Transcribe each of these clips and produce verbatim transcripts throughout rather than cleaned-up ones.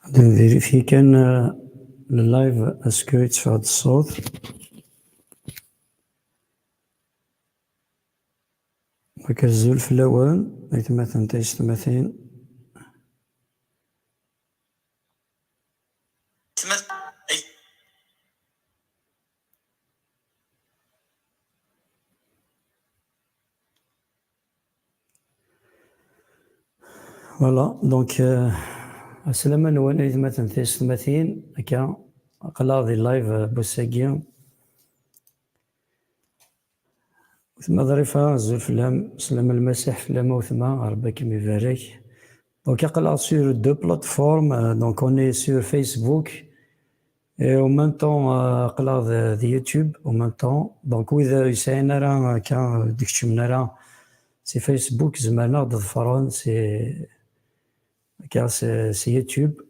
Ad nvérifier kan, euh, le live, est-ce que yetteffeɣ-d ṣṣut? Donc, azul fell-awen, aytmaten taysetmatin. Voilà, donc, euh, aslama-nwen, aytmaten taysetmatin, akka, aql-aɣ di live, euh, n wass-agi. Wetma Ḍrifa, azul fell-am, slam Lmasiḥ fell-am a wetma, Ṛebbi ad kem-ibarek. Donc, aql-aɣ sur deux plateformes, euh, donc on est sur Facebook et en même temps, euh, aql-aɣ d, d YouTube en même temps. Donc, wid ur yesɛin ara akka, euh, d-keččmen ara si Facebook, zemren ad ɣ-d-ḍefren si, akka, si, si YouTube.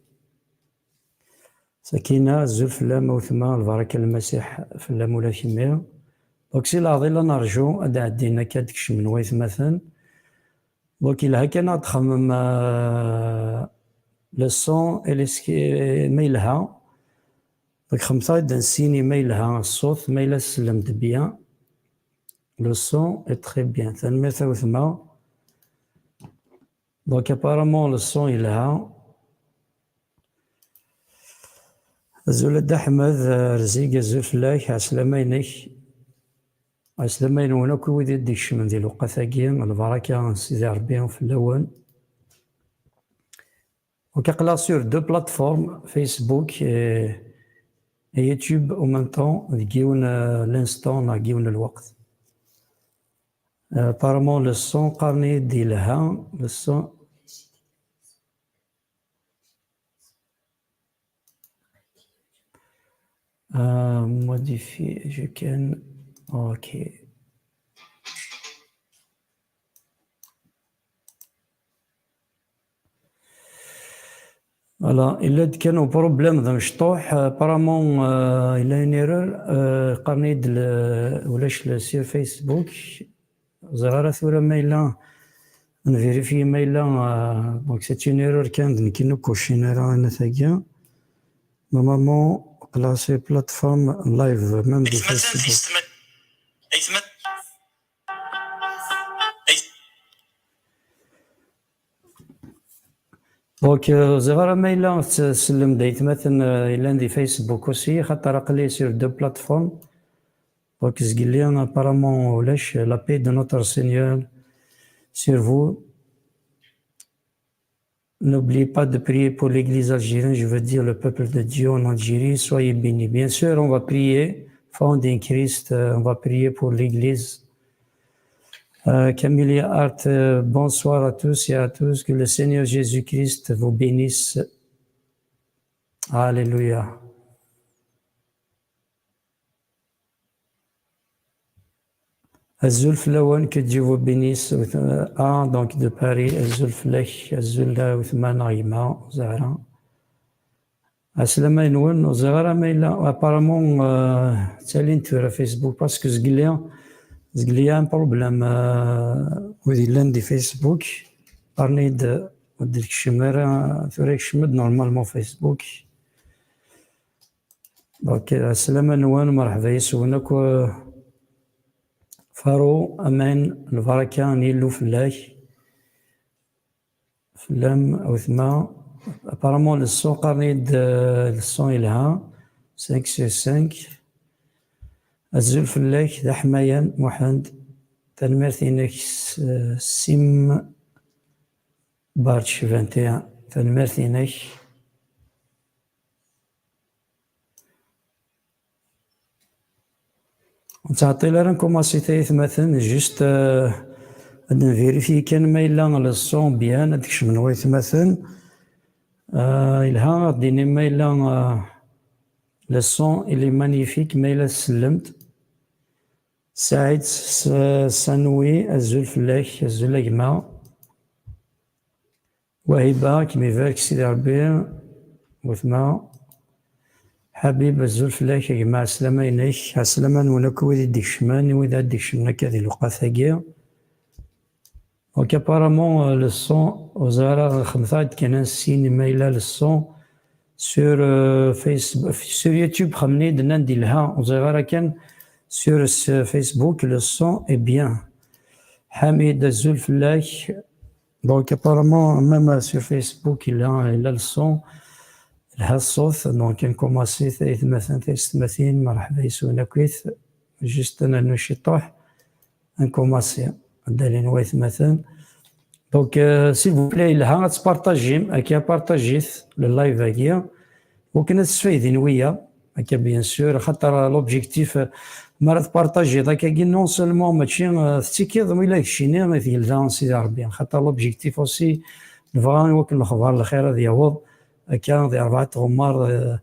Sakina, azul fell-am a wetma, lbaraka n Lmasiḥ fell-am ula d kemmi. Donc, si leɛḍil ad nerju ad d-ɛeddin akka ad d-kecmen waytmaten. Donc, yelha kan ad txemmem, euh, le son, est-ce que, ma yelha. Donc, xemmet-aɣ-d ad nessini ma yelha ṣṣut, ma yella tsellem-d bien. Le son est très bien. Tanemmirt a wetma. Donc, apparemment, le son yelha. Azul a Dda Ḥmed, euh, Rzig, azul fell-ak, ɛeslama-inek. Ɛeslama-nwen akk i wid i d-ikecmen di lewqat-agi, lbaraka n Sidi Ṛebbi fell-awen. Donc, aql-aɣ sur deux plateformes, Facebook et, et YouTube en même temps, deg yiwen, euh, l'instant, neɣ deg yiwen n lweqt. Euh, apparemment, le son, qqaren-iyi-d yelha, le son. Euh, modifier, je can. Ok. Voilà, yella-d kan uproblème d amecṭuḥ, euh, apparemment, euh, il y a une erreur, euh, qqaren-iyi-d le, ulac le sur Facebook. Ẓriɣ ara tura ma yella, nvérifier ma yella, euh, donc c'est une erreur kan d nekk i nukucin ara anat-agi. Normalement, aql-aɣ sur plateforme live, même de Facebook. Donc, euh, ẓriɣ ara ma yella tsellem-d aytmaten, euh, yellan di Facebook aussi, xaṭer aql-i sur deux plateformes. Donc, zgelli, apparemment, ulac, la paix de notre Seigneur sur vous. N'oubliez pas de prier pour l'église algérienne, je veux dire le peuple de Dieu en Algérie. Soyez bénis. Bien sûr, on va prier. Founding Christ, euh, on va prier pour l'église. Euh, Camille Hart, euh, bonsoir à tous et à tous. Que le Seigneur Jésus-Christ vous bénisse. Alléluia. Azul fell-awen, que Dieu vous bénisse. Ah, donc de Paris, azul fell-ak, azul a wetma neɣ gma Zahra. Ɛeslama-nwen, ur ẓriɣ ara ma yella, apparemment, euh, ttalin tura Facebook, parce que zgelli, zgelli un problème, euh, wid yellan di Facebook, qqaren-iyi-d ur d-ikcem ara, tura ikcem-d normalement Facebook. Donc, ɛeslama-nwen, merḥba yes-wen akk, euh, Faro, aman, lbaraka n Yillu fell-ak. Fell-am, a wetma. Apparemment, le son, qqaren-iyi-d, euh, le son yelha. Cinq sur cinq. Azul fell-ak, d aḥmayan, Muḥend. Tanemmirt-inek, s-, Sim Bartch vingt et un. Tanemmirt-inek. Ur nettɛeṭṭil ara nkumaṣi tayetmaten, juste, euh, ad nvérifier kan ma yella le son bien, ad d-kecmen waytmaten. Euh, yelha ad d-inim ma yella, euh, le son, il est magnifique, ma yella tsellem-d. Saɛid S-, Sanwi, azul fell-ak, azul a gma. Wahiba, ad kem-ibarek Sidi Ṛebbi, wetma. Ḥabib, azul fell-ak, a gma, ɛeslama-inek, ɛeslama-nwen akk wid i d-ikecmen, i wid ad d-ikecmen akka di lewqat-agi. Donc, apparemment, euh, le son, ur ẓriɣ ara, xemmemeɣ-d kan ad nessin ma yella le son, Sur, euh, Facebook, sur YouTube, xemni d-nnan d ilha, ur ẓriɣ ara kan sur s-, Facebook, le son est bien. Ḥamid, azul fell-ak. Donc, apparemment, même sur Facebook, il a, il a le son. Lha ṣṣut, donc, nkumaṣi, taytmatin, taysetmatin, merḥba yes-wen akkit. Juste, ad nernu ciṭuḥ. Nkumaṣi. Ad d-alin waytmaten. Donc, euh, s'il vous plaît, ilha ad tpartajim, akka partajit le live-agi. Wakken ad sfaydin wiya, akka bien sûr, xaṭer l'objectif, euh, mi ara tpartajiḍ akkagi, non seulement mačči, euh, tettikiḍ, wila d keččini i tgelda n Sidi Ṛebbi. Xaṭer l'objectif aussi, nebɣa i wakken lexbar n lxir ad yaweḍ, akka di rebɛa tɣemmar, euh,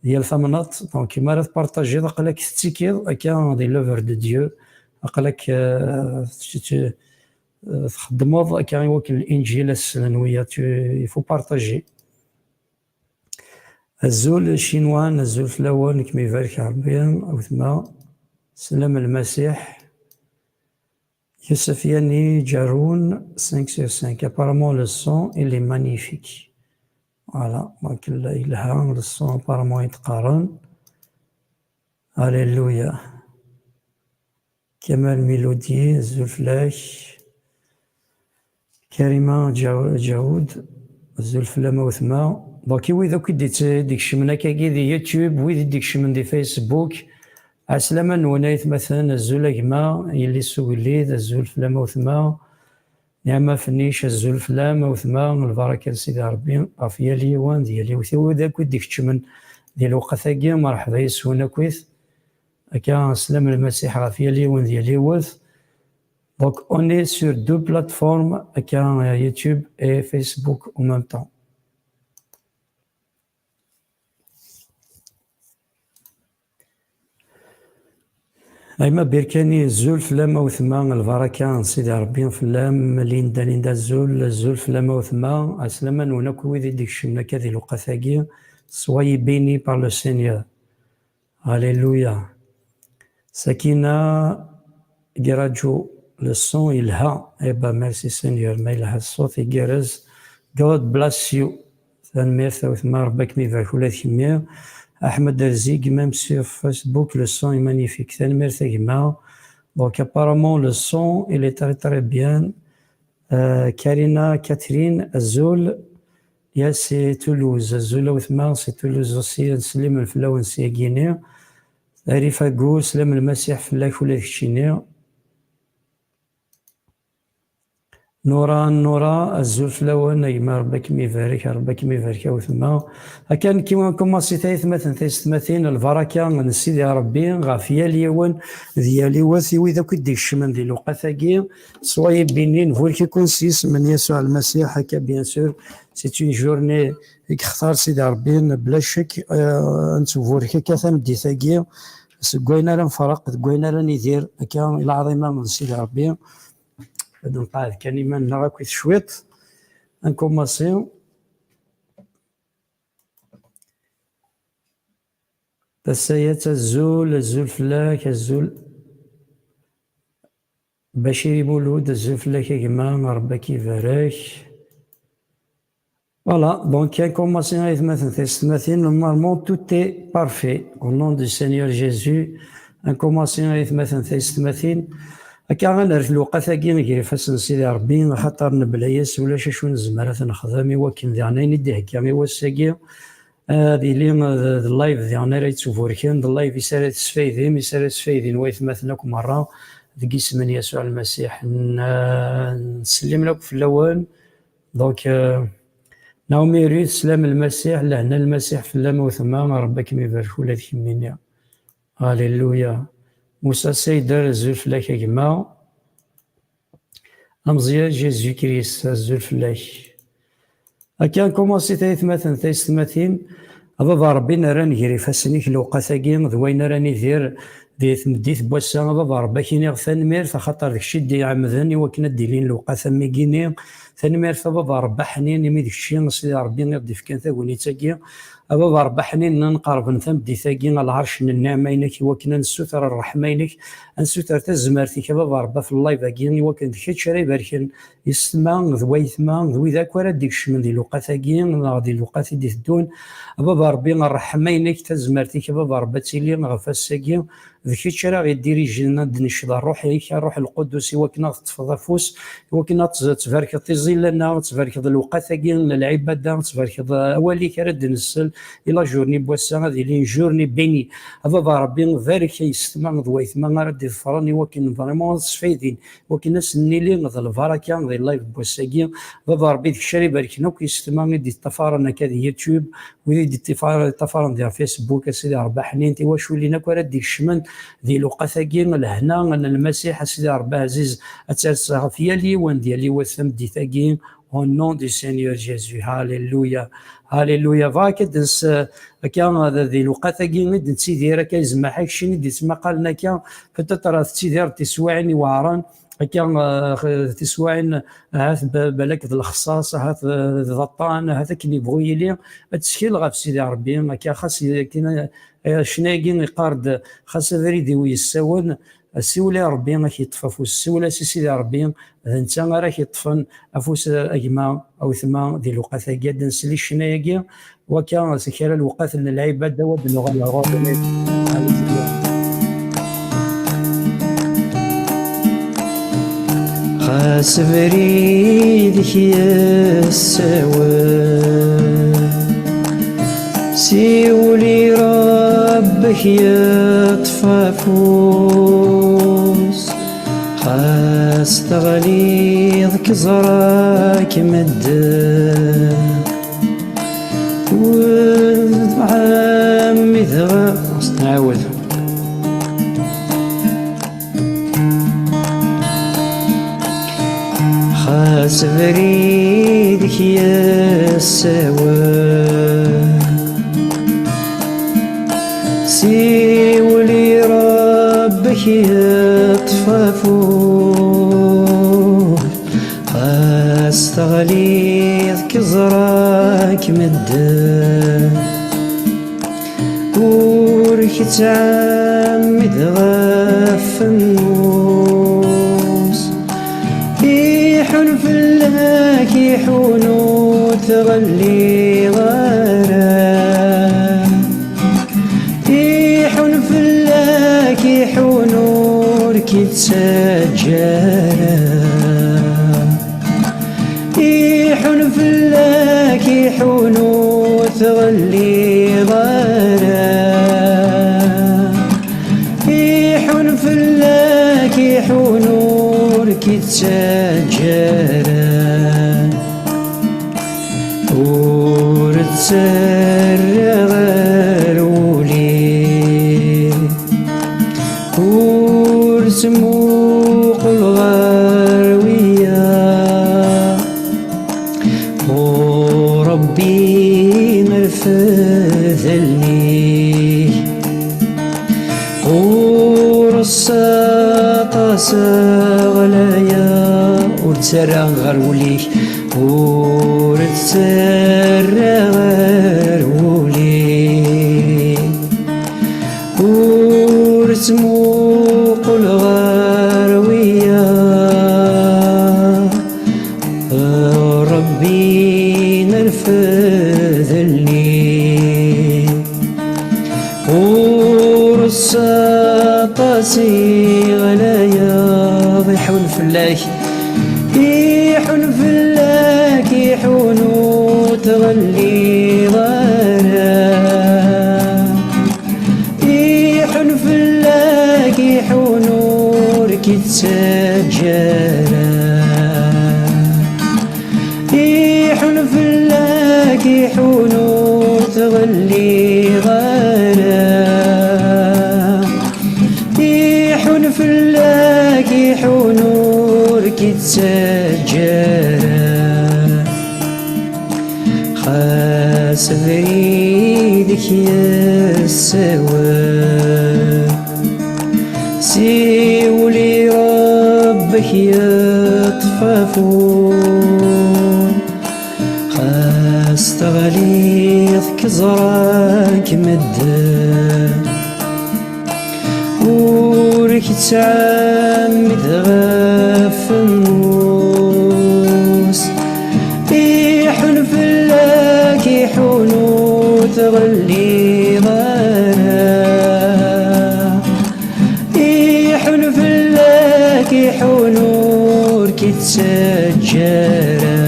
di yal tamnaḍt. Donc, mi ara tpartajiḍ, aql-ak tettikiḍ, akka di l'œuvre de Dieu, aql-ak, euh, t-, t-, euh, txeddmeḍ akka i wakken Linǧil ad slen wiya, tu, il faut partager. Azul Chinwan, azul fell-awen, ad kem-ibarek Ṛebbi, a wetma, slam Lmasiḥ. Yusef Yani Ǧarun, cinq sur cinq. Apparemment, le son, il est magnifique. Voilà, donc, il, il a le son, apparemment, i d-qqaren. Alléluia. Kamal Milodi, azul fell-ak. Karima Ǧaw-, Ǧawud, azul fell-am a wetma. Donc, i wid akk i d-, i d-ikecmen akkagi di YouTube, wid i d-ikecmen di Facebook, ɛeslama-nwen aytmaten, azul a gma, yelli s ugellid, azul fell-am a wetma. Niɛma Fennic, azul fell-am a wetma, lbaraka n Sidi Ṛebbi ɣef yal yiwen d yal yiwet. I wid akk i d-ikecmen di lewqat-agi, merḥba yes-wen akkit. Akka, slam Lmasiḥ ɣef yal yiwen d yal yiwet. Donc, on est sur deux plateformes, akka, euh, YouTube et Facebook en même temps. Ayma Birkani, azul fell-am a wetma, lbaraka n Sidi Ṛebbi fell-am. Linda, Linda, azul, azul fell-am a wetma. Ɛeslama-nwen akk wid i d-ikecmen akka di lewqat-agi. Soyez bénis par le Seigneur. Alléluia. Sakina Giraǧu, le son yelha. Eh ben, merci Seigneur, ma yelha ṣṣut igerrez. God bless you. Tanemmirt a wetma, Ṛebbi ad kem-ibarek ula d kemmi. Ahmed Erzig, même sur Facebook, le son est magnifique. Tanemmirt a gma. Donc, apparemment, le son, il est très, très bien. Euh, Karina Catherine, azul. Ya si Toulouse, azul a wetma, si Toulouse aussi, ad slimen fell-awen si agini. Arif Agou, slam Lmasiḥ fell-ak ula d keččini. Nura, Nura, azul fell-awen, a gma, Ṛebbi ad kem-ibarek, Ṛebbi ad kem-ibarek a wetma. Akka nekki, nkumaṣi taytmaten, taysetmatin, lbaraka n Sidi Ṛebbi ɣef yal yiwen d yal yiwet, i wid akk i d-ikecmen di lewqat-agi. Soyez bénis, nburek-iken s yisem n Yasuɛ Lmasiḥ, akka, bien sûr, c'est une journée i yextar Sidi Ṛebbi, bla ccek, euh, ad nettburek akka tameddit-agi, seg wayen ara nferreq, deg wayen ara nidir, akka, i lɛaḍima n Sidi Ṛebbi. Ad nqeɛɛed kan iman-nneɣ akkit cwiṭ. Ad nkumaṣi. Tasa-ya d azul, azul fell-ak, azul. Bacir Mulud, azul fell-ak a gma, Ṛebbi ad k-ibarek. Voilà, donc, ad nkumaṣi aytmaten, taysetmatin, normalement, tout est parfait. Au nom du Seigneur Jésus, ad nkumaṣi aytmaten, taysetmatin. Akka ad nerr lewqat-agi gar ifassen n Sidi Ṛebbi, axaṭer nebla-yas ulac acu nezmer ad t-nexdem, i wakken diɣen ayen i d-ihegga i wass-agi, ad yili d, d live diɣen ara yettburken, d live is ara tesfaydim, is ara sfaydin waytmaten akk merra, deg isem n Yasuɛ Lmasiḥ. N-, nsellim akk fell-awen. Donc, euh, Naomi Ruth, slam Lmasiḥ, lehna Lmasiḥ fell-am a wetma, Ṛebbi ad kem-ibarek ula d kemmini. Alléluia. Musa Seyder, azul fell-ak a gma. Ameẓyan Jésus Christ, azul fell-ak. Akka, nkumaṣi taytmaten, taysetmatin, a Baba Ṛebbi, nerra-n gar ifassen-ik lewqat-agi, d wayen ara nidir, Di tmeddit n wass-a, a Baba Ṛebbi, ad k-iniɣ tanemmirt, axaṭer d kečč i d-iɛemmden i wakken ad d-ilin lewqat am wigini. Tanemmirt a Baba Ṛebbi aḥnin, imi d kečč, a Sidi Ṛebbi, i ɣ-d-ifkan tagnit-agi. A Baba Ṛebbi aḥnin, ad nqerben tameddit-agi ɣer lɛerc n nneɛma-inek, i wakken ad nessuter ṛṛeḥma-inek, ad nessuter tazmert-ik, a Baba Ṛebbi, ɣef live-agi, i wakken d kečč ara ibarken yessetma d waytma d wid akk ara d-ikecmen di lewqat-agi neɣ di lewqat i d-iteddun. A Baba Ṛebbi, ṛṛeḥma-inek, tazmert-ik, a Baba Ṛebbi, ad tili ɣef ass-agi. D kečč ara ɣ-iddirijin, ad d-necceḍ Ṛṛuḥ-ik, Ṛṛuḥ Lqudus, i wakken ad teṭṭfeḍ afus, i wakken ad tz-, tbarkeḍ tiẓilan-a, ad tbarkeḍ lewqat-agi n lɛibada, ad tbarkeḍ awal-ik ara d-nsel, i la journée n wass-a ad ilin journée bénie. A Baba Ṛebbi, barek yessetma d waytma ara d-iḍefren, i wakken vraiment ad sfaydin, i wakken ad sen-nili d lbaraka di live n wass-agi. Baba Ṛebbi, d kečč ara ibarken akk yessetma i d-iṭṭafaren akka di YouTube, wid i d-iṭṭafaren di Facebook, a Sidi Ṛebbi aḥnin, tiwaculin akk ara d-ikecmen di lewqat-agi, lehna n Lmasiḥ, a Sidi Ṛebbi ɛziz, ad ters ɣef yal yiwen d yal yiwet tameddit-agi, au nom du Seigneur Jésus. Halleluya, halleluya. Bɣa akka d-ns-, akka d, di lewqat-agi i d-nettidir, akka izemmaḥ akcin i d-ittmaqalen akka, peut-être tettidireḍ tiswiɛin iweɛṛen, akka, eh, tiswiɛin, ahat ba-, balak d lexṣaṣ, ahat, eh, d aṭṭan, ahat akken yebɣu yili, ad tettkel ɣef Sidi Ṛebbi, akka xas akken, eh, ccna-agi iqqar-d, xas abrid-iw yessawen, siwel i Ṛebbi ad k-yeṭṭef afus, siwel-as i Sidi Ṛebbi, d netta ara k-yeṭṭfen afus, a gma, a wetma, di lewqat-agi. Ad nsel i ccna-agi, wakka s kra lewqat n lɛibada, wa d-nuɣal ɣur-k. Xas abrid-ik yessawen, siwel i Ṛebbi-k yeṭṭef afus. Xas teɣliḍ-k ẓra-k medden, ur tɛemmideɣ. Nɛawed. Xas abrid-ik yessawen, siwel i Ṛebbi-k yeṭṭef afus. Xas teɣliḍ-k ẓra-k medden, ur k-ttɛemmid ɣef nnus. Iḥun fell-ak, iḥun, ur tɣelliḍ ara. Iḥun fell-ak, iḥun, ur k-ittaǧǧa ara. Iḥun fell-ak, iḥun, ur tɣelliḍ ara. Iḥun fell-ak, iḥun, ur k-ittaǧǧa ara. Ur ttarraɣ ar wul-iw, ur ttmuqul ɣer wiyaḍ. U Ṛebbi, rfed allen-ik, ɣur-s aṭas ɣlaya. Ur ttarra ɣer wul-ik, ur ttarra ɣer wul-ik. Ur ttmuqul ɣer wiyaḍ. Ṛebbi, nerfed allen-ik, ɣur-s aṭas i ɣlayeḍ. Iḥun fell-ak, iḥun fell-ak, iḥun, ur tɣelliḍ ara. Iḥun fell-ak, iḥun, ur k-ittaǧǧa ara. Iḥun fell-ak, iḥun, ur tɣelliḍ ara. Iḥun fell-ak, iḥun, ur k-ittaǧǧa ara. Xas abrid-ik yessawen, Siwel i Ṛebbi-k yeṭṭef afud, xas teɣliḍ k-ẓran-k medden. Ur k-ttɛemmid ɣef mmus, iḥun fell-ak, iḥun ur tɣelliḍ ara. Iḥun fell-ak, iḥun ur k-ittaǧǧa ara.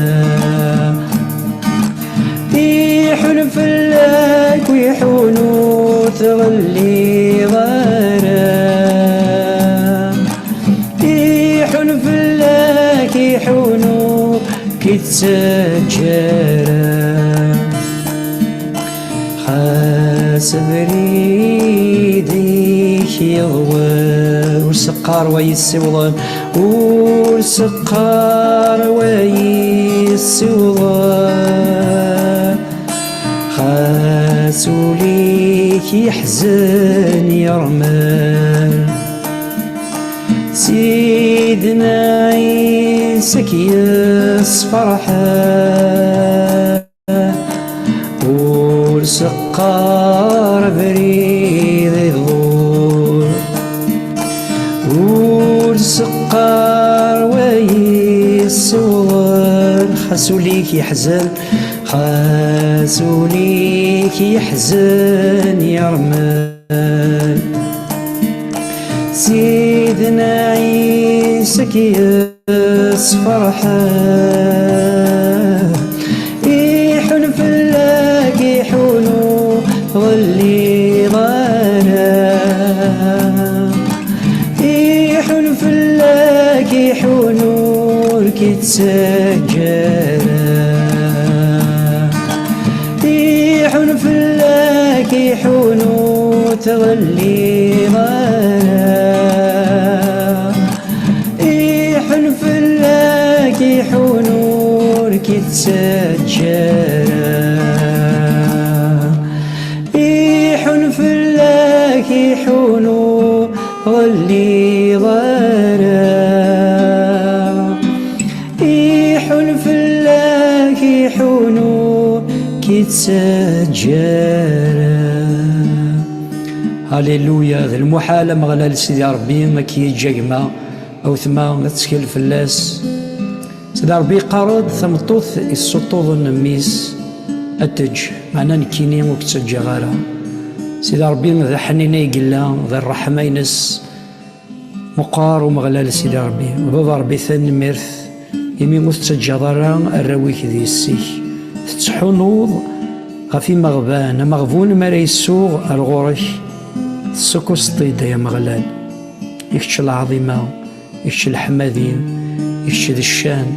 Iḥun fell-ak, iḥun ur tɣelliḍ ara. Iḥun fell-ak, iḥun ur k-ittaǧǧa ara. Xas abrid-ik yeḍwer, ur s-qqar wa yessiwḍen, ur s-qqar wa yessiwḍen. Xas ul-ik yeḥzen yermel, Sidna Ɛisa k-yesferḥen. Ur s-qqar abrid iḍul, ur s-qqar wa yessiwḍen. Xas ul-ik yeḥzen, xas ul-ik yeḥzen yermel. Sidna Ɛisa k-yesferḥen. Iḥun fell-ak, iḥun ur ɣelliḍ ara. Iḥun fell-ak, iḥun ur k-ittaǧǧa ara. Iḥun fell-ak, iḥun ur tɣelliḍ ara. Iḥun fell-ak, iḥun ur k-ittaǧǧa ara. Iḥun fell-ak, iḥun ur ɣelliḍ ara. Iḥun fell-ak, iḥun ur k-ittaǧǧa ara. Halleluya, d lmuḥal Ameɣlal Sidi Ṛebbi ad k-yeǧǧ a gma, a wetma, ad tettkel fell-as. Sidi Ṛebbi yeqqar-d, tameṭṭut yessuṭṭuḍen mmi-s ad teǧǧ, meɛna nekkini ur k-ttaǧǧaɣ ara. Sidi Ṛebbi d aḥnin ay yella, d ṛṛeḥma-ines. Meqqer Umeɣlal Sidi Ṛebbi. Baba Ṛebbi, tanemmirt imi ur tettaǧǧaḍ ara arraw-ik d yessi-k. Tettḥunuḍ ɣef imeɣban, ameɣbun mi ara yessuɣ ar ɣur-k, tessukuseḍ-t-id, ay Ameɣlal. I kečč lɛaḍima, i kečč leḥmadi, i kečč d ccan.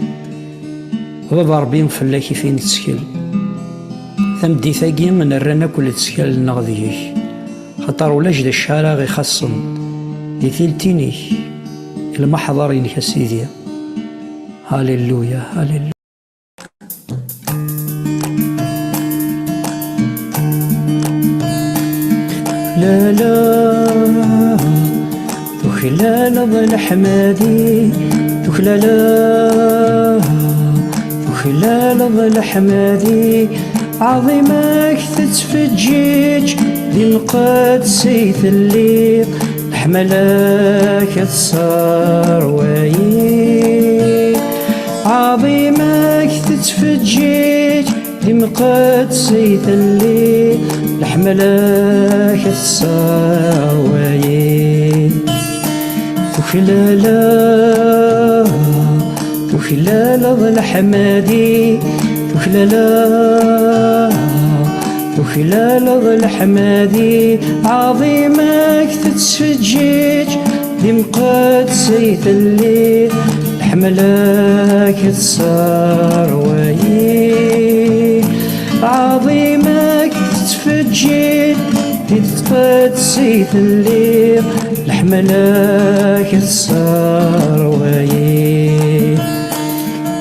Baba Ṛebbi, fell-ak i fi nettkel. Tameddit-agi nerra akk lettkal-nneɣ deg-k, xaṭer ulac d acu ara ɣ-ixaṣṣen di tiltin-ik, i lmeḥḍer-inek a Sidi. Halleluya, halleluya. Lala, tuklaleḍ leḥmadi, tuklaleḍ, tuklaleḍ leḥmadi, ɛaḍima-k tettfeǧǧiǧ, di lqedd-is i telliḍ, leḥmala-k ad tesserwayi. Ɛaḍima-k tettfeǧǧiǧ, di lqedd-is i telliḍ, leḥmala-k ad tesserwayi. Tuklaleḍ, tuklaleḍ leḥmadi, tuklaleḍ, tuklaleḍ leḥmadi, ɛaḍima-k tettfeǧǧiǧ, di lqedd-is i telliḍ, leḥmala-k ad tesserwayi. Ɛaḍima-k tettfeǧǧiǧ, di lqedd-is i telliḍ, leḥmala-k ad tesserwayi.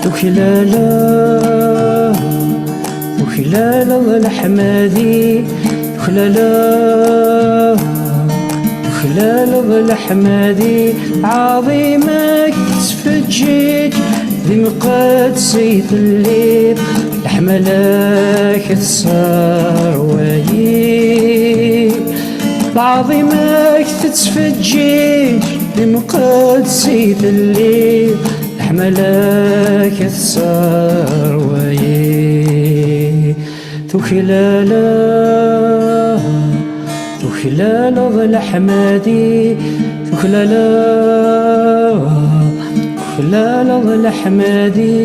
Tuklaleḍ, tuklaleḍ leḥmadi, tuklaleḍ, Tuklaleḍ leḥmadi, ɛaḍimek tettfeǧǧiǧ, d imqedsi telliḍ, leḥmala-k tesserwayi. Lɛaḍima-k tettfeǧǧiǧ, d imqedsi telliḍ, leḥmala-k tesserwayi. Tuklaleḍ, tuklaleḍ leḥmadi, tuklaleḍ, tuklaleḍ leḥmadi,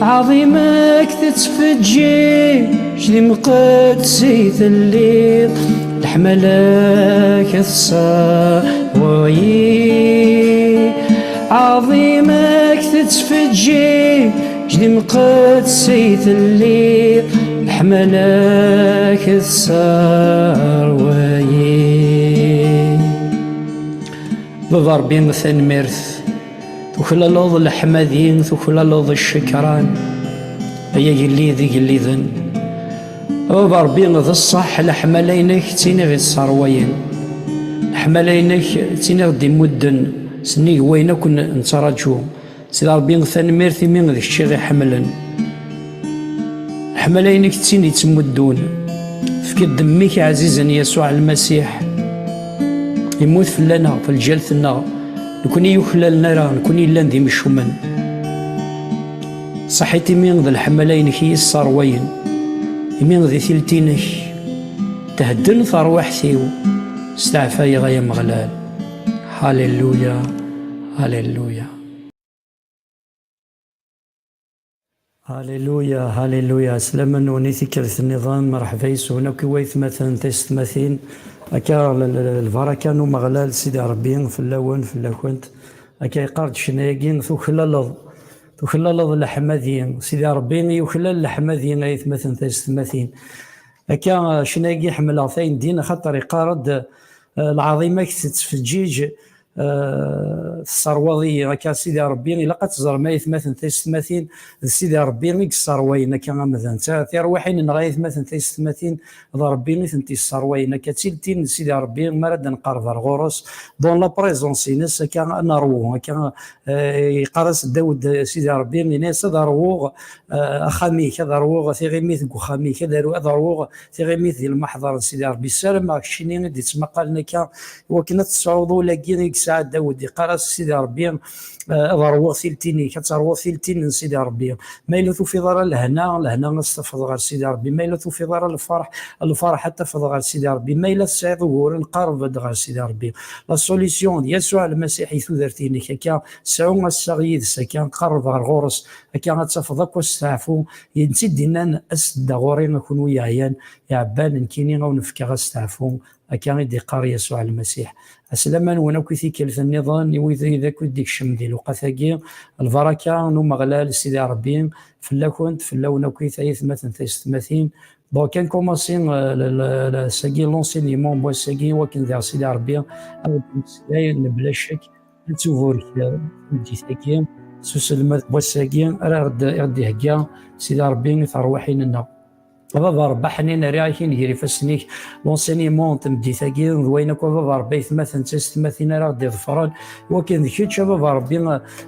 ɛaḍima-k tettfeǧǧiǧ, d imqedsi telliḍ, leḥmala-k tesserwayi. Ɛaḍima-k tettfeǧǧiǧ, d imqedsi telliḍ, leḥmala-k tesserwayi. Baba Ṛebbi, tanemmirt. Tuklaleḍ leḥmadi, tuklaleḍ ccekran. Ay agellid igelliden. A Baba Ṛebbi, d ṣṣeḥ, leḥmala-inek d tin i ɣ-isserwayen. Leḥmala-inek d tin i ɣ-d-imudden sennig wayen akk n-, nettraǧu. Sidi Ṛebbi, tanemmirt imi d kečč i ɣ-iḥemmlen. Leḥmala-inek d tin yettmuddun. Tefkiḍ-d mmi-k ɛzizen Yasuɛ Lmasiḥ. Yemmut fell-aneɣ, f lǧal-nneɣ. Nekkni yuklalen ara, nekkni yellan d imcumen. Ṣaḥit imi d leḥmala-inek i yi-sserwayen. Imi di tilt-inek thedden terwiḥt-iw. Steɛfayeɣ ay Ameɣlal. Halleluya, halleluya. Halleluya, halleluya. Slama-nwen i tikkelt nniḍen, mṛeḥba yes-wen akk i waytmaten, taysetmatin. Akka l-, l-, lbaraka n Umeɣlal Sidi Ṛebbi fell-awen, fell-akent. Akka yeqqar-d ccna-agi, tuklaleḍ, tuklaleḍ leḥmadi. Sidi Ṛebbi yuklal leḥmadi, ay atmaten, taysetmatin. Akka, ccna-agi ḥemmleɣ-t ayendin, axaṭer yeqqar-d, eh, lɛaḍima-k tettfeǧǧiǧ, eh, tesserwaḍ-iyi. Akka, Sidi Ṛebbi, ilaq ad teẓrem, ay atmaten, taysetmatin, d Sidi Ṛebbi i yesserwayen akka amdan. Ta-, tirwiḥin-nneɣ, ay atmaten, taysetmatin, d Ṛebbi i tent-yesserwayen. Akka, d tiltin n Sidi Ṛebbi, mi ara d-nqerreb ar ɣur-s, dans la présence-ines, akka, ad neṛwu. Akka, eh, yeqqar-as Dawed, eh, Sidi Ṛebbi, yenna-yas, "Ad ṛwuɣ, eh, axxam-ik, ad ṛwuɣ tiɣimit deg uxxam-ik, ad ṛwu-, ad ṛwuɣ tiɣimit di lmeḥḍer n Sidi Ṛebbi." Ssarameɣ keččini i d-yettmaqalen akka, iwakken ad tesɛuḍ ul-agi i yesɛa Dawed, yeqqar-as Sidi Ṛebbi, eh, "Ad ṛwuɣ tiltin-ik, ad teṛwuḍ tiltin n Sidi Ṛebbi." Ma yella tufiḍ ara lehna, lehna ad s-tafeḍ ɣer Sidi Ṛebbi. Ma yella tufiḍ ara lferḥ, lferḥ ad tafeḍ ɣer Sidi Ṛebbi. Ma yella tesɛiḍ uguren, qerreb-d ɣer Sidi Ṛebbi. La solution d Yasuɛ Lmasiḥ i tudert-inek. Akka, sɛu assaɣ yid-s, akka, qerreb ɣer ɣur-s, akka ad tafeḍ akk asteɛfu. Yenti-d innan, "As-d ɣur-i a kunwi yeɛyan, iɛebban, nekkini a wen-fkeɣ asteɛfu." Akka i d-iqqar Yasuɛ Lmasiḥ. Aslama-nwen akk i tikkelt nniḍen, i wid, wid akk i d-ikecmen di lewqat-agi, lbaraka n Umeɣlal Sidi Ṛebbi fell-akent, fell-awen akk, ay atmaten, taysetmatin. Donc, ad nkumaṣi, euh, le, le, le, sagi, l'enseignement n wass-agi, wakken diɣ Sidi Ṛebbi ad d-nmeslay mebla ccek, ad tuburek, euh, tameddit-agi s uselmed n wass-agi ara ɣ-d-, i ɣ-d-ihegga Sidi Ṛebbi i terwiḥin-nneɣ. A Baba Ṛebbi aḥnin, rriɣ-ak-in gar ifassen-ik l'enseignement n tmeddit-agi, d wayen akk, a Baba Ṛebbi, aytmaten d taysetmatin ara ɣ-d-iḍefren, wakken d kečč, a Baba Ṛebbi,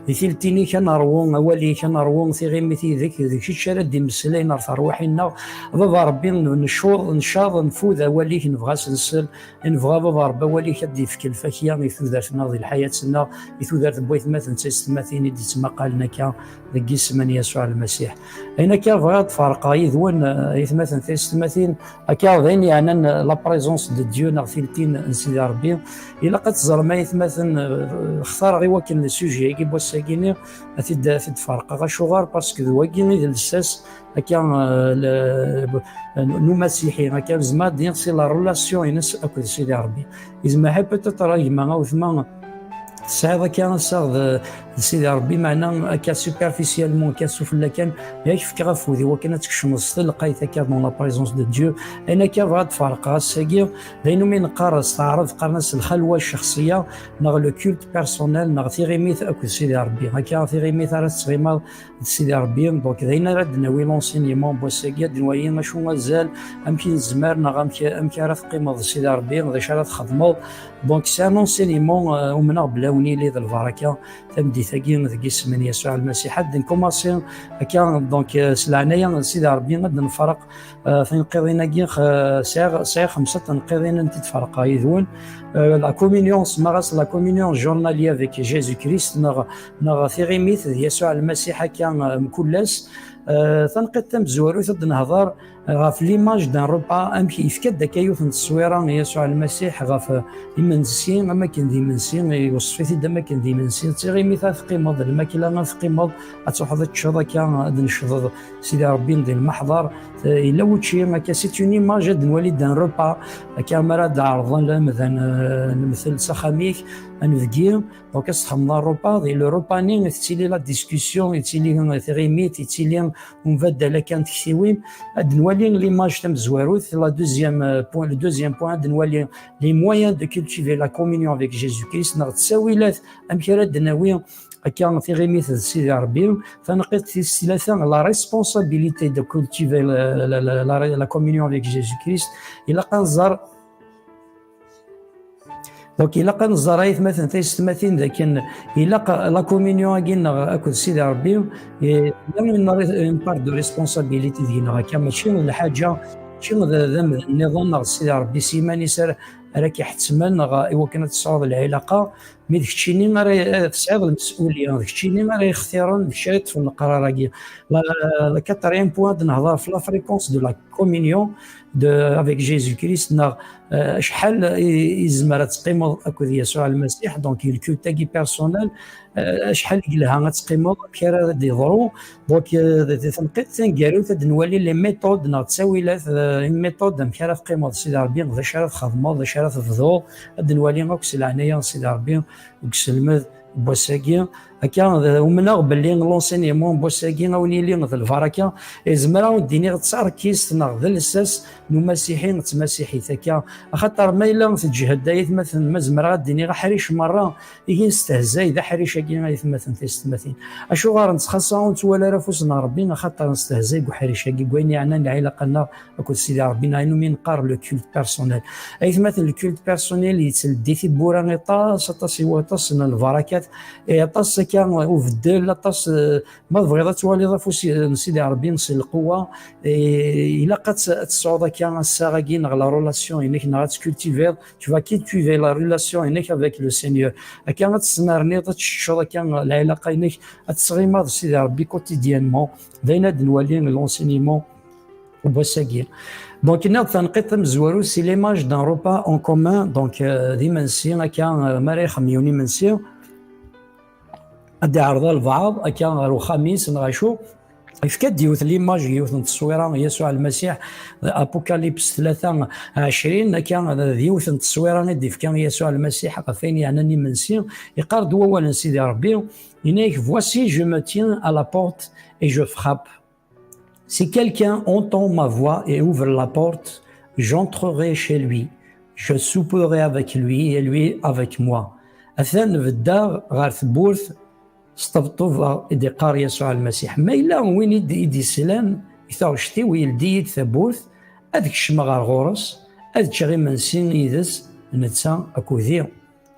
di tilt-inek ad neṛwu awal-ik, ad neṛwu tiɣimit yid-k, d kečč ara d-imeslayen ɣer terwiḥin-nneɣ. A Baba Ṛebbi, n-, ncuḍ, ncaḍ, nfud awal-ik, nebɣa ad s-nsel, nebɣa, a Baba Ṛebbi, awal-ik ad d-yefk lfakya i tudert-nneɣ, di lḥayat-nneɣ, i tudert n waytmaten d taysetmatin i d-yettmaqalen akka deg yisem n Yasuɛ Lmasiḥ. Ayen akka bɣiɣ ad d-ferqeɣ yid-wen, eh, aytmaten, taysetmatin, akka d ayen yeɛnan, eh, la présence de Dieu neɣ tiltin n Sidi Ṛebbi. Ilaq ad teẓrem, ay atmaten, eh, xtareɣ i wakken le sujet-agi n wass-agi-nni, ad t-id-, ad t-id-ferqeɣ. Acuɣer? Parce que d wagi i d lsas, akka, eh, le, n umasiḥi, akka, nezmer ad d-nini, c'est la relation-ines akked Sidi Ṛebbi. Yezmer peut-être a gma, a wetma, Tesɛiḍ akka assaɣ d, d Sidi Ṛebbi, meɛna akka superficiellement, akka sufella kan, yak fkiɣ afud i wakken ad tkecmeḍ s telqayt akka dans la présence de Dieu. Ayen akka bɣiɣ ad d-ferqeɣ ass-agi, d ayen umi neqqar s taɛrabt qqaren-as lxalwa ccexṣiyya, neɣ le culte personnel, neɣ tiɣimit akked Sidi Ṛebbi. Akka tiɣimit ara tettɣimaḍ d Sidi Ṛebbi. Donc d ayen ara d-nawi l'enseignement n wass-agi, ad d-nwali acu azal, amek i nezmer, neɣ amek, amek ara teqqimeḍ d Sidi Ṛebbi, d acu ara txedmeḍ. Donc c'est un enseignement, euh, umneɣ belli ad wen-yili d lbaraka tameddit-agi deg isem n Yasuɛ Lmasiḥ. Ad nkumaṣi akka, donc, euh, s leɛnaya n Sidi Ṛebbi ad nferq, euh, tinqiḍin-agi, euh, sɛiɣ, sɛiɣ xemsa tenqiḍin n tid ferqeɣ yid-wen. Euh, la communion, semmaɣ-as la communion journalière avec Jésus-Christ, neɣ, neɣ tiɣimit d Yasuɛ Lmasiḥ akka, euh, mkul ass. Euh, tanqiḍt tamezwarut ad nehḍer ɣef l'image d'un repas, amek yefka-d akka yiwet n tteswira i Yasuɛ Lmasiḥ ɣef, euh, imensi, am akken d imensi, iweṣṣef-it-id am akken d imensi. D tiɣimit ad teqqimeḍ, d lmakla ad teqqimeḍ, ad truḥeḍ ad teččeḍ akka, ad necdeḍ Sidi Ṛebbi di lmeḥḍer. Euh, yella wučči akka, c'est une image ad nwali d'un repas, akka mi ara d-ɛerḍen lemdan, euh, lemtel s axxam-ik, anebgi, donc ad s-txedmeḍ repas, di le repas-nni tettili la discussion, yettili tiɣimit, yettili umbaddal akka n tektiwin. Ad nwali l'image tamezwarut, la deuxième, euh, point, le deuxième point, ad nwali les moyens de cultiver la communion avec Jésus-Christ, neɣ ttawilat amek ara d-nawi akka tiɣimit d Sidi Ṛebbi. Tanqiḍt tis tlata, la responsabilité de cultiver la, la, la, la, la communion avec Jésus-Christ. Ilaq ad nẓer Donc, ilaq ad nẓer, aytmaten taysetmatin, d akken ilaq la communion-agi-nneɣ akked Sidi Ṛebbi, eh, une, une part de responsabilité deg-neɣ akka, mačči d lḥaǧa, mačči d, d amdan nniḍen neɣ d Sidi Ṛebbi s yiman-is ara, ara k-iḥettmen neɣ i wakken ad tesɛuḍ lɛilaqa, mi d keččini ara, ara tesɛiḍ lmes'ulya, d keččini ara yextiren, d kečč ara yeṭṭfen leqrar-agi. La, le quatrième point, ad nehḍer ɣef la fréquence de la communion de, avec Jésus-Christ, neɣ, euh, acḥal i, i tzemreḍ ad teqqimeḍ akked Yasuɛ Lmasiḥ, donc le culte-agi personnel, euh, acḥal i yelha ad teqqimeḍ, amek ara d-yeḍru. Donc, euh, di tenqiḍt taneggarut ad nwali les méthodes neɣ ttawilat, euh, une méthode amek ara teqqimeḍ d Sidi Ṛebbi, d acu ara txedmeḍ, d acu ara tebduḍ, ad nwali akk s leɛnaya n Sidi Ṛebbi deg uselmed n wass-agi. Akka, d, umneɣ belli l'enseignement n wass-agi a wen-yili d lbaraka. Izmer a wen-d-iniɣ d tarkist neɣ d lsas n umasiḥi d tmasiḥit akka. Axaṭer ma yella teǧhed, ay atmaten, ma zemreɣ ad d-iniɣ aḥric merra, ihi nestehzay d aḥric-agi, ay atmaten tisetmatin. Acuɣer nettxaṣṣa ur nettwali ara afus n Ṛebbi? Axaṭer nestehzay deg uḥric-agi, deg wayen yeɛnan lɛilaqa-nneɣ akked Sidi Ṛebbi, neɣ ayen umi neqqar le culte personnel. Aytmaten, le culte personnel yettleddi tiwwura aṭas, aṭas i waṭas n lbarakat, i aṭas akka ubeddel, aṭas, eh, ma tebɣiḍ ad twaliḍ afus n Sidi Ṛebbi s lqewwa, eh, ilaq ad ts-, ad tesɛuḍ akka assaɣ-agi neɣ la relation-inek, neɣ ad tcultiviḍ, tu vas cultiver la relation-inek avec le Seigneur. Akka ad tesnerniḍ, ad teččeḍ akka lɛilaqa-inek, ad tesɣimaḍ Sidi Ṛebbi quotidiennement. D ayen ad nwali l'enseignement n wass-agi. Donc, nniɣ-d tanqiḍt tamezwarut, c'est l'image d'un repas en commun, donc, euh, d imensi, akka, euh, mi ara ixemmem yiwen imensi, ad d-iɛreḍ albaɛḍ, akka, ɣer uxxam-is, neɣ acu, yefka-d yiwet l'image, yiwet n tteswira, Yasuɛ Lmasiḥ, Apocalypse tlata ɛecrin, akka, d yiwet n tteswira i d-ifka Yasuɛ Lmasiḥ ɣef wayen yeɛnan imensi, iqqar-d wawal n Sidi Ṛebbi, yenna-yak, voici, je me tiens à la porte et je frappe. Si quelqu'un entend ma voix et ouvre la porte, j'entrerai chez lui. Je souperai avec lui et lui avec moi. Atan beddaɣ ɣer tewwurt, sṭebṭubeɣ, i d-iqqar Yasuɛ Lmasiḥ. Ma yella win i d-, i d-islan i taɣect-iw, yeldi-yi-d tawwurt, ad kecmeɣ ɣer ɣur-s, ad ččeɣ imensi yid-s, netta akked-i.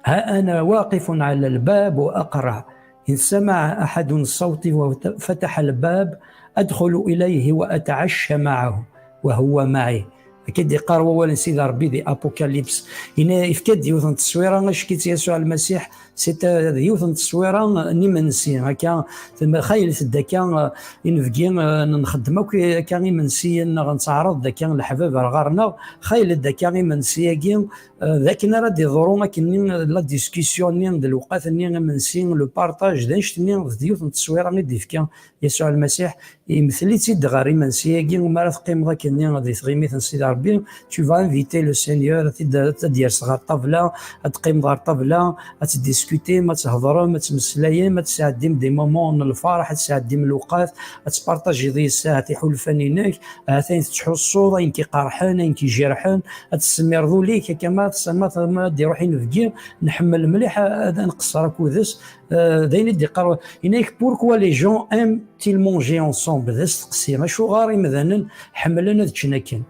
ها أنا واقف على الباب وأقرع. إن سمع أحد صوتي وفتح الباب أدخل إليه وأتعشى معه وهو معي. Akka i d-iqqar wawal n Sidi Ṛebbi di Apocalypse. Yenna, yefka-d yiwet n tteswira, acki-tt Yasuɛ Lmasiḥ, c'est, euh, d yiwet n tteswira n imensi. Akka, xaylent-d akka, euh, inebgi, euh, nxeddem akk akka imensiyen, neɣ nettɛerḍ-d akka leḥbab ar ɣer-neɣ, xaylent-d akka imensi-agi, Euh, d akken ara d-iḍru akkenni, euh, la discussion-nni d lewqat-nni imensi, le partage, d annect-nni, d yiwet n tteswira i d-ifka Yasuɛ Lmasiḥ, imtel-itt-id ɣer imensi-agi, mi ara teqqimeḍ akkenni di tɣimit n Sidi Rebbi, tu vas inviter le Seigneur, ad t-id-, ad d-yers ɣer ṭṭabla, ad teqqimeḍ ɣer ṭṭabla, ad tdiskutim, ad thedrem, ad tmeslayem, ad tesɛeddim des moments n lferḥ, ad tesɛeddim lewqat, ad tpartajiḍ yis-s ahat iḥulfan-inek, ahat ayen tettḥussuḍ, ayen k-iqerḥen, ayen k-ijerḥen, ad tessemmireḍ ul-ik, akka ma tessama ma ad d-iruḥ inebgi, nḥemmel mliḥ ad nqeṣṣer akked-s. Eh, d ayen i d-iqqar, yenna-yak, pourquoi les gens aiment-ils manger ensemble? D asteqsi, acuɣer imdanen ḥemmlen ad ččen akken?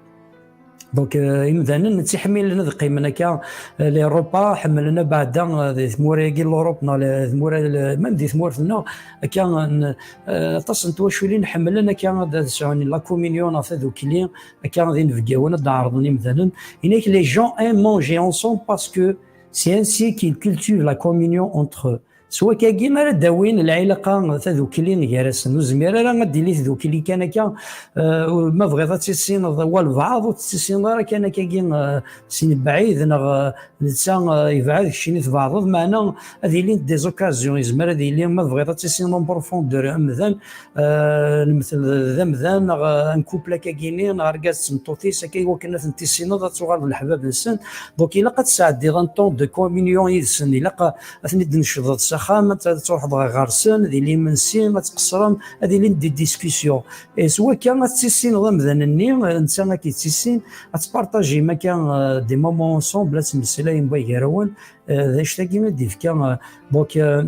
Donc, euh, imdanen ttiḥmilen ad qqimen akka, euh, les repas, ḥemmlen abeɛda, euh, di tmura-agi n l'Europe, neɣ le-, tmura, le-, même di tmurt-nneɣ, akka, n-, euh, aṭas n twaculin ḥemmlen akka ad, ad sɛun la communion neɣ tadukli, akka d inebgawen ad d-ɛerḍen imdanen. Yenna-yak, les gens aiment manger ensemble parce que c'est ainsi qu'ils cultivent la communion entre eux. S wakagi ara d-awin lɛilaqa tadukli gar-asen. Ur zmir ara ad d-tili tdukli kan akka, eh, ma tebɣiḍ ad tissineḍ walbeɛḍ, ur t-tissineḍ ara kan akkagi, eh, si mebɛid, neɣ, eh, netta, eh, yebɛed, keččini tbeɛdeḍ, meɛna ad ilint des occasions. Yezmer ad yili, ma tebɣiḍ ad tissineḍ en profondeur amdan, eh, lemtel d amdan, neɣ, eh, un couple akkagini, neɣ argaz d tmeṭṭut-is, akka i wakken ad ten-tissineḍ, ad tuɣaleḍ d leḥbab-nsen. Donc, ilaq ad tesɛeddiḍ un temps de communion yid-sen, ilaq ad ten-id-tnecdeḍ s axxam, ad, ad truḥeḍ ɣer, ɣer-sen, ad yili imensi, ad tqeṣrem, ad ilint des discussions. Et s wakka ad tissineḍ amdan-nni, netta ad k-yettissin, ad tpartajim akka, euh, des moments ensemble, ad temmeslayem way gar-awen, euh, d anect-agi i d-ifka, euh, donc, euh,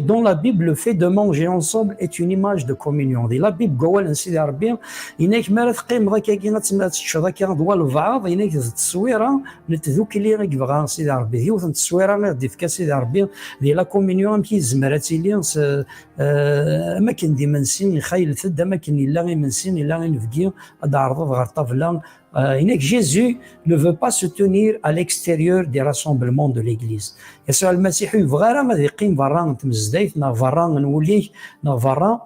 dans la Bible, le fait de manger ensemble est une image de communion. Di la Bible, deg wawal n Sidi Rebbi, yenna-k mi ara teqqimeḍ akkagi ad tem-, ad teččeḍ akka d walbeɛḍ, yenna-k d tteswira n tdukli i yebɣa Sidi Rebbi. D yiwet n tteswira i ɣ-d-ifka Sidi Rebbi di la communion, amek i yezmer ad tili s, euh, am akken d imensi, ixaylet-d, am akken yella imensi, yella inebgi, ad d-ɛerḍeḍ ɣer ṭṭabla. Euh, yenna-k, Jésus ne veut pas se tenir à l'extérieur des rassemblements de l'Église. Yasuɛ Lmasiḥ ur yebɣi ara ad yeqqim berra n tmezdayt, neɣ berra n wullig, neɣ berra.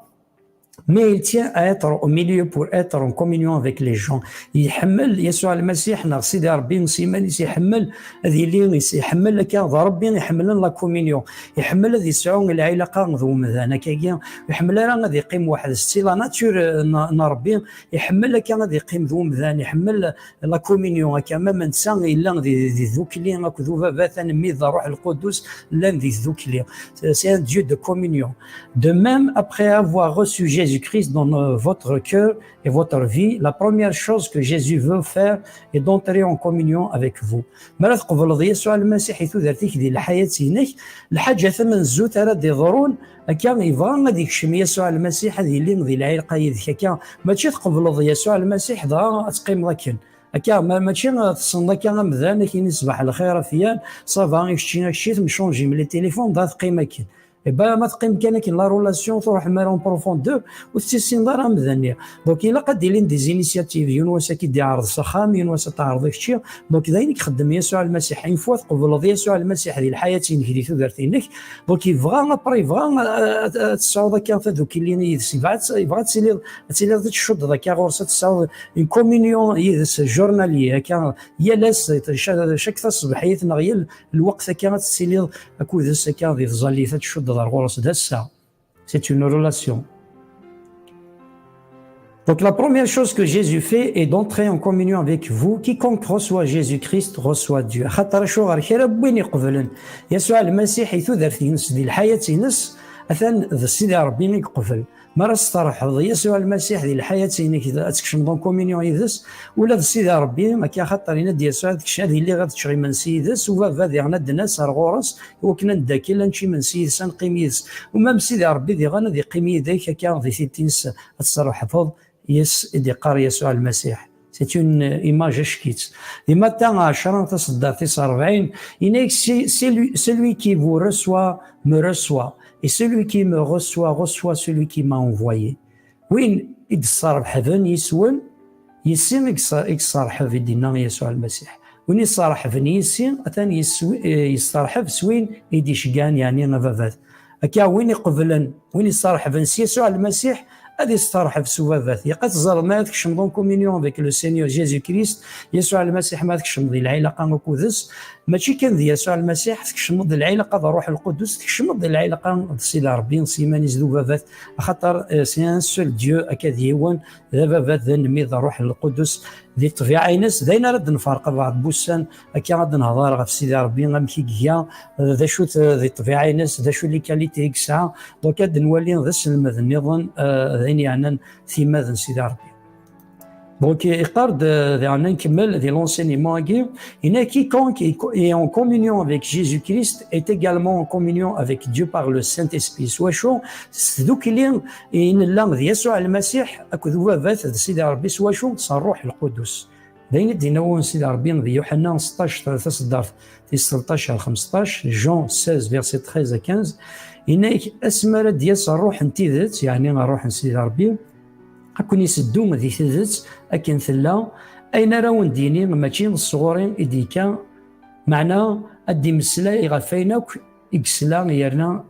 Mais il tient à être au milieu pour être en communion avec les gens. Iḥemmel Yasuɛ Lmasiḥ, neɣ Sidi Rebbi s yiman-is, iḥemmel ad yili, is-, iḥemmel akka d Rebbi iḥemmlen la communion. Iḥemmel ad yesɛu lɛilaqa d umdan. Akkagi, ur iḥemmel ara ad yeqqim weḥd-s. C'est la nature, euh, n, n Rebbi. Iḥemmel akka ad yeqqim d umdan, iḥemmel la communion, akka, même netta yella di, di tdukli akked ubabat, anemmi d Ṛṛuḥ Lqudus llan di tdukli. C'est un Dieu de communion. De même, après avoir reçu Jésus-Christ dans, euh, votre cœur et votre vie, la première chose que Jésus veut faire est d'entrer en communion avec vous. Mi ara tqebleḍ Yasuɛ Lmasiḥ i tudert-ik di lḥayat-inek, lḥaǧa tamenzut ara d-iḍrun, akka, yebɣa ad ikcem Yasuɛ Lmasiḥ ad yili di lɛilqa yid-k. Akka, mačči tqebleḍ Yasuɛ Lmasiḥ dɣa ad teqqimeḍ akken. Akka, ma, mačči tessneḍ akka amdan, ad k-yini ṣbaḥ lxir a Fyan, ça va, i kečči, a kečči, temcunjim les téléphones, dɣa teqqim akken. Eh ben, ma teqqim kan akken la relation, ur tṛuḥem ara en profondeur, ur tessineḍ ara amdan-nni. Donc, ilaq ad d-ilin des initiatives, yiwen wass ad k-id-iɛreḍ s axxam, yiwen wass ad t-tɛerḍeḍ kečči. Donc, d ayen i ixeddem Yasuɛ Lmasiḥ. Une fois tqebleḍ Yasuɛ Lmasiḥ di lḥayat-inek, di tudert-inek, donc yebɣa, après yebɣa, euh, ad, ad tesɛuḍ akka tadukli yid-s. Yebɣa ad, yebɣa ad tiliḍ, ad tiliḍ tettcuddeḍ akka ɣur-s, ad tesɛuḍ une communion yid-s journalier, akka yal ass, ca-, chaque taṣebḥit neɣ yal lweqt akka ad tettiliḍ akked-s akka di tẓallit, ad tcuddeḍ ar ɣur-s d ass-a. C'est une relation. Donc la première chose que Jésus fait est d'entrer en communion avec vous. Quiconque reçoit Jésus-Christ reçoit Dieu. Axaṭer acuɣer kra n win iqeblen Yasuɛ Lmasiḥ i tudert-ines di lḥayat-ines, atan d Sidi Ṛebbi i yeqbel. Mi ara testeṛḥeḍ Yasuɛ Lmasiḥ di lḥayat-inek, ad tkecmeḍ en communion yid-s, ula d Sidi Ṛebbi, akka axaṭer yenna-d Yasuɛ ad kec-, ad iliɣ ad ččeɣ imensi yid-s, u Baba diɣen ad d-nas ar ɣur-s, i wakken ad neddakel, ad nečč imensi yid-s, ad neqqim yid-s. U même Sidi Ṛebbi diɣen ad iqqim yid-k akka di tiṭ-is, ad testeṛḥbeḍ yes i d-iqqar Yasuɛ Lmasiḥ. C'est une image ack-itt. Di Matta ɛecra, taṣeddart tis ṛebɛin, yenna-yak, si, celui, celui qui vous reçoit me reçoit, et celui qui me reçoit reçoit celui qui m'a envoyé. Win i d-sserḥben yis-wen, yis-i i yesser-, i yesserḥeb, i d-yenna Yasuɛ Lmasiḥ. Win i sserḥben yis-i, atan yis-, eh, yesserḥeb s win i d-iceggan, yeɛni a Baba-t. Akka, win iqeblen, win isserḥben s Yasuɛ Lmasiḥ, ad isserḥeb s Ubabat. Ilaq ad teẓreḍ, mi ara tkecmeḍ en communion avec le Seigneur Jésus-Christ, Yasuɛ Lmasiḥ, mi ara tkecmeḍ di lɛilaqa akked-s, mačči kan d Yasuɛ Lmasiḥ, tkecmeḍ di lɛilaqa d Ṛṛuḥ Lqudus, tkecmeḍ di lɛilaqa d Sidi Ṛebbi, s yiman-is d Ubabat, axaṭer, eh, c'est un seul Dieu, akka d yiwen, d Ababat, d Anemmi, d Ṛṛuḥ Lqudus, di ṭṭbiɛa-ines. D ayen ara d-nferq abeɛḍ n wussan, akka ad d-nehḍer ɣef Sidi Ṛebbi, amek i iga, d acu-t di ṭṭbiɛa-ines, d acu les qualités i yesɛa. Donc ad d-nwali d aselmed nniḍen, eh, d ayen yeɛnan timmad n Sidi Ṛebbi. Donc, iqqar-d, eh, daɣen ad nkemmel di l'enseignement-agi, yenna : « Quiconque est co-, est en communion avec Jésus-Christ est également en communion avec Dieu par le Saint-Esprit. » S wacu? S tdukli i nella d Yasuɛ Lmasiḥ akked Ubabat d Sidi Ṛebbi. S wacu? S Ṛṛuḥ Lqudus. D ayen i d-yenna wawal n Sidi Ṛebbi di Yuḥenna seṭṭac, taṣeddart tis tleṭṭac ar xmesṭac, Jean seize, verset treize à quinze, yenna-ak : « Asmi ara d-yas Ṛṛuḥ n tidet », yeɛni Ṛṛuḥ n Sidi Ṛebbi, ad ken-iseddu di tidet akken tella. Ayen ara wen-d-yini mačči sɣur-i i d-yekka, meɛna ad d-imeslay ɣef wayen akk i yesla, yerna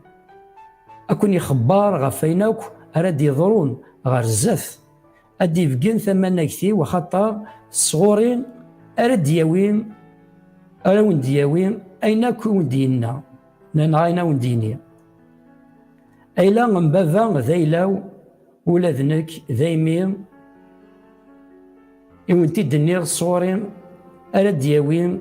ad ken-ixebber ɣef wayen akk ara d-yeḍrun ɣer zdat. Ad d-ibeggen tamanagt-iw, axaṭer sɣur-i ara d-yawi, ara wen-d-yawi ayen akk i wen-d-yenna, neɣ ayen a wen-d-yini. Ayla n baba d ayla-w, ula d nekk daymi i wen-t-id-nniɣ sɣur-i ara d-yawi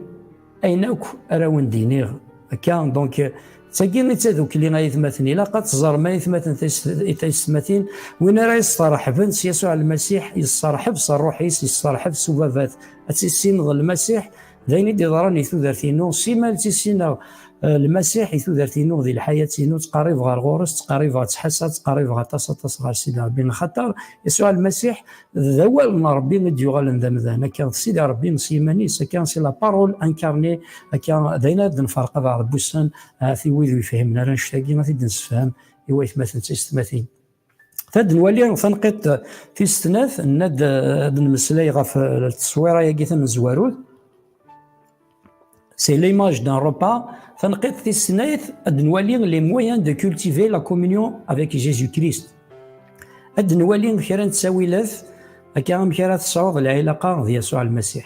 ayen akk ara wen-d-iniɣ. Akka, donc, d tagi i d tadukli, ay atmaten. Ilaq ad teẓrem, ay atmaten, tis-, taysetmatin, win ara yesserḥben s Yasuɛ Lmasiḥ, yesserḥeb s Ṛṛuḥ-is, yesserḥeb s Ubabat. Ad tissineḍ Lmasiḥ, d ayen i d-iḍran i tudert-inu. Simal tt-issineɣ, eh, Lmasiḥ i tudert-inu, di lḥayat-inu, ttqerribeɣ ɣer ɣur-s, ttqerribeɣ ttḥasa, ttqerribeɣ aṭas, aṭas ɣer Sidi Ṛebbi. Axaṭer Yasuɛ Lmasiḥ d awal n Ṛebbi i d-yuɣalen d amdan. Akka d Sidi Ṛebbi s yiman-is, akka c'est la parole incarnée, akka d ayen ara d-nferq abeɛḍ n wussan, ahat i wid ur yefhimen ara annect-agi, ad t-id-nessefhem i waytmaten d taysetmatin. Ad nwali tanqiḍt tis snat, nna-d, ad nmeslay ɣef, eh, tteswira-agi tamezwarut. C'est l'image d'un repas. Tanqiḍt tis snat, ad nwali les moyens de cultiver la communion avec Jésus-Christ. Ad nwali kra n ttawilat, akka amek ara tesɛuḍ lɛilaqa d Yasuɛ Lmasiḥ.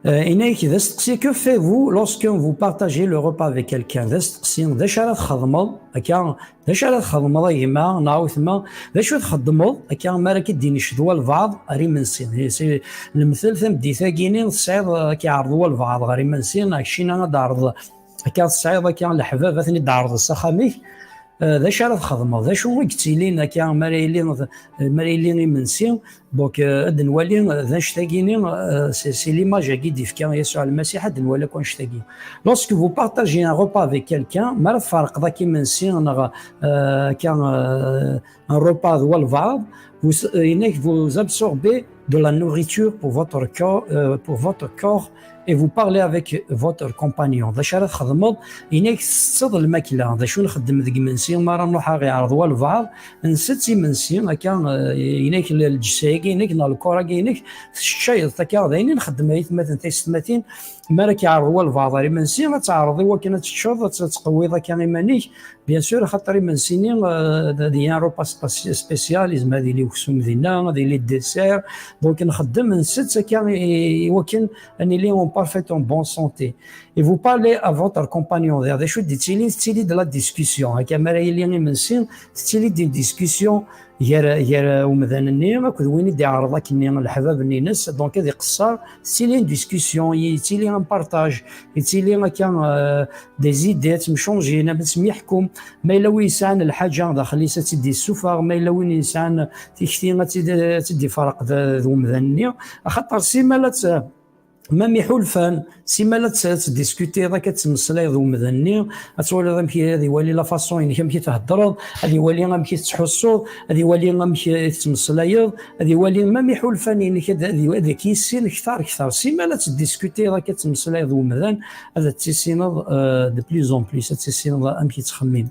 Euh, yenna-ak d asteqsi : « Que faites-vous lorsque vous partagez le repas avec quelqu'un ? » D asteqsi, d acu ara txedmeḍ, akka, d acu ara txedmeḍ a gma neɣ a wetma, d acu txeddmeḍ, akka, mi ara k-id-innecḍ walbeɛḍ ar imensi ? C'est lemtel, tameddit-agi-ni tesɛiḍ, ad k-iɛreḍ walbeɛḍ ɣer imensi, neɣ keččini ad d-tɛerḍeḍ, akka, tesɛiḍ, akka, leḥbab ad ten-id-tɛerḍeḍ s axxam-ik. Eh, d acu ara txedmeḍ? D acu i yettilin akka mi ara yili, mi ara yili imensi? Donc, eh, ad nwali, eh, d annect-agi-ni, eh, c'est, c'est l'image-agi i d-yefka Yasuɛ Lmasiḥ, ad nwali akk annect-agi. « Lorsque vous partagez un repas avec quelqu'un », mi ara tferqeḍ akka imensi neɣ, eh, akka, eh, un repas d walbeɛḍ, vous, eh, yenna-ak, vous absorbez de la nourriture pour votre corps, euh, pour votre corps, et vous parlez avec votre compagnon. D acu ara txedmeḍ? Yenna-ak, tettetteḍ lmakla. D acu nxeddem deg imensi mi ara nruḥ ad ɣ-iɛreḍ walbeɛḍ? Nsett imensi, akka, eh, yenna-ak, l-, lǧess-agi-inek neɣ lkor-agi-inek, teččayeḍ-t akka. D ayen i nxeddem, ay atmaten, taysetmatin, mi ara k-iɛreḍ walbeɛḍ ar imensi, ad teɛreḍ i wakken ad teččeḍ, ad t-, ad tqewwiḍ akka iman-ik. Bien sûr, axaṭer imensi-nni, euh, d, d un repas spéci-, spécial, yezmer ad yili uksum dinna, ad yili dessert. Donc, nxeddem, nsett akka i, i wakken ad nili en parfaite, en bonne santé. Et vous parlez à votre compagnon. D acu d-yettilin? Tettili-d la discussion. Akka mi ara yili imensi, tettili-d une discussion gar, gar umdan-nni akked win i d-iɛreḍ akkenni, leḥbab-nni-ines. Donc, ad iqeṣṣer, tettili une discussion, yettili un partage, yettili akka, euh, des idées, ad temcungin, ad temyeḥkum. Ma yella win yesɛan lḥaǧa daxel-is, ad tt-id-yessufeɣ. Ma yella win yesɛan tikti, ad tt-id-, ad tt-id-iferq d, d umdan-nni. Axaṭer simmal ad tt-, même iḥulfan, simmal ad tt-, ad tdiskutiḍ, akka ad tmeslayeḍ d umdan-nni, ad twaliḍ amek i, ad iwali la façon-inek, amek i theddreḍ, ad iwali amek i tettḥussuḍ, ad iwali amek i tettmeslayeḍ, ad iwali même iḥulfan-inek, ad, ad, ad k-yissin ktar, ktar. Simmal ad tdiskutiḍ, akka ad tmeslayeḍ d umdan, ad tissineḍ, euh, de plus en plus, ad tissineḍ amek i ttxemmim.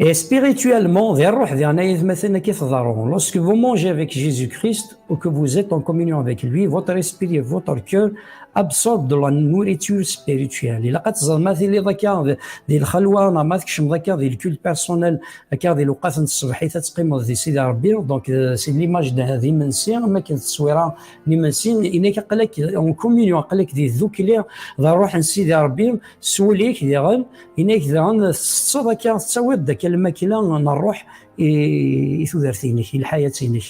Et spirituellement, di ṛṛuḥ diɣen, ay atmaten, akka i tḍerru. Lorsque vous mangez avec Jésus-Christ ou que vous êtes en communion avec lui, votre esprit et votre cœur absorbent de la nourriture spirituelle. Ilaq ad teẓreḍ, ma tiliḍ akka di, di lxelwa, neɣ ma tkecmeḍ akka di le culte personnel, akka di lewqat n tṣebḥit ad teqqimeḍ di Sidi Ṛebbi, donc, euh, c'est l'image de, d imensi, am akken d tteswira n imensi, yenna-ak aql-ak en communion, aql-ak di tdukli d ṛṛuḥ n Sidi Ṛebbi, s wul-ik diɣen, yenna-ak daɣen tettetteḍ akka, tettawiḍ-d akka lmakla n ṛṛuḥ i, i tudert-inek, i lḥayat-inek.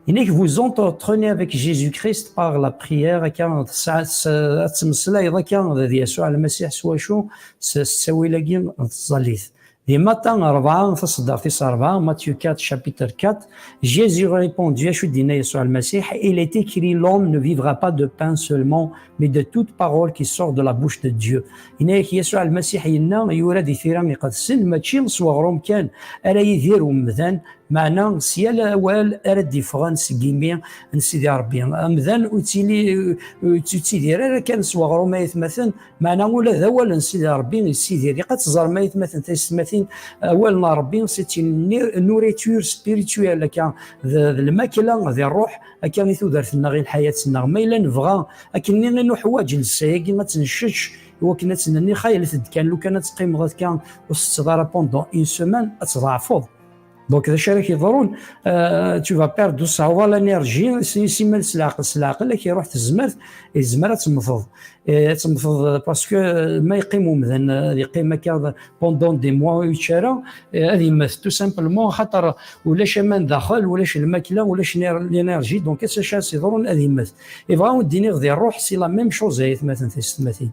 Inek vous entretenez avec Jésus-Christ par la prière, akka tesɛa ad temmeslayeḍ akka d Yasuɛ Lmasiḥ s wacu? S ttawil-agi n tẓallit. Di Mata rebɛa, taṣeddart tis rebɛa, Matthieu quatre, chapitre quatre, Jésus répondit, acu d-yenna Yasuɛ Lmasiḥ? Il est écrit, l'homme ne vivra pas de pain seulement, mais de toute parole qui sort de la bouche de Dieu. Yenna-yak Yasuɛ Lmasiḥ yenna, yura di tira iqedsen, mačči s weɣrum kan ara yidir umdan, meɛna s yal awal ara d-iffɣen seg imi n Sidi Ṛebbi. Amdan ur ttili, ur yettidir ara kan s weɣrum, ay atmaten, meɛna ula d awal n Sidi Ṛebbi yessidir. Ilaq ad teẓrem, ay atmaten, taysetmatin, awal n Ṛebbi, c'est une nourriture spirituelle, akka d, d lmakla di ṛṛuḥ, akka i tudert-nneɣ, i lḥayat-nneɣ. Ma yella nebɣa akken-nni i nuḥwaǧ llebsa-agi ad tt-neččeč, i wakken ad tt-nenni, xayelet-d kan, lukan ad teqqimeḍ akka ur tettetteḍ ara pendant une semaine, ad tḍeɛfeḍ. Donc, d acu ara k-yeḍrun? Euh, tu vas perdre, ur tesɛuḍ ara l'énergie, si, simmal s leɛqel, s leɛqel, ad k-iruḥ tezmert, yezmer ad temmteḍ. Eh, ad temmteḍ, parce que, euh, ma yeqqim umdan, euh, ad yeqqim akka pendant des mois, ur yečči ara, eh, ad yemmet, tout simplement, xaṭer ulac aman daxel, ulac lmakla, ulac l'éner-, l'énergie, donc, acu ara s-yeḍrun? Ad yemmet. Yebɣa ad d-iniɣ di ṛṛuḥ, c'est la même chose, ay atmaten, taysetmatin.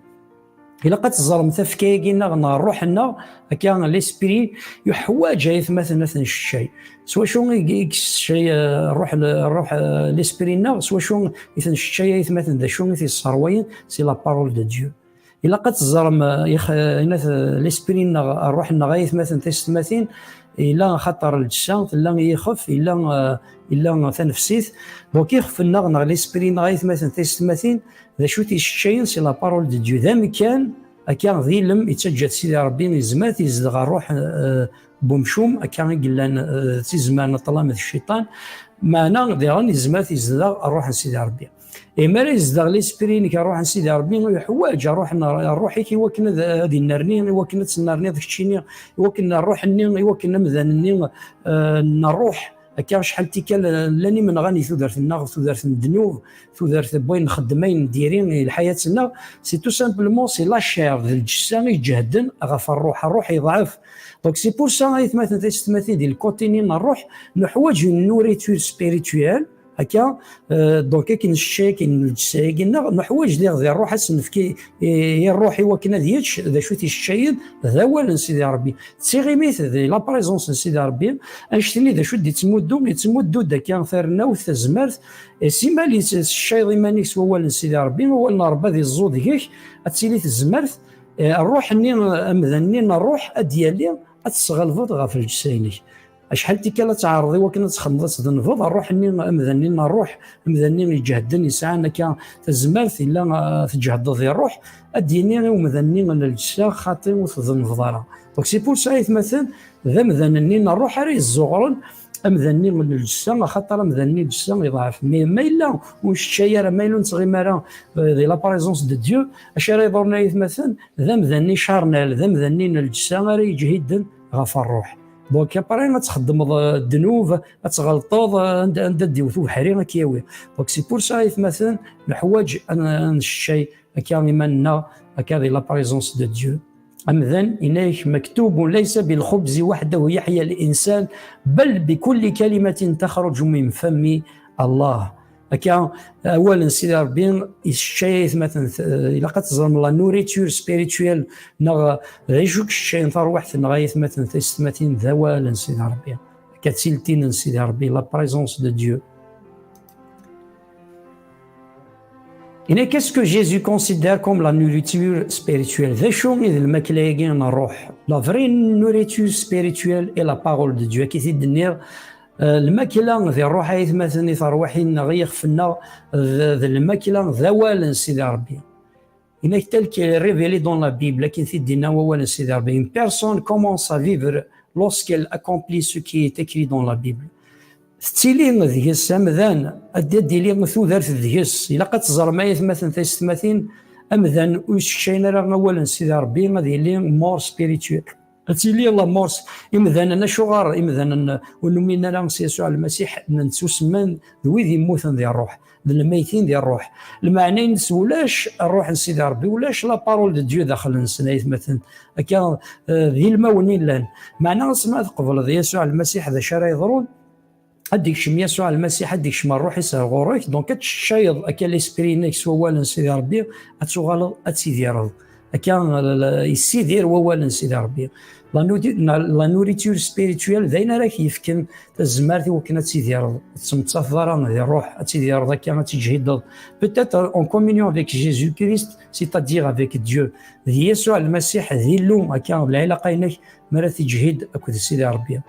Ilaq ad teẓrem tafekka-agi-nneɣ n ṛṛuḥ-nneɣ, akka l'esprit, yuḥwaǧ, ay atmaten, ad t-neččay. S wacu i, i yesseččay, eh, ṛṛuḥ, ṛṛuḥ, eh, l'esprit-nneɣ, s wacu i t-neččay, ay atmaten, d acu i t-yesserwayen? C'est la parole de Dieu. Ilaq ad teẓrem, eh, ix-, eh, inat, eh, l'esprit-nneɣ, ṛṛuḥ-nneɣ, ay atmaten, taysetmatin, ila axaṭer lǧessa, tella i yixef, ila, eh, ila tanefsit. Donc, ixef-nneɣ neɣ l'esprit-nneɣ, ay atmaten, taysetmatin, d acu t-yesseččayen? C'est la parole de Dieu. D amkan, akka d ilem, yettaǧǧa-t Sidi Ṛebbi, yezmer ad yezdeɣ ṛṛuḥ, eh, n umcum, akka i yellan, eh, d tizemmar n ṭṭlam d cciṭan. Meɛna, diɣen, yezmer ad yezdeɣ ṛṛuḥ n Sidi Ṛebbi. Et mi ara yezdeɣ l'esprit-inek ṛṛuḥ n Sidi Ṛebbi, yuḥwaǧ ṛṛuḥ n, ṛṛuḥ-ik i wakken ad, ad yennerni, i wakken ad tennerniḍ keččini, i wakken ṛṛuḥ-nni, i wakken amdan-nni, eh, n ṛṛuḥ, akka acḥal tikkal, eh, llan imenɣan i tudert-nneɣ, tudert n ddnub, tudert n wayen nxeddem, ayen n diri, i lḥayat-nneɣ, c'est tout simplement, c'est la chair, d lǧessa i iǧehden ɣef ṛṛuḥ, ṛṛuḥ yeḍɛef. Donc, c'est pour ça, ay atmaten, taysetmatin, di lkutini n ṛṛuḥ, nuḥwaǧ une nourriture spirituelle, akka, euh, donc, akken nečča, akken lǧessa-agi-nneɣ, nuḥwaǧ diɣ di ṛṛuḥ ad s-nefk i, i, i ṛṛuḥ i wakken ad yečč, d acu t-yesseččayen, d awal n Sidi Ṛebbi. D tiɣimit di la présence n Sidi Ṛebbi, annect-nni d acu d-yettmuddu, yettmuddu-d akka tarennawt, tazmert, eh, simmal yesseččayeḍ iman-ik s wawal n Sidi Ṛebbi, awal n Ṛebbi ad iẓẓu deg-k, ad tili tezmert, eh, ṛṛuḥ-nni, amdan-nni n ṛṛuḥ ad d-yali, ad tesɣelbeḍ ɣef lǧessa-inek. Acḥal tikkal ad tɛerḍeḍ i wakken ad txedmeḍ, ad tdenbeḍ, ṛṛuḥ-nni, amdan-nni n ṛṛuḥ, amdan-nni iǧehden, yesɛan akka tazmert, yella, ah, tǧehdeḍ di ṛṛuḥ, ad d-yini i umdan-nni n lǧessa, xaṭi ur tdenbeḍ ara. Donc, c'est pour ça, ay atmaten, d amdan-nni n ṛṛuḥ ara yezzuɣren amdan-nni n lǧessa, axaṭer amdan-nni n lǧessa iḍɛef. Mais ma yella ur neččay ara, ma yella ur nettɣimi ara, euh, di la présence de Dieu, acu ara yeḍrun, ay atmaten? D amdan-nni charnel, d amdan-nni n lǧessa ara yeǧhiden ɣef ṛṛuḥ. Donc, après, ad txeddmeḍ, euh, ddnub, ad tɣelṭeḍ, euh, anda, anda d-iwet ubeḥri ad k-yawi. Donc, c'est pour ça, ay atmaten, neḥwaǧ ad, ad neččay akka iman-nneɣ, akka di la présence de Dieu. Amdan, yenna-yak, مكتوب: ليس بالخبز وحده يحيا الإنسان، بل بكل كلمة تخرج من فم الله. Akka, awal n Sidi Ṛebbi yesseččay, ay atmaten, eh, ilaq ad teẓrem la nourriture spirituelle, neɣ d acu i yesseččayen tarwiḥt-nneɣ, ay atmaten, taysetmatin, d awal n Sidi Ṛebbi. Akka d tiltin n Sidi Ṛebbi, la présence de Dieu. Et qu'est-ce que Jésus considère comme la nourriture spirituelle? D acu i d lmakla-agi n ṛṛuḥ? La vraie nourriture spirituelle est la parole de Dieu. Akka i t-id-nniɣ, eh, lmakla di ṛṛuḥ, ay atmaten, i terwiḥin-nneɣ, i yixef-nneɣ, d, d lmakla, d awal n Sidi Ṛebbi. Yenna-k tel qu'il est révélé dans la Bible, akken i t-id-yenna wawal n Sidi Ṛebbi. Une personne commence à vivre lorsqu'elle accomplit ce qui est écrit dans la Bible. Tettili deg-s amdan, ad d-, ad d-tili tudert deg-s. Ilaq ad teẓrem, ay atmaten, taysetmatin, amdan ur yesseččayen ara awal n Sidi Ṛebbi, ad yili mort spirituel. Ad tili la mort, imdanen, acuɣer imdanen ur numin ara s Yasuɛ Lmasiḥ, nettusemman d wid yemmuten di ṛṛuḥ, d lmaytin di ṛṛuḥ. Lmeɛna-ines ulac ṛṛuḥ n Sidi Ṛebbi, ulac la parole de Dieu daxel-nsen, ay atmaten. Akka, eh, d ilmawen i llan. Meɛna asmi ad tqebleḍ Yasuɛ Lmasiḥ, d acu ara yeḍrun? ad d-ikcem Yasuɛ Lmasiḥ, ad d-ikcem ṛṛuḥ-is ar ɣur-k, donc ad teččayeḍ akka l'esprit-inek s wawal n Sidi Ṛebbi, ad tuɣaleḍ ad tidireḍ. Akka, la, la, yessidir wawal n Sidi Ṛebbi. La nourri-, la nourriture spirituelle d ayen ara k-yefken tazmert i wakken ad tidireḍ. Ur tettmettateḍ ara di ṛṛuḥ, ad tidireḍ akka, ad tiǧhideḍ. Peut-être en communion avec Jésus-Christ, c'est-à-dire avec Dieu. D Yasuɛ Lmasiḥ, d Illu, akka, d lɛilaqa-inek, mi ara tiǧhid akked Sidi Ṛebbi.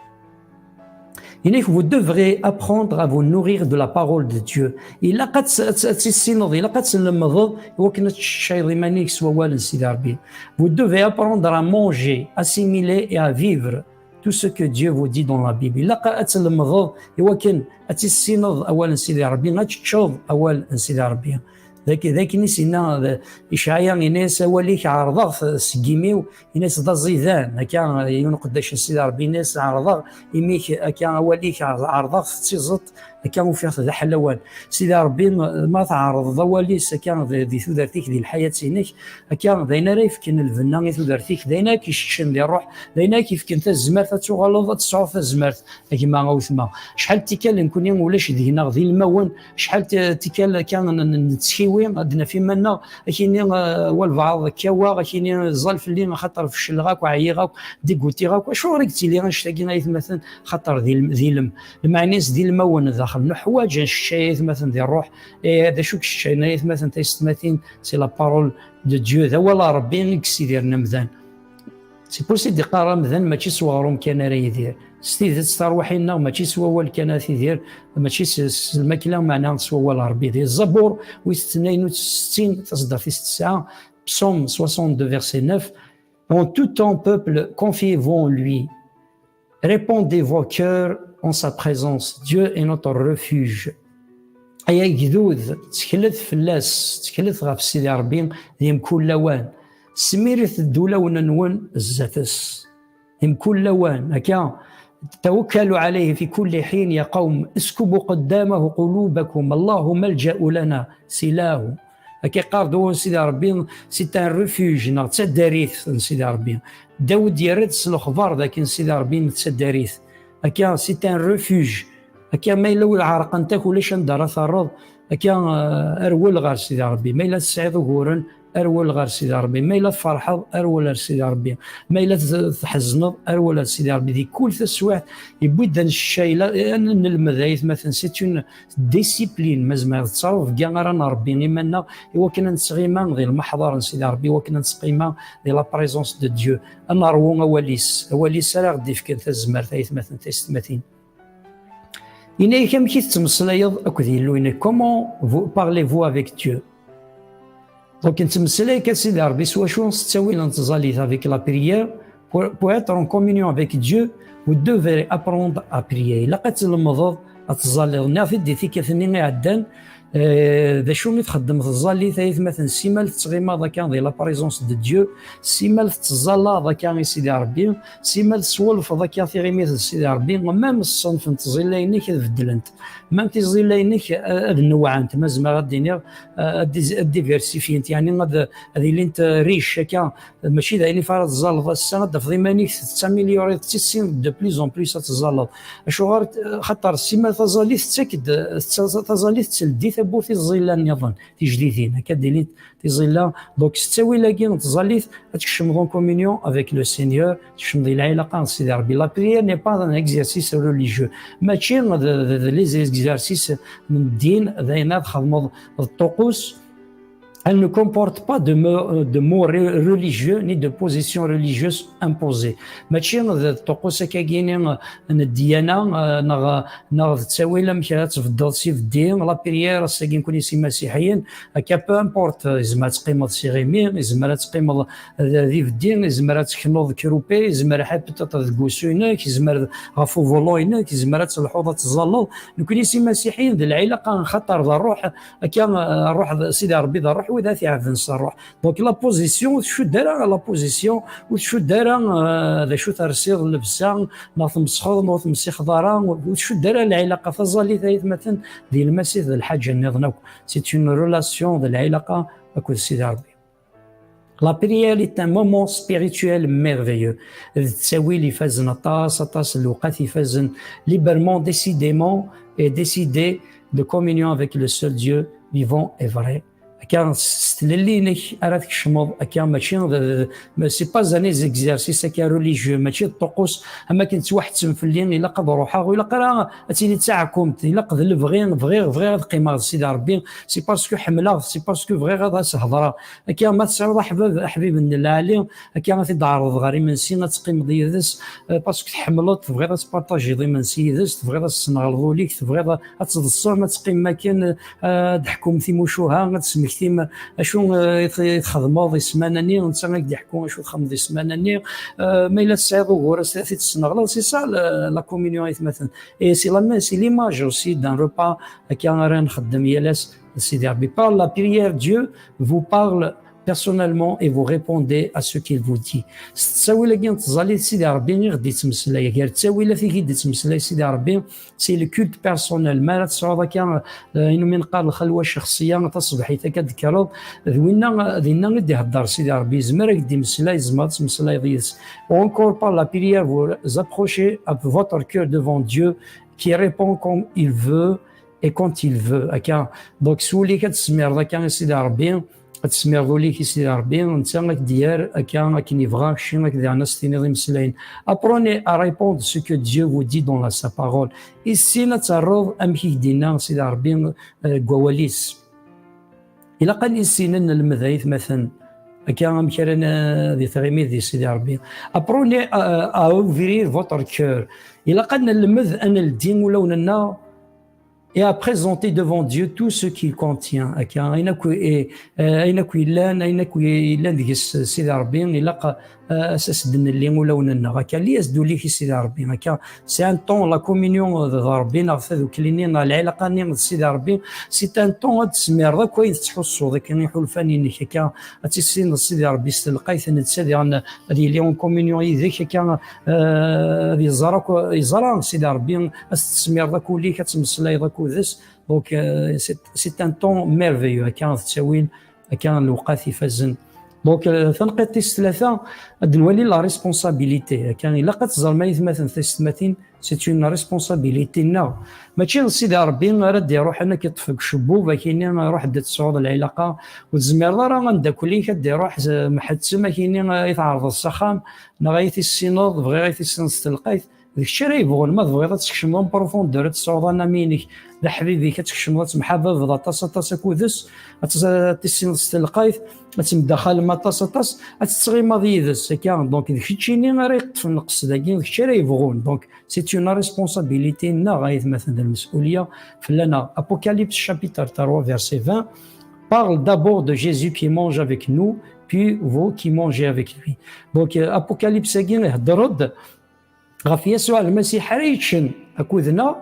Inek, vous devrez apprendre à vous nourrir de la parole de Dieu. Ilaq ad tt-, ad tt-, ad tissineḍ, ilaq ad tlemdeḍ i wakken ad teččayeḍ iman-ik s wawal n Sidi Ṛebbi. Vous devez apprendre à manger, assimiler et à vivre tout ce que Dieu vous dit dans la Bible. Ilaq ad tlemdeḍ i wakken ad tissineḍ awal n Sidi Ṛebbi, ad teččeḍ awal n Sidi Ṛebbi. D ak-, d akken i s-yenna, d, Icɛaya, yenna-yas: "Awal-ik ɛerḍeɣ-t seg imi-w", yenna-yas d aẓidan, akka, yiwen uqeddac n Sidi Ṛebbi yenna-yas: "Ɛerḍeɣ imi-k, akka, awal-ik ɛerḍeɣ-t d tiẓeṭ, akka ufiɣ-t d aḥlawan." Sidi Ṛebbi, ma tɛerḍeḍ awal-is, akka, di, di tudert-ik, di lḥayat-inek, akka, d ayen ara yefken lbenna i tudert-ik, d ayen ara k-iseččen di ṛṛuḥ, d ayen ara k-yefken tazmert ad tuɣaleḍ ad tesɛuḍ tazmert. A gma, a wetma, acḥal n tikkal nekkni ulac deg-neɣ d ilmawen, acḥal n tikkal akka n-, n-, nettkiwi, ad d-naf iman-nneɣ, akini, eh, walbeɛḍ kkaweɣ, akini ẓẓal fell-i, axaṭer fecleɣ akk, ɛyiɣ akk, digutiɣ akk. Acuɣer i yettili annect-agi, ay atmaten? Xaṭer d ilm, d ilm. Lmeɛna-s d ilmawen daxel. Nuḥwaǧ ad neččay, ay atmaten, di ṛṛuḥ. Eh, d acu i yeččan, ay atmaten, taysetmatin? C'est la parole de Dieu, d awal n Ṛebbi i yessidiren amdan. C'est pour ça i d-iqqar amdan mačči s weɣrum kan ara yidir. S tidet, tarwiḥin-nneɣ mačči s wawal kan ara tidir, mačči s, s lmakla, meɛna s wawal n Ṛebbi. Di Zabur wis tnayen u settin, taṣeddart-is tesɛa, Psaume soixante-deux, verset neuf: "En tout temps, peuple, confiez-vous en lui. Répandez vos cœurs en sa présence. Dieu est notre refuge." Ay agdud, tteklet fell-as, tteklet ɣef Sidi Ṛebbi di mkul lawan. Smiret-d ulawen-nwen zdat-s. Di mkul lawan, akka, "توكلوا عليه في كل حين يا قوم، اسكبوا قدامه قلوبكم، الله ملجأ لنا، سلاح." Akka yeqqar-d wawal n Sidi Ṛebbi, c'est un refuge, neɣ d taddarit n Sidi Ṛebbi. Dawed yerra-d s lexbar d akken Sidi Ṛebbi d taddarit. Akka, c'est un refuge. Akka, ma yella ur ɛerqent-ak, ulac anda ara terreḍ. Akka, eh, rwel ɣer Sidi Ṛebbi. Ma yella tesɛiḍ uguren, rwel ɣer Sidi Ṛebbi. Ma yella tferḥeḍ, rwel ɣer Sidi Ṛebbi. Ma yella t-, tḥezneḍ, rwel ɣer Sidi Ṛebbi. Di kul taswiɛt, yewwi-d ad neččay, la, ad nelmed, ay atmaten, c'est une discipline, ma zemreɣ, d ttrebga ara nṛebbi iman-nneɣ, i wakken ad nettɣima di lmeḥḍer n Sidi Ṛebbi, i wakken ad nettɣima di la présence de Dieu, ad neṛwu awal-is, awal-is ara ɣ-d-ifken tazmert, ay atmaten, taysetmatin. Yenna-yak amek i tettmeslayeḍ akked Yillu-inek, comment vous, parlez-vous avec Dieu? Donc, nettmeslay akka, Sidi Ṛebbi, s wacu? S ttawil n tẓallit, avec la prière. Pour, pour être en communion avec Dieu, vous devrez apprendre à prier. Ilaq ad tlemdeḍ ad tẓalliḍ. Nniɣ-t-id di tikkelt-nni iɛeddan, eh, d acu i txeddem tẓallit, ay atmaten, simal tettɣimaḍ akka di la présence de Dieu, simal tettẓallaḍ akka i Sidi Ṛebbi, simal teswulfeḍ akka tiɣimit d Sidi Ṛebbi, même ṣṣenf n tẓilla-inek ad beddlent, même tiẓilla-inek, eh, ad newɛent, ma zemreɣ ad d-iniɣ, eh, ad diz-, ad diversifyent, yeɛni ad, ad ilint, eh, riches akka. Mačči d ayen ifa ara tẓalleḍ ass-a, ad d-tafeḍ iman-ik tettamélioriḍ, tissineḍ de plus en plus ad tẓalleḍ. Acuɣer? Xaṭer simal taẓallit tettak-d, taẓallit tetteldi tawwurt i tẓilla nniḍen, tijdidin, akka d-ilint tiẓilla. Donc, s ttawil-agi n tẓallit, ad tkecmeḍ en communion avec le Seigneur, tkecmeḍ di lɛilaqa d Sidi Ṛebbi. La prière n'est pas un exercice religieux. Mačči d, d, d les exercices n ddin, d ayen ad txedmeḍ d ṭṭuqqus. Elle ne comporte pas de mots, de mots re-, religieux ni de positions religieuses imposées. Mačči d ṭṭuqqus akkagini n ddyana, eh, neɣ, neɣ d ttawil amek ara tbeddeḍ s ibeddi. La prière, ass-agi nekkni s imasiḥiyen, akka, peu importe, izmer ad teqqimeḍ s iɣimi, izmer ad teqqimeḍ d, d ibeddi, izmer ad teknuḍ krupi, izmer ḥapeṭṭeṭ deg wusu-inek, izmer ɣef uvulu-inek, izmer ad telḥuḍ, ad teẓẓalleḍ. Nekkni s imasiḥiyen d lɛilaqa, xaṭer d ṛṛuḥ, akka, eh, ṛṛuḥ d, Sidi Ṛebbi d ṛṛuḥ, wid ara t-iɛebden s ṛṛuḥ. Donc, la position, ur tcudd ara la position, ur tcudd ara, eh, d acu tersiḍ llebsa, neɣ tmesxeḍ, neɣ ur tmesixeḍ ara, ur tcudd ara lɛilaqa. Taẓallit, ay atmaten, di Lmasiḥ d lḥaǧa nniḍen akk. C'est une relation, d lɛilaqa akked Sidi Ṛebbi. La prière est un moment spirituel merveilleux. D ttawil ifazen aṭas, aṭas n lewqat ifazen. Librement, décidément, et décider de communion avec le seul Dieu vivant et vrai. Akka s tlelli-inek ara tkecmeḍ, akka mačči d, d, c'est pas un exercice akka religieux, mačči d ṭuqqus am akken ttwaḥettem fell-i, ilaq ad ruḥeɣ, ur ilaq ara ad tili d taɛkumt, ilaq d lebɣi, bɣiɣ, bɣiɣ ad qqimeɣ d Sidi Ṛebbi, c'est parce que ḥemmleɣ, c'est parce que bɣiɣ ad as-hedṛeɣ. Akka ma tesɛiḍ aḥbab, aḥbib n lɛali, akka ad t-id-tɛerḍeḍ ɣer imensi, ad teqqimeḍ yid-s, eh, parce que tḥemmleḍ, tebɣiḍ ad tpartajiḍ imensi yid-s, tebɣiḍ ad tessenɣleḍ ul-ik, tebɣiḍ ad teḍsem, ad teqqimem akken, eh, ad d-teḥkum timucuha, ad d-tesmektim acu, eh, i t-, i txedmeḍ i ssmana-nni, netta ad k-d-yeḥku acu txedmeḍ i ssmana-nni. Eh, ma yella tesɛiḍ ugur, ad t-id-tessenɣleḍ, c'est ça la, la communion, aytmaten. Et c'est la, c'est l'image aussi d'un repas, akka ara nxeddem yal ass. Sidi Ṛebbi. Par la prière, Dieu vous parle personnellement et vous répondez à ce qu'il vous dit. S ttawil-agi n tẓallit, Sidi Ṛebbi i ɣ-d-yettmeslay. Gar ttawilat i k-id-yettmeslay Sidi Ṛebbi, c'est le culte personnel. Mi ara tesɛuḍ akka, eh, ayen umi neqqar lxelwa ccexṣiyya, taṣebḥit akka d-tekkreḍ, d winna, dinna i d-ihedder Sidi Ṛebbi. Yezmer ad k-d-imeslay, tzemreḍ ad tmeslayeḍ yid-s. Ou encore par la prière, vous approchez à votre cœur devant Dieu, qui répond comme il veut et quand il veut. Akka, donc, s wul-ik ad tesmireḍ akka i Sidi Ṛebbi, ad tesmireḍ ul-ik i Sidi Ṛebbi, netta ad k-d-yerr akka akken yebɣa, kečči ad k-d-yerr ad s-tiniḍ imeslayen. Apprenez à répondre ce que Dieu vous dit dans la, sa parole. Issin ad terreḍ amek i k-d-yenna Sidi Ṛebbi, eh, deg wawal-is. Ilaq ad nissinen, nelmed aytmaten, akka amek ara n-, di tɣimit di Sidi Ṛebbi. Apprenez à, à ouvrir votre cœur. Ilaq ad nelmed ad neldi ulawen-nneɣ et à présenter devant Dieu tout ce qu'il contient. Akka, ayen akk, eh, eh, ayen akk yellan, ayen akk yellan deg-s Sidi Ṛebbi, ilaq, eh, as, as-d-nelli ulawen-nneɣ. Akka, li as-d ul-ik i Sidi Ṛebbi. Akka, c'est un temps, la communion d, d Ṛebbi, neɣ tadukli-nni, neɣ lɛilaqa-nni d Sidi Ṛebbi, c'est un temps ad tesmireḍ akk ayen tettḥussuḍ, akka, iḥulfan-inek, akka, ad tissineḍ Sidi Ṛebbi s telqayt, netta diɣen ad yili en communion yid-k, akka, eh, ad yeẓra akk, yeẓra Sidi Ṛebbi, ad s-tesmireḍ akk ul-ik, ad temmeslayeḍ akked-s. Donc, eh, c'est, c'est un temps merveilleux, akka d ttawil, akka n lewqat ifazen. Donc, eh, tanqiḍt tis tlata, ad nwali la responsabilité. Akka, ilaq ad teẓrem aytmaten tisetmatin, c'est une responsabilité-nneɣ. Mačči d Sidi Ṛebbi ara d-iṛuḥen ad k-iṭṭef deg ucebbub, akini ruḥ-d ad tesɛuḍ lɛilaqa, ur tezmireḍ ara ameddakel-ik ad d-iṛuḥ, eh, mḥettem, akini, eh, i tɛerḍeḍ s axxam, neɣ ay tissineḍ, bɣiɣ ay tissineḍ s telqayt. D kečč ara yebɣun, ma tebɣiḍ ad tkecmeḍ en profondeur, ad tesɛuḍ un ami-inek, d aḥbib-ik, ad tkecmeḍ, ad temḥababeḍ aṭas, aṭas akked-s, ad tes-, ad tissineḍ s telqayt, ad temdaxalem aṭas, aṭas, ad tettɣimaḍ yid-s, akka. Donc, d keččini ara yeṭṭfen lqesd-agi, d kečč ara yebɣun. Donc, c'est une responsabilité-nneɣ, aytmaten, d lmes'ulya fell-aneɣ. Apocalypse chapitre trois, verset vingt, parle d'abord de Jésus qui mange avec nous, puis vous qui mangez avec lui. Donc, euh, Apocalypse-agi ihedder-d ɣef Yasuɛ Lmasiḥ ara yeččen akked-neɣ,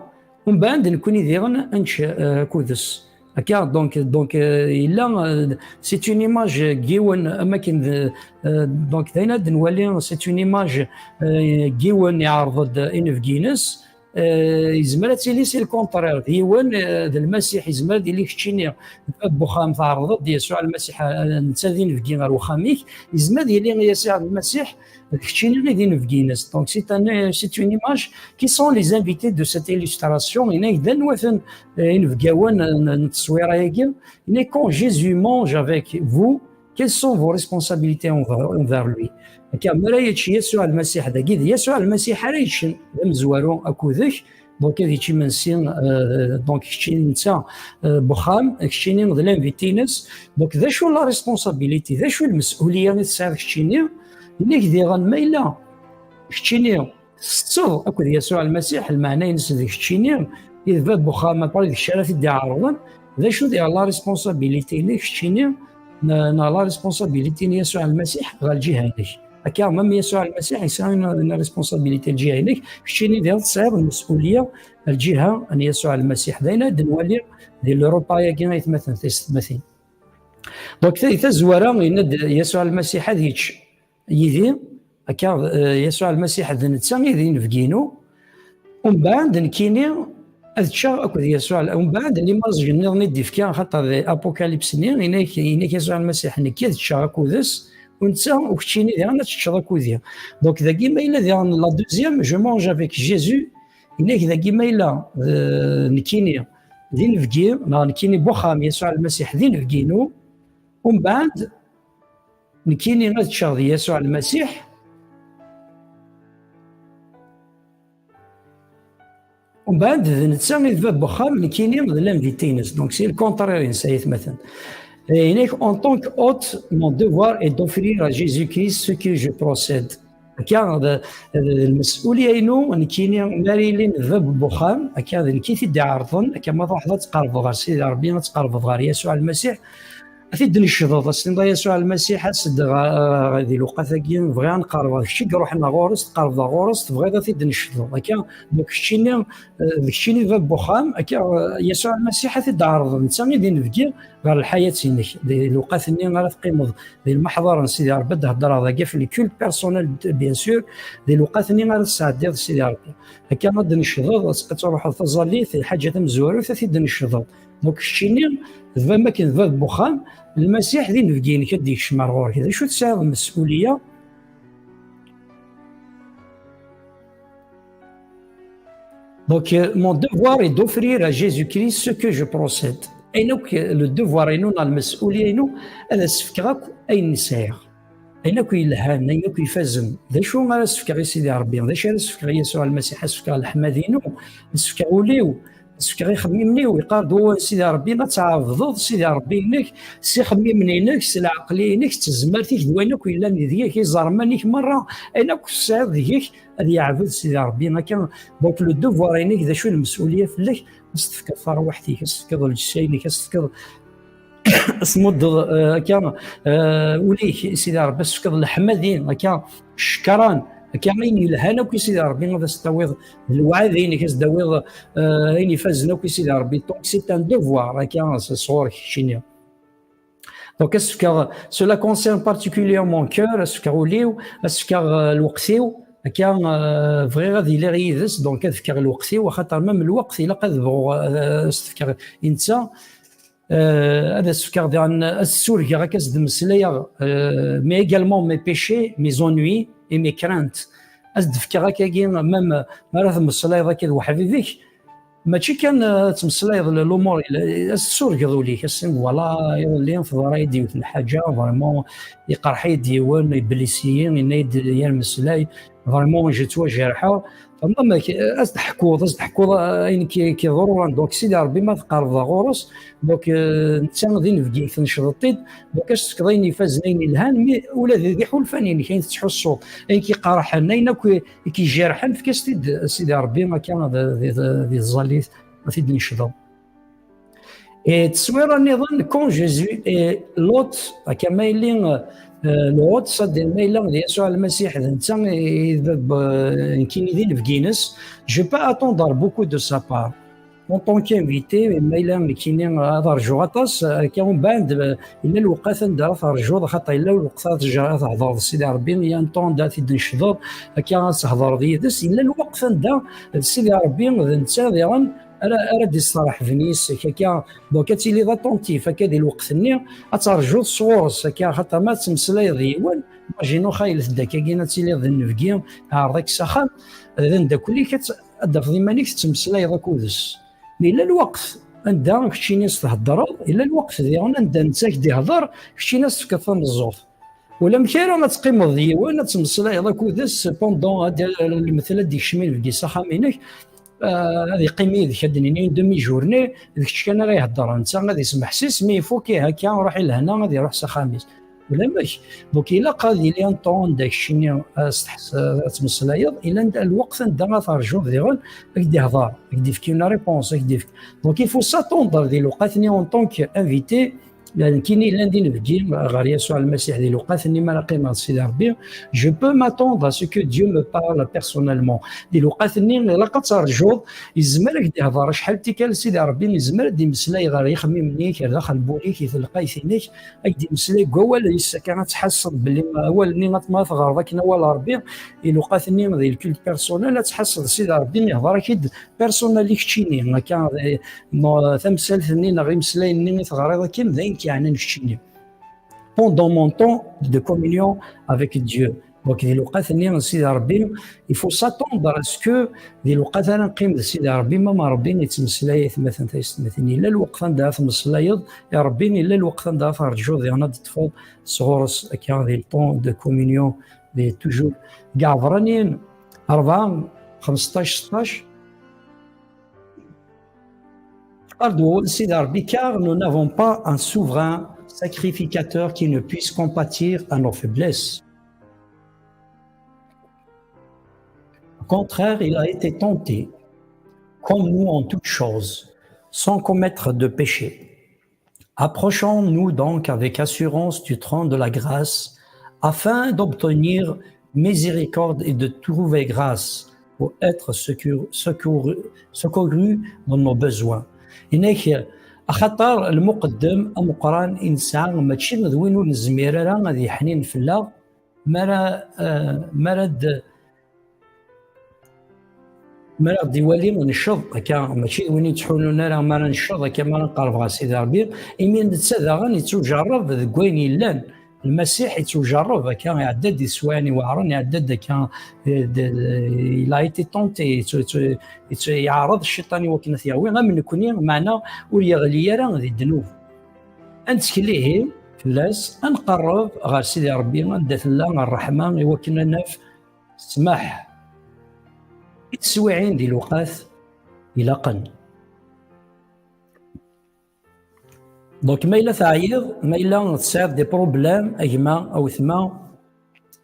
umbeɛd nekkni diɣen ad nečč, eh, akked-s. Akka, donc, donc, eh, yella, eh, c'est une image, eh, n yiwen, am akken d, eh, donc, d ayen ad nwali, c'est une image, eh, n yiwen iɛerḍ-d inebgi-ines, eh, yezmer ad tili si le contraire, d yiwen, eh, d Lmasiḥ, yezmer ad yili keččini d bab n uxxam, tɛerḍeḍ-d Yasuɛ Lmasiḥ, eh, netta d inebgi ɣer uxxam-ik, yezmer ad yili Yasuɛ Lmasiḥ d keččini i d inebgi-ines. Donc, c'est un, c'est une image qui sont les invités de cette illustration. Yenna-ak-d anwa-ten, eh, inebgawen n, n tteswira-agi. Yenna-ak, quand Jésus mange avec vous, quelles sont vos responsabilités envers, envers lui? Akka, mi ara yečč Yasuɛ Lmasiḥ dagi, d Yasuɛ Lmasiḥ ara yeččen d amezwaru akked-k. Donc, ad yečč imensi, euh, donc, keččini netta, euh, n uxxam, keččini d l'invité-ines. Donc, d acu la responsabilité, d acu lmes'uliya i tesɛiḍ keččini? Yenna-ak diɣen, ma yella keččini tettetteḍ akked Yasuɛ Lmasiḥ, lmeɛna-ines d keččini i d bab n uxxam, après d kečč ara t-id-iɛerḍen, d acu diɣen la responsabilité-inek keččini, neɣ, neɣ la responsabilité n Yasuɛ Lmasiḥ ɣer lǧiha-inek? Akka, même Yasuɛ Lmasiḥ yesɛa une, une responsabilité lǧiha-inek, keččini diɣen tesɛiḍ lmes'uliya lǧiha n Yasuɛ Lmasiḥ. D ayen ad nwali di le repas-agi, aytmaten tisetmatin. Donc, ta-, tazwara, yenna-d Yasuɛ Lmasiḥ ad yečč yid-i, akka, eh, Yasuɛ Lmasiḥ d netta i d inebgi-inu. Umbeɛd, nekkini ad ččeɣ akked Yasuɛ, umbeɛd, l'image nniḍen i d-ifka, axaṭer di Apocalypse-nni, yenna-ak, yenna-ak Yasuɛ Lmasiḥ, nekk ad ččeɣ akked-s, u netta u keččini diɣen ad teččeḍ akked-i. Donc dagi ma yella diɣen la deuxième, je mange avec Jésus, inak dagi ma yella d nekkini d inebgi, neɣ nekkini n uxxam Yasuɛ Lmasiḥ d inebgi-inu, umbeɛd nekkini ad ččeɣ d Yasuɛ Lmasiḥ, umbeɛd d netta i d bab n uxxam, nekkini d l'invité-ines. Donc c'est le contraire-ines, ay atmaten. Et en tant qu'hôte, mon devoir est d'offrir à Jésus-Christ ce que je possède. Akka d, d lmes'ulya-inu, nekkini mi ara yilin d bab n uxxam, akka d nekk i t-id-iɛerḍen, akka ma truḥeḍ ad tqerbeḍ ɣer Sidi Ṛebbi, ad tqerbeḍ ɣer Yasuɛ Lmasiḥ, ad t-id-necdeḍ, ad s-tiniḍ a Yasuɛ Lmasiḥ, as-d ɣer, di lewqat-agi, bɣiɣ ad n-qerbeɣ, d kečč i iṛuḥen ɣur-s, tqerbeḍ ɣur-s, tebɣiḍ ad t-id-necdeḍ. Akka, donc keččini, eh, d keččini d bab n uxxam, akka, eh, Yasuɛ Lmasiḥ ad t-id-ɛerḍen, netta i d inebgi ɣer lḥayat-inek. Di lewqat-nni ara teqqimeḍ di lmeḥḍer n Sidi Ṛebbi, ad d-heddreɣ dagi ɣef le culte personnel, bien sûr, di lewqat-nni ara tesɛeddiḍ Sidi Ṛebbi. Akka ad d-necdeḍ, ad, ad truḥeḍ taẓallit, lḥaǧa tamezwarut, ad t-id-necdeḍ. Donc keččini, d bab akken d bab n uxxam, Lmasiḥ d inebgi-inek ad d-yekcem ar ɣur-k. D acu tesɛiḍ n mes'ulya? Donc, euh, mon devoir est d'offrir à Jésus-Christ ce que je possède. Ayen akk, le devoir-inu neɣ lmes'ulya-inu, ad as-fkeɣ akk ayen sɛiɣ. Ayen akk yelhan, ayen akk ifazen. D acu ara as-fkeɣ i Sidi Ṛebbi? D acu ara as-fkeɣ i Yasuɛ Lmasiḥ? Ad as-fkeɣ leḥmadi-inu, ad as-fkeɣ ul-iw, ad as-fkeɣ ixemmimen-iw. Yeqqar-d wawal n Sidi Ṛebbi, ad tɛebdeḍ Sidi Ṛebbi-inek s ixemmimen-inek, s leɛqel-inek, s tezmert-ik, d wayen akk yellan deg-k, iẓerman-ik merra, ayen akk tesɛiḍ deg-k, ad yeɛbed Sidi Ṛebbi. Akka, donc le devoir-inek, d acu lmes'ulya fell-ak? Ad s-tefkeḍ tarwiḥt-ik, ad s-tefkeḍ lǧessa-inek, ad s-tefkeḍ, ad s-tmuddeḍ, euh, akka, euh, ul-ik i Sidi Ṛebbi, ad s-tefkeḍ leḥmadi, akka, ccekran, akka, ayen yelhan akk i Sidi Ṛebbi, ad as-tawiḍ d lewɛadi-inek, ad as-d-tawiḍ, euh, ayen ifazen akk i Sidi Ṛebbi. Donc c'est un devoir, akka, s-, sɣur-k keččini. Donc, ad s-fkeɣ, cela concerne particulièrement mon cœur, ad s-fkeɣ ul-iw, ad s-fkeɣ, euh, lweqt-iw, akka, euh, bɣiɣ ad iliɣ yid-s, donc ad fkeɣ lweqt-iw, axaṭer même lweqt ilaq ad bɣuɣ, euh, ad s-t-fkeɣ i netta, euh, ad as-fkeɣ diɣen, ad s-surgeɣ, akka ad s-d-mmeslayeɣ, euh, mais également mes péchés, mes ennuis et mes craintes. Ad s-d-fkeɣ akkagi, même mi ara temmeslayeḍ akka d weḥd-k, mačči kan, euh, ad tmeslayeḍ l-, lumuṛ, ad s-tsurgeḍ ul-ik, ad s-tiniḍ, voilà, iḍelli teḍra-yi-d yiwet n lḥaǧa, vraiment, iqerḥ-iyi-d yiwen, iblisi-yi, yenna-yi-d yir meslay, vraiment, je ttwajerḥeɣ. Tfehmeḍ amek, euh, ad s-d-teḥkuḍ, ad s-d-teḥkuḍ, euh, ayen k-, k-iḍururen. Donc, Sidi Ṛebbi ma tqerrbeḍ ɣur-s, donc, euh, netta d inebgi-k, tnecdeḍ-t-id, donc ad s-tefkeḍ ayen ifazen, ayen yelhan, mi ula d, d iḥulfan-inek, ayen tettḥussuḍ, ayen k-iqerḥen, ayen akk i k-ijerḥen, efk-as-t-id Sidi Ṛebbi, akka di, di, di tẓallit, ad t-id-necdeḍ. Et tteswira nniḍen, quand Jésus est l'hôte, akka ma yelli, euh, l'hôte, c'est-à-dire ma yella d Yasuɛ Lmasiḥ d netta i d bab, euh, nekkini d inebgi-ines, je peux attendre beaucoup de sa part. En tant qu'invité, ma yella nekkini ad rjuɣ aṭas, akka umbeɛd, euh, yella lweqt anda ara terjuḍ, axaṭer yella lweqt ara tj-, ara thedreḍ d Sidi Ṛebbi, il y a un temps anda ara t-id-necdeḍ, akka ad thedreḍ yid-s, yella lweqt anda d Sidi Ṛebbi d netta diɣen ara, ara d-iṣerḥben yis-k, akka, donc ad tiliḍ attentif, akka di lweqt-nni ad terjuḍ sɣur-s, akka, axaṭer ma ad temmeslayeḍ d yiwen, imagine xayelet-d akkagi ad tiliḍ d nnebgi, ɛreḍ-ak s axxam, d ameddakel-ik, ad t-, ad d-tafeḍ iman-ik tettmeslayeḍ akked-s. Mais yella lweqt anda keččini s-theddreḍ, yella lweqt diɣen anda netta ak-d-ihder, keččini s-tefkeḍ tameẓẓuɣt. Ulamek ara ad teqqimeḍ d yiwen, ad temmeslayeḍ akked-s pendant, ad, lmettel ad d-ikcem inebgi s axxam-inek, ah, ad yeqqim yid-k, ad d-nini une demi-journée, d kečč kan ara iheddren, netta ad ismeḥsis, mi ifuk, ih, akka, ruḥ i lehna, ad iruḥ s axxam-is. Ulamek. Donc, ilaq ad yili un temps anda keččini, ah, s-, ad tmeslayeḍ, ila anda, lweqt anda ad terjuḍ diɣen, ad k-d-ihder, ad k-d-ifk une réponse, ad k-d-ifk. Donc, il faut s'attendre di lewqat-nni en tant qu'invité, nekkini yellan d inebgi ɣer Yasuɛ Lmasiḥ di lewqat-nni mi ara qqimeɣ d Sidi Ṛebbi, je peux m'attendre à ce que Dieu me parle personnellement. Di lewqat-nni ilaq ad terjuḍ, yezmer ad k-d-ihder acḥal n tikkal Sidi Ṛebbi, yezmer ad d-imeslay ɣer yixemmimen-ik, ar daxel n wul-ik, i telqayt-inek, ad k-d-imeslay deg wawal-is, akka ad tḥasseḍ belli awal-nni, ma teɣreḍ akken awal n Ṛebbi, i lewqat-nni di le culte personnel, ad tḥasseḍ Sidi Ṛebbi ihder-ak-id personnel i keččini, akka, eh, ma tamsalt-nni neɣ imeslayen-nni i teɣriḍ akken d ayen k-yeɛnan keččini. pendant mon temps de communion avec Dieu. Donc, di lewqat-nni n Sidi Ṛebbi, il faut s'attendre à ce que di lewqat ara neqqim d Sidi Ṛebbi, ma ma Ṛebbi yettmeslay, aytmaten taysetmatin. Yella lweqt anda ara tmeslayeḍ i Ṛebbi, yella lweqt anda ara terǧuḍ, yerna ad d-teṭṭfeḍ sɣur-s, akka, di le temps de communion, di toujours, deg Iɛebṛaniyen rebɛa, xemseṭṭac, seṭṭac. Car nous n'avons pas un souverain sacrificateur qui ne puisse compatir à nos faiblesses. Au contraire, il a été tenté, comme nous en toutes choses, sans commettre de péché. Approchons-nous donc avec assurance du trône de la grâce, afin d'obtenir miséricorde et de trouver grâce pour être secouru, secouru dans nos besoins. Inek, axaṭer lmuqeddem ameqqran i nesɛa, mačči d win ur nezmir ara ad yeḥnin fell-aɣ, mi ara, eh, mi ara d-, mi ara ɣ-d-iwali necceḍ, akka, mačči d win yettḥunun ara mi ara necceḍ, akka, mi ara nqerreb ɣer Sidi Ṛebbi, imi netta daɣen yettujerreb deg wayen yellan. Lmasiḥ yettujerreb, akka, iɛedda-d di teswiɛin iweɛṛen, iɛedda-d, akka, eh, de, de, il a été tenté, yettu-, yettu-, yettu-, yeɛreḍ cciṭan i wakken ad t-yawi, am nekni, meɛna ur yeɣli ara di ddnub. Ad nettkel ihi fell-as, ad nqerreb ɣer Sidi Ṛebbi, anda tella ṛṛeḥma, i wakken ad naf ssmaḥ i teswiɛin di lewqat ilaqen. Donc, ma yella teɛyiḍ, ma yella tesɛiḍ des problèmes, a gma, a wetma,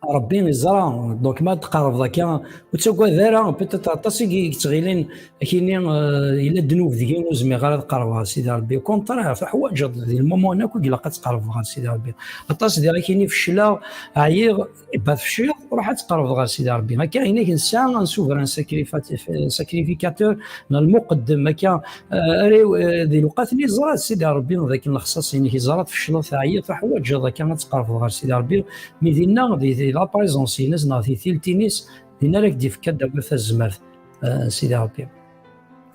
Ṛebbi iẓra. Donc, ma tqerrbeḍ akka, ur ttagad ara, peut-être aṭas i yettɣilin, akini, euh, yella ddnub deg-i, ur zmireɣ ara ad qerrbeɣ ɣer Sidi Ṛebbi. Au contraire, tuḥwaǧeḍ di lmuman akk i ilaq ad tqerrbeḍ ɣer Sidi Ṛebbi. Aṭas diɣ akini fecleɣ, ɛyiɣ, iba tefciḍ, ruḥ ad tqerrbeḍ ɣer Sidi Ṛebbi. Akka, inek nesɛa un souverain sacrifi-, sacrificateur, neɣ lmuqeddem, akka, eh, ara, eh, di lewqat-nni yeẓra Sidi Ṛebbi d akken lexṣaṣ-inek, yeẓra tfecleḍ, teɛyiḍ, tuḥwaǧeḍ akka ad tqerrbeḍ ɣer Sidi Ṛebbi, mi dinna, di, di la présence-ines, neɣ di tilt-ines, dinna ara k-d-ifka ddaw tazmert, eh, Sidi Ṛebbi.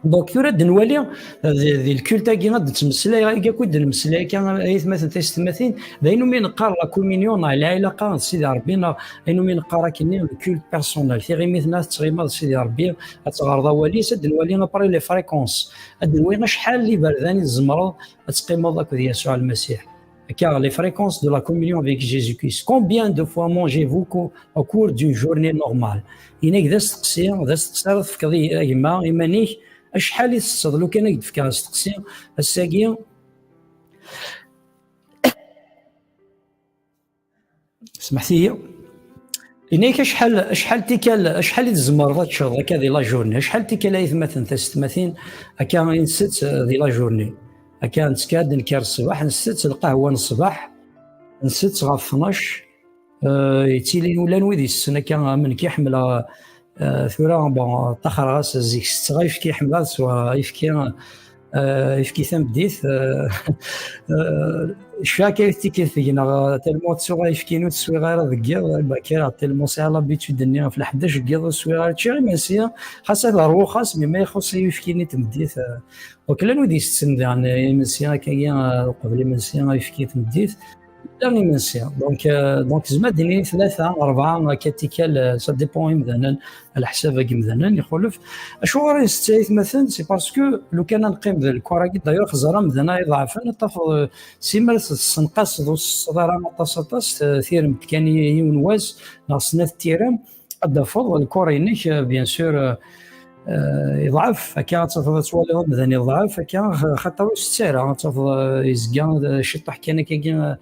Donc, tura ad nwali, eh, di, di lkult-agi ad d-ttmeslayeɣ, agi akk i d-nemmeslay akka, aytmaten taysetmatin, d ayen umi neqqar la communion, neɣ lɛilaqa d Sidi Ṛebbi, neɣ ayen umi neqqar akkenni le culte personnel. Tiɣimit-nni ad tettɣimaḍ d Sidi Ṛebbi, ad teɣreḍ awal-is, ad nwali après les fréquences, ad nwi acḥal n iberdan i tzemreḍ ad teqqimeḍ akked Yasuɛ Lmasiḥ. Akka, les fréquences de la communion avec Jésus-Christ. Combien de fois mangez-vous co-, au cours d'une journée normale? Inek d asteqsi, d asteqsi ara tefkeḍ i, a gma, iman-ik, acḥal i tettetteḍ? Lukan ad k-d-fkeɣ asteqsi, ass-agi, smeḥt-iyi. Inek acḥal, acḥal tikkal, acḥal i tzemreḍ ad teččeḍ akka di la journée? Acḥal tikkal, aytmaten taysetmatin, akka i nsett, eh, di la journée? Akka nettka ad d-nekker ṣṣbeḥ, nsett lqahwa n ṣṣbeḥ, nsett ɣef tnac, eh, yettilin ula n wid yessetten akka, am nekk i ḥemmleɣ, eh, tura, bon, ṭaxreɣ-as zik setteɣ ayefki, ḥemmleɣ ad sweɣ ayefki, eh, ayefki tameddit, eh, eh, cfiɣ akka tikkelt tegneɣ, eh, tellement tsuɣ ayefki-inu ur t-swiɣ ara deg yiḍ, eh, bakir, tellement sɛiɣ l'habitude-nni ɣef leḥdac deg yiḍ ur swiɣ ara, ččiɣ imensi, xas ad ṛwuɣ xas, mais ma ixuṣ ayefki-nni n tmeddit, eh, Donc, llan wid yessetten daɣen imensi akkagi, eh, uqbel imensi, ayefki tameddit, llan imensi. Donc, eh, donc, tezmer ad d-nini tlata, rebɛa, akka tikkal, eh, ça dépend imdanen, ɛla ḥsab n yimdanen, ixulef. Acuɣer i nsett aytmaten? C'est parce que lukan ad neqqim d lkor-agi, d'ailleurs, xeẓra amdan-a iḍeɛfen, ad tafeḍ, eh, simmal tessenqaseḍ, ur tesseḍ ara aṭas, aṭas, eh, tiremt kan i yiwen wass, neɣ snat tirem, ad d-tafeḍ lkor-inek, eh, bien sûr, eh, eh, iḍɛef, akka ad tafeḍ ad twaliḍ amdan iḍɛef, akka, x-, xaṭer ur isett ara, ad tafeḍ, eh, yezga, eh, ciṭṭaḥ kan akkagi, eh,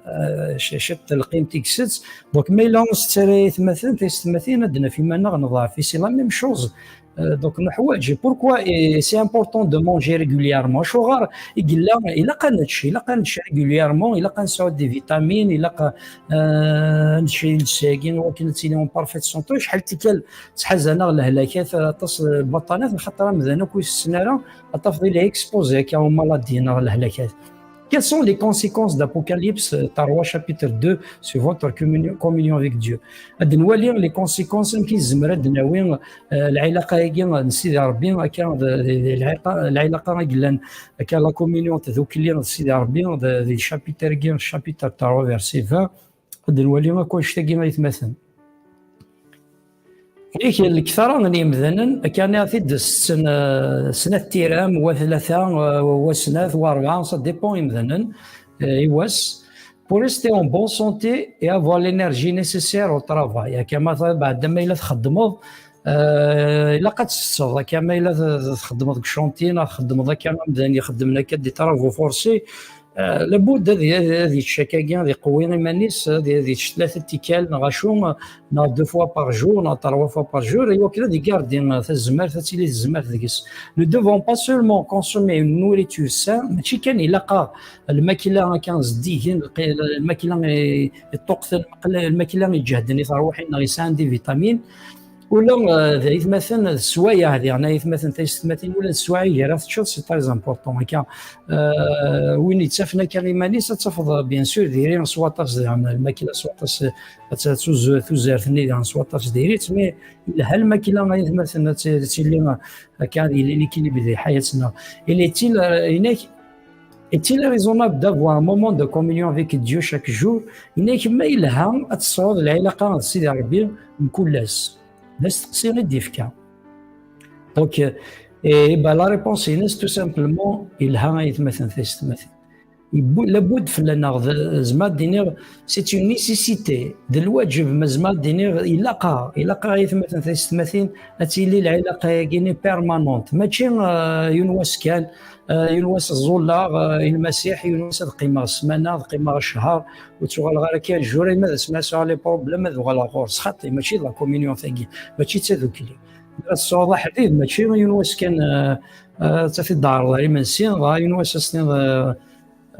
eh, c-, ciṭ lqimt i isett. Donc, ma yella ur nsett ara aytmaten, taysetmatin, ad d-naf iman-nneɣ neḍɛef. Et c'est la même chose. Eh, donc, neḥwaǧ. Pourquoi, eh, c'est important de manger régulièrement? Acuɣer i yella, ilaq ad nečč, ilaq ad nečč régulièrement, ilaq ad nesɛu des vitamines, ilaq, eh, ad nečč iles-agi, wakken ad tili en parfaite santé. Acḥal tikkal ttḥazaneɣ lehlakat, aṭas n lbaṭṭanat, xaṭer amdan akk ur itessen ara, ad tafeḍ il est exposé akka aux maladies neɣ lehlakat. Quelles sont les conséquences d'Apocalypse trois chapitre deux sur votre communion, communion avec Dieu? Ad nwali les conséquences, amek i nezmer ad nawi lɛilaqa-agi n Sidi Ṛebbi, akka d lɛilaqa i yellan, akka la communion, tdukli d Sidi Ṛebbi, di chapitre-agi, chapitre trois, verset vingt. Ad nwali akk annect-agi, aytmaten. Yak, lketṛa n yimdanen, akka nniɣ-t-id, setten, eh, snat tiram, wa tlata, eh, wa snat, wa ṛebɛa, ça dépend imdanen, eh, i wass. Pour rester en bonne santé et avoir l'énergie nécessaire au travail. Akka ma tbeɛda ma yella txeddmeḍ, eh, ilaq ad tesseḍ, akka ma yella txeddmeḍ deg chantier, neɣ txeddmeḍ akka amdan ixeddmen akka des travaux forcés, Eh, labud ad, ad, ad yečč akkagi, ad iqewwi iman-is, ad, ad yečč tlata tikkal, neɣ acu, neɣ deux fois par jour, neɣ trois fois par jour, i wakken ad igardi, eh, tazmert, ad tili tezmert deg-s. Nous devons pas seulement consommer une nourriture saine, mačči kan ilaq-aɣ lmakla akka zeddigen, lqi-, lmakla i, iṭuqten, lmakla iǧehden i terwiḥin neɣ yesɛan des vitamines, Ula, eh, d aytmaten, d sswayeɛ diɣen, aytmaten, taysetmatin, ula d sswayeɛ gar ad teččeḍ, c'est très important. Akka, eh, win yettafen akka iman-is, ad tafeḍ, bien sûr, diri s waṭas diɣen, lmakla s waṭas, eh, ad tt-, tuz-, tuzert-nni diɣen s waṭas diri-tt, mais yelha lmakla, aytmaten, ad tt-, ad tili, eh, akka, ad yili l'équilibre di ḥayat-nneɣ. Il est-il, eh, inak, Est-il raisonnable d'avoir un moment de communion avec Dieu chaque jour? Inak ma yelha ad tesɛuḍ lɛilaqa d Sidi Ṛebbi mkul ass? D asteqsi i d-yefka. Donc, eh, eh ben, la réponse-ines, tout simplement, yelha, aytmaten, taysetmatin. Yebbu-, labud fell-aneɣ, d-, zma d-iniɣ, c'est une nécessité. D lwaǧeb, ma zma d-iniɣ, ilaq-aɣ, ilaq-aɣ, aytmaten, taysetmatin, ad tili lɛilaqa-agi-ni permanente. Mačči, eh, yiwen wass kan, Eh, yiwen wass ẓẓulleɣ, eh, i Lmasiḥ, yiwen wass ad qqimeɣ ssmana, ad qqimeɣ ccher, ur ttuɣaleɣ ara kan jour, ma d asmi ara sɛuɣ les problèmes, ad uɣaleɣ ɣur-s. Xaṭi, mačči d la communion tagi, mačči d tadukli. Mi ara tesɛuḍ aḥbib, mačči yiwen wass kan, eh, eh, ad t-id-tɛerḍeḍ ar imensi, dɣa yiwen wass ad s-tiniḍ, eh,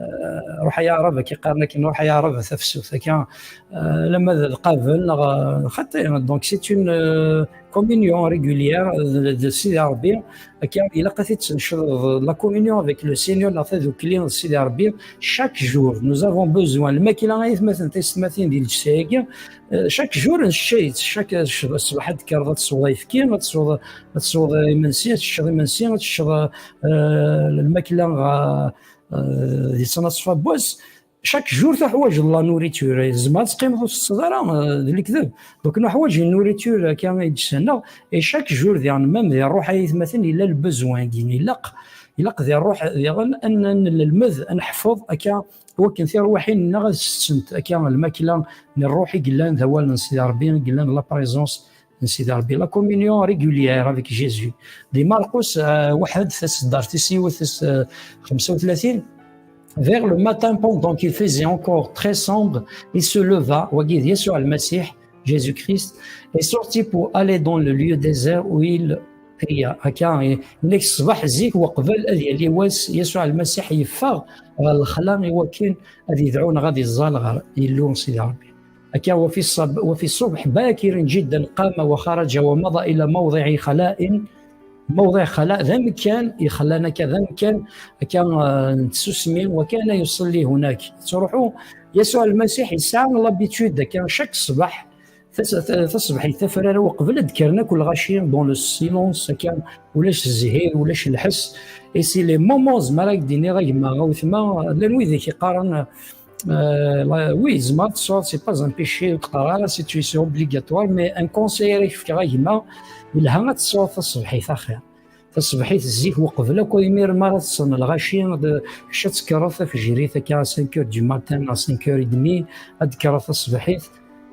eh, ruḥ ay aɛrab, akka qqaren akken, ruḥ ay aɛrab a tafsut, akka, eh, alamma d lqabel, neɣ, eh, xaṭi, donc c'est une, eh, communion régulière, euh, de, de Sidi Ṛebbi, akka, ilaq ad t-id-tnecreḍ, la communion avec le Seigneur, neɣ tadukli d Sidi Ṛebbi, chaque jour. Nous avons besoin. Lmakla, aytmaten, taysetmatin, di lǧetta-agi, euh, chaque jour, nečča-tt, chaque, ṣṣbeḥ ad d-tekkreḍ ad tesweḍ ayefki, ad tesweḍ, ad tesweḍ imensi, ad teččeḍ imensi, ad teččeḍ, euh, lmakla, euh, euh, di ttnaṣfa n wass. Chaque jour tuḥwaǧeḍ la nourriture. Tzemreḍ ad teqqimeḍ ur tettetteḍ ara, eh, d lekdeb. Donc nuḥwaǧ une nourriture akka i d-ssehneɣ. Et chaque jour diɣen, même di ṛṛuḥ, ay atmaten, yella le besoin-agi. Ilaq, ilaq di ṛṛuḥ diɣen ad n-, ad nelmed, ad neḥfeḍ akka, wakken tirwiḥin-nneɣ ad ttettent akka lmakla n ṛṛuḥ i yellan d awal n Sidi Ṛebbi, i yellan la présence n Sidi Ṛebbi, la communion régulière avec Jésus. Di Marcus, euh, waḥed, taseddart-is yiwet, tis, euh, xemsa u tlatin, vers le matin, pendant qu'il faisait encore très sombre, il se leva, wagi d Yasuɛ Lmasiḥ, Jésus-Christ, et sortit pour aller dans le lieu désert où il pria. Akka, i-, nekk ṣṣbeḥ zik, weqbel ad yali wass, Yasuɛ Lmasiḥ yeffeɣ ɣer lexla i wakken ad yedɛu neɣ ad iẓẓal ɣer Yillu Sidi Ṛebbi. Akka, وفي الصب-، وفي الصبح باكر جدا قام وخرج ومضى إلى موضع خلاء، موضع خلاء, d amkan yexlan akka, d amkan akka, eh, n tsusmi, وكان يصلي هناك. Yettruḥu Yasuɛ Lmasiḥ yesɛa l'habitude akka, chaque ṣṣbeḥ, tas-, ta-, taṣebḥit, tafrara, uqbel ad d-kkren akk lɣaci, dans le silence, akka, ulac zzhir, ulac lḥess. Et c'est les moments, zemreɣ ad k-d-iniɣ, a gma, a wetma, llan wid i k-iqqaren, Euh, la-, oui, tzemreḍ ad tesɛuḍ, c'est pas un péché, ur teqqar ara, c'est, c'est obligatoire, mais un conseil ara k-fkeɣ, a gma, yelha ad tesɛuḍ taṣebḥit axir. Taṣebḥit zik, uqbel akk, imir mi ara ṭṭsen lɣaci, d-, kečč ad tekkreḍ tafejrit akka à cinq heures du matin, à cinq heures et demie, ad d-tekkreḍ taṣebḥit,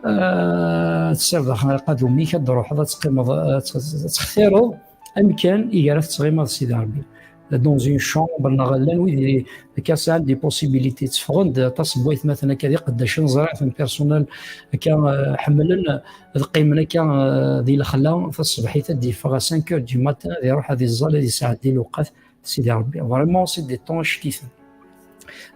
euh, ad tessirdeḍ axnariq ad umik, ad d-truḥeḍ, ad teqqimeḍ, ad t-, ad textireḍ amkan i gar ad tettɣimaḍ d Sidi Ṛebbi. Dans une chambre, neɣ llan wid i, akka sɛan des possibilités, tteffɣen-d aṭas n waytmaten akka d iqeddacen, ẓriɣ-ten personnel, akka, eh, ḥemmlen ad qqimen akka, eh, di lexla, taṣebḥit ad d-yeffeɣ à cinq heures du matin, ad iruḥ ad iẓẓal, ad yesɛeddi lewqat d Sidi Ṛebbi. Vraiment, c'est des temps icekiten.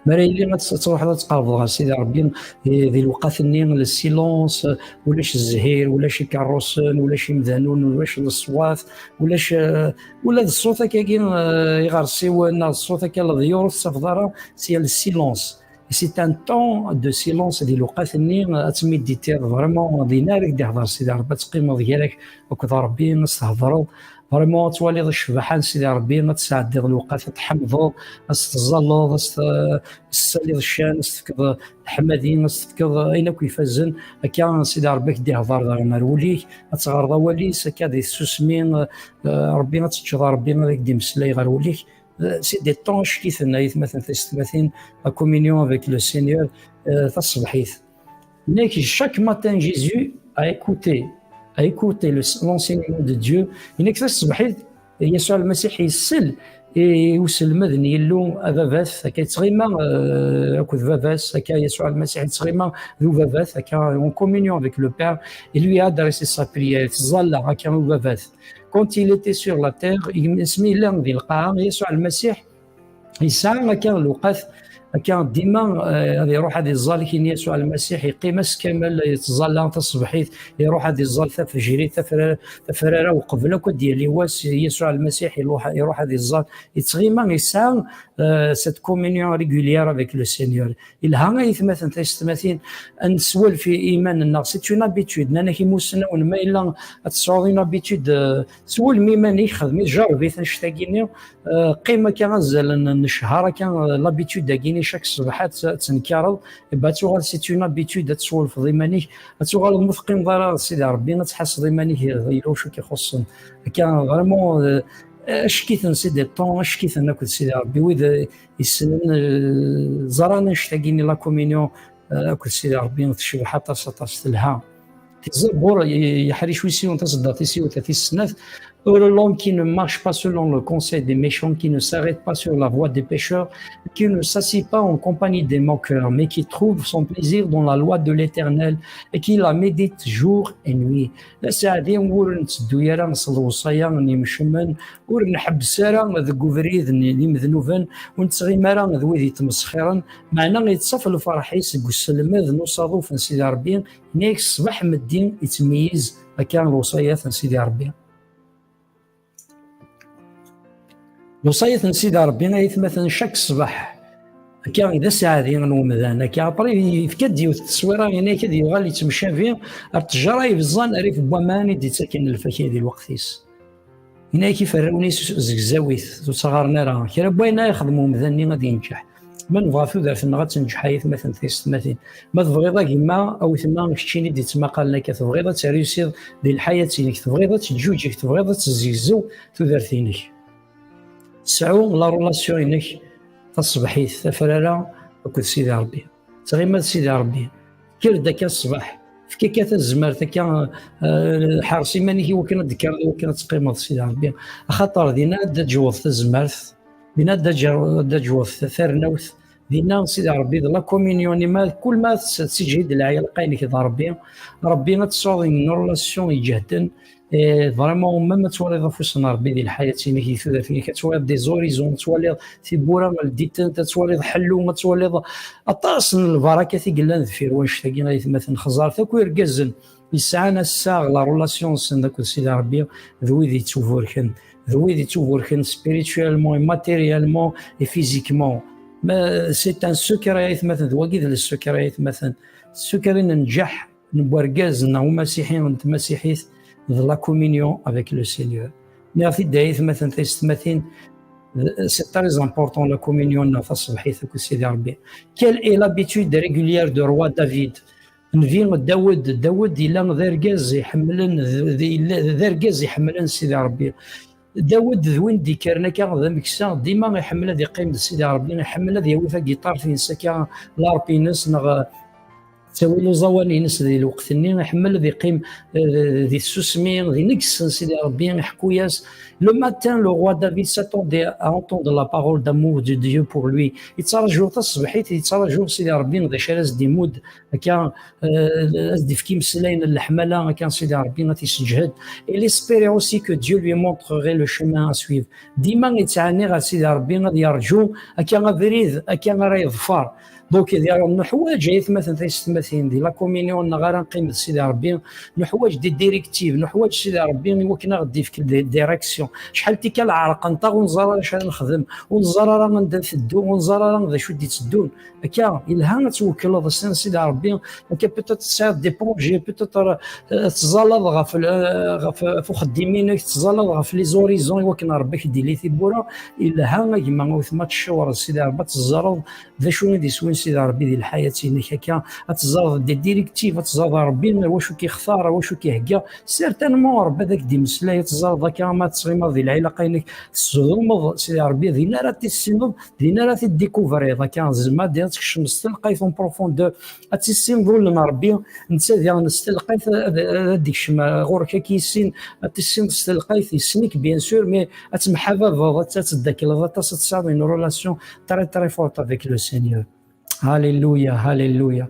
Mi ara yili ad truḥeḍ ad tqerbeḍ ɣer Sidi Ṛebbi, eh, di lewqat-nni, le silence, ulac zzhir, ulac ikerrusen, ulac imdanen, ulac leṣwat, ulac, eh, ula d ṣṣut akkagi, eh, iɣersiwen, neɣ ṣṣut akka leḍyur, ur tettafeḍ ara, c'est le silence. C'est un temps de silence di lewqat-nni, ad tmiditiḍ vraiment, dinna ara k-d-ihḍer Sidi Ṛebbi, ad teqqimeḍ gar-ak akked Ṛebbi, ad s-thedreḍ. Vraiment, ad twaliḍ ccbaḥa n Sidi Ṛebbi, ad tesɛeddiḍ lewqat, ad tḥemdeḍ, ad s-teẓẓalleḍ, ad s-t-, ad s-tessaliḍ ccan, ad s-tefkeḍ leḥmadi, ad s-tefkeḍ ayen akk ifazen. Akka Sidi Ṛebbi ad k-d-ihḍer daɣen ar wul-ik, ad teɣreḍ awal-is, akka di tsusmi, eh, Ṛebbi ad teččeḍ, Ṛebbi ad ak-d-imeslay ɣer wul-ik. Eh, c'est des temps ackiten, ay atmaten tisetmatin, la communion avec le Seigneur, eh, taṣebḥit. Nekk, chaque matin, Jésus a écouté, a écouté le, l'enseignement de Dieu. Nekk taṣebḥit, Yasuɛ Lmasiḥ yessel i uselmed n Yillu, a Baba-t, akka yettɣima, euh, akked Baba-s, akka Yasuɛ Lmasiḥ yettɣima d Ubaba-t, akka en communion avec le Père, il lui a adressé sa prière, yettẓalla akka i Ubaba-t. Quand il était sur la terre, asmi yella di lqaɛa, Yasuɛ Lmasiḥ yesɛa akka lewqat, akka dima, eh, ad iruḥ ad iẓẓal, akken Yasuɛ Lmasiḥ yeqqim ass kamel yettẓalla taṣebḥit, iruḥ ad iẓẓal tafejrit, tafra-, tafrara, uqbel akk ad d-yali wass, Yasuɛ Lmasiḥ iruḥ, iruḥ ad iẓẓal, yettɣima, yesɛa, eh, cette communion régulière avec le Seigneur. Yelha ay atmaten tisetmatin, ad neswelf i iman-nneɣ, c'est une habitude, nnan-ak imussnawen, ma yella ad tesɛuḍ une habitude, eh, swelm iman-ik, xdem-it, jarreb-it annect-agi-nni, Eh, qqim akka azal n, n ccher akka, eh, l'habitude-agi-nni, chaque ṣṣbeḥ ad tt-, ad tenkareḍ, eh ben, ad tuɣal c'est une habitude, ad teswelfeḍ iman-ik, ad tuɣaleḍ ma ur teqqimeḍ ara d Sidi Ṛebbi, ad tḥasseḍ iman-ik, eh, yella wacu i k-ixuṣṣen. Akka, vraiment, eh, ackiten, c'est des temps ackiten akked Sidi Ṛebbi, wid, eh, yessnen, eh, ẓran annect-agi-nni, la communion, eh, akked Sidi Ṛebbi, tecbeḥ aṭas, aṭas, telha. Di Zabur, i-, yeḥric wis yiwen, taṣeddart tis yiwet, tis snat, Heureux l'homme qui ne marche pas selon le conseil des méchants, qui ne s'arrête pas sur la voie des pécheurs, qui ne s'assied pas en compagnie des moqueurs, mais qui trouve son plaisir dans la loi de l'Éternel et qui la médite jour et nuit. D aseɛdi ur netteddu ara s lewṣaya n yimcumen, ur nḥebbes ara deg ubrid n yimednuben, ur nettɣimi ara d wid yettmesxiren, meɛna yettaf lferḥ-is deg uselmed n usaḍuf n Sidi Ṛebbi, nnig ṣṣbeḥ meddi yettmeyyiz akka lewṣayat n Sidi Ṛebbi. Lewṣayat n Sidi Ṛebbi ay atmaten, chaque ṣṣbeḥ, akka d aseɛdi n umdan, akka après yefka-d yiwet n tteswira, yenna-ak ad yuɣal yettemcabi ar ttejra ibeẓẓan rrif n waman i d-yettaken lfakya di lweqt-is. Yenna-ak iferrawen-is zegzaw-it, ur ttɣaren ara. Kra n wayen ara yexdem umdan-nni ad yenǧeḥ. Ma nebɣa tudert-nneɣ ad tenǧeḥ ay atmaten tisetmatin. Ma tebɣiḍ a gma, a wetma, keččini d-yettmaqalen akka, tebɣiḍ ad tryusiḍ di lḥayat-inek, tebɣiḍ ad teǧǧuǧeg, tebɣiḍ ad tezzegzew tudert-inek. Sɛu la relation-inek taṣebḥit, tafrara akked Sidi Ṛebbi. Ttɣima d Sidi Ṛebbi. Kker-d akka ṣṣbeḥ. Efk akka tazmert akka, eh, ḥers iman-ik i wakken ad d-tekkreḍ, i wakken ad teqqimeḍ d Sidi Ṛebbi. Axaṭer dinna ad d-ǧǧuḍ tazmert, dinna ad d-ǧǧ-, ad d-ǧǧuḍ tarnawt, dinna Sidi Ṛebbi d la communion, ma kul ma tett-, tettseǧhid lɛilqa-inek d Ṛebbi, Ṛebbi ad tesɛuḍ une relation iǧehden, Eh, vraiment, même ad twaliḍ afus n Ṛebbi di lḥayat-inek, di tudert-inek, ad twaliḍ des horizons, ad twaliḍ tiwwura ldint-tent, ad twaliḍ ḥellu, ad twaliḍ aṭas n lbarakat i yellan deffir wannect-agi, ay atmaten. Xeẓẓret akk irgazen yesɛan assaɣ la relation-nsen akked Sidi Ṛebbi, d wid yettuburken, d wid yettuburken spirituellement et matériellement et physiquement. Ma, c'est un secret, ay atmaten, d wagi d le secret, ay atmaten. Secret n nnǧaḥ n wergaz neɣ umasiḥi n tmasiḥit d la communion avec le Seigneur. Nniɣ-t-id ay atmaten tisetmatin, c'est très important la communion neɣ taṣebḥit akked Sidi Ṛebbi. Quelle est l'habitude régulière de roi David? Nnbi Dawed, Dawed yella d argaz iḥemmlen, d, d, yella d argaz iḥemmlen Sidi Ṛebbi. Dawed d win d-ikkren akka d ameksa, dima iḥemmel ad iqqim d Sidi Ṛebbi, iḥemmel ad yawi tagiṭart-ines akka, larp-ines neɣ Ttawil uẓawan-ines di lweqt-nni, iḥemmel ad iqqim, eh, di tsusmi, d ineggsen Sidi Ṛebbi, iḥekku-yas. Le matin, le roi David s'attendait à entendre la parole d'amour de Dieu pour lui. Yettraǧu taṣebḥit, yettraǧu Sidi Ṛebbi d acu ara s-d-imudd, akka, eh, ad s-d-ifk imeslayen n leḥmala, akka Sidi Ṛebbi ad t-isseǧhed. Il espérait aussi que Dieu lui montrerait le chemin à suivre. Dima yettɛenni ɣer Sidi Ṛebbi ad yerǧu, akka abrid, akka ara yeḍfer. Donc, nuḥwaǧ, ay atmaten taysetmatin, di la communion neɣ ara neqqim d Sidi Ṛebbi, nuḥwaǧ des directives, nuḥwaǧ Sidi Ṛebbi i wakken ad ɣ-d-ifk des directions. Acḥal tikkal ɛerqent-aɣ, ur neẓra ara acu ara nexdem, ur neẓra ara anda nteddu, ur neẓra ara d acu d-itteddun. Akka, yelha ad twekleḍ s Sidi Ṛebbi, akka peut-être tesɛiḍ des projets, peut-être, euh, tettẓallaḍ ɣef, euh, ɣef, ɣef uxeddim-inek, tettẓallaḍ ɣef les horizons i wakken Ṛebbi ak-d-ili tiwwura, yelha a gma, a wetma, ad tcawreḍ Sidi Ṛebbi, ad teẓreḍ d acu i d-iswin Sidi Ṛebbi di lḥayat-inek akka, ad teẓreḍ des directives, ad teẓreḍ Ṛebbi wacu k-ixtar, wacu k-ihegga. Certainement Ṛebbi ad ak-d-imeslay, ad teẓreḍ akka ma ad tettɣimaḍ di lɛilaqa-inek, tesdumeḍ Sidi Ṛebbi, din ara tissineḍ, din ara t-id-découvriḍ akka, zma din ad tkecmeḍ s telqayt en profondeur, ad tissineḍ ul n Ṛebbi, netta diɣen s telqayt ad, ad, ad d-ikcem ɣur-k, ad k-yissin, ad tissineḍ s telqayt, yessen-ik bien sûr, mais ad temḥababeḍ, ad, ad teddakleḍ aṭas, ad tesɛiḍ une relation très, très forte avec le Seigneur. Alléluia, alléluia.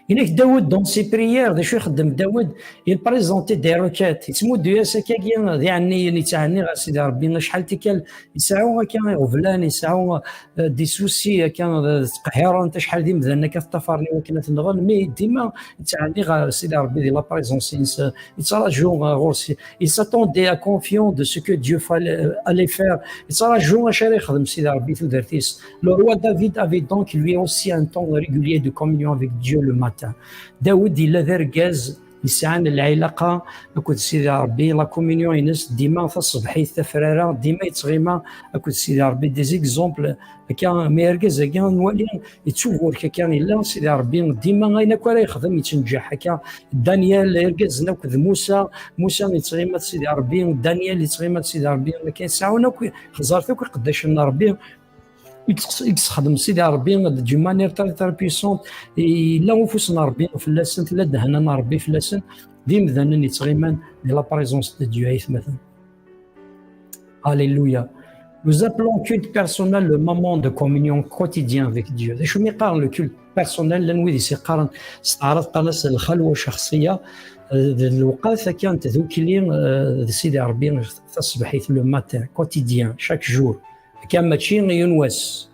Inek Dawed, dans ses prières, d acu ixeddem Dawed? Il présente des requêtes. Yettmuddu-yas akkagi d iɛenniyen, yettɛenni ɣer Sidi Ṛebbi. Acḥal tikkal yesɛu akka iɣeblan, yesɛu, euh, des soucis, akka, euh, ttqehhiren-t, acḥal d imdanen akka teṭṭafaren i wakken ad t-nɣen, mais dima yettɛenni ɣer Sidi Ṛebbi di la présence-ines, euh, yettraǧu, euh, ɣur-s. Il s'attendait à confiant de ce que Dieu fallait, euh, allait faire. Yettraǧu acu ara yexdem Sidi Ṛebbi tudert-is. Le roi David avait donc lui aussi un temps régulier de communion avec Dieu le matin. Dawed yella d argaz yesɛan lɛilaqa akked Sidi Ṛebbi, la communion-ines dima taṣebḥit, tafrara, dima yettɣima akked Sidi Ṛebbi. Des exemples, akka, mi argaz-agi nwali, yettuburek akka, yella Sidi Ṛebbi, dima ayen akk ara yexdem yettenǧaḥ akka. Daniel, irgazen akked Musa, Musa yettɣima d Sidi Ṛebbi, Daniel yettɣima d Sidi Ṛebbi, akka, seɛɛun akk, xeẓret akk iqeddacen n Ṛebbi, i yes-, i yessexdem Sidi Ṛebbi d'une manière très, très puissante, yella ufus n Ṛebbi fell-asen, tella ddehna n Ṛebbi fell-asen, d imdanen yettɣiman di la présence de Dieu, ay atmaten. Alléluia. Nous appelons culte personnel le moment de communion quotidien avec Dieu. D acu mi qqaren le culte personnel? Llan wid i s-iqqaren s taɛrabt qqaren-as lxalwa cexṣiya, d lewqat akka n tdukli, eh, d Sidi Ṛebbi, taṣebḥit, le matin, quotidien, chaque jour. Akka mačči yiwen wass.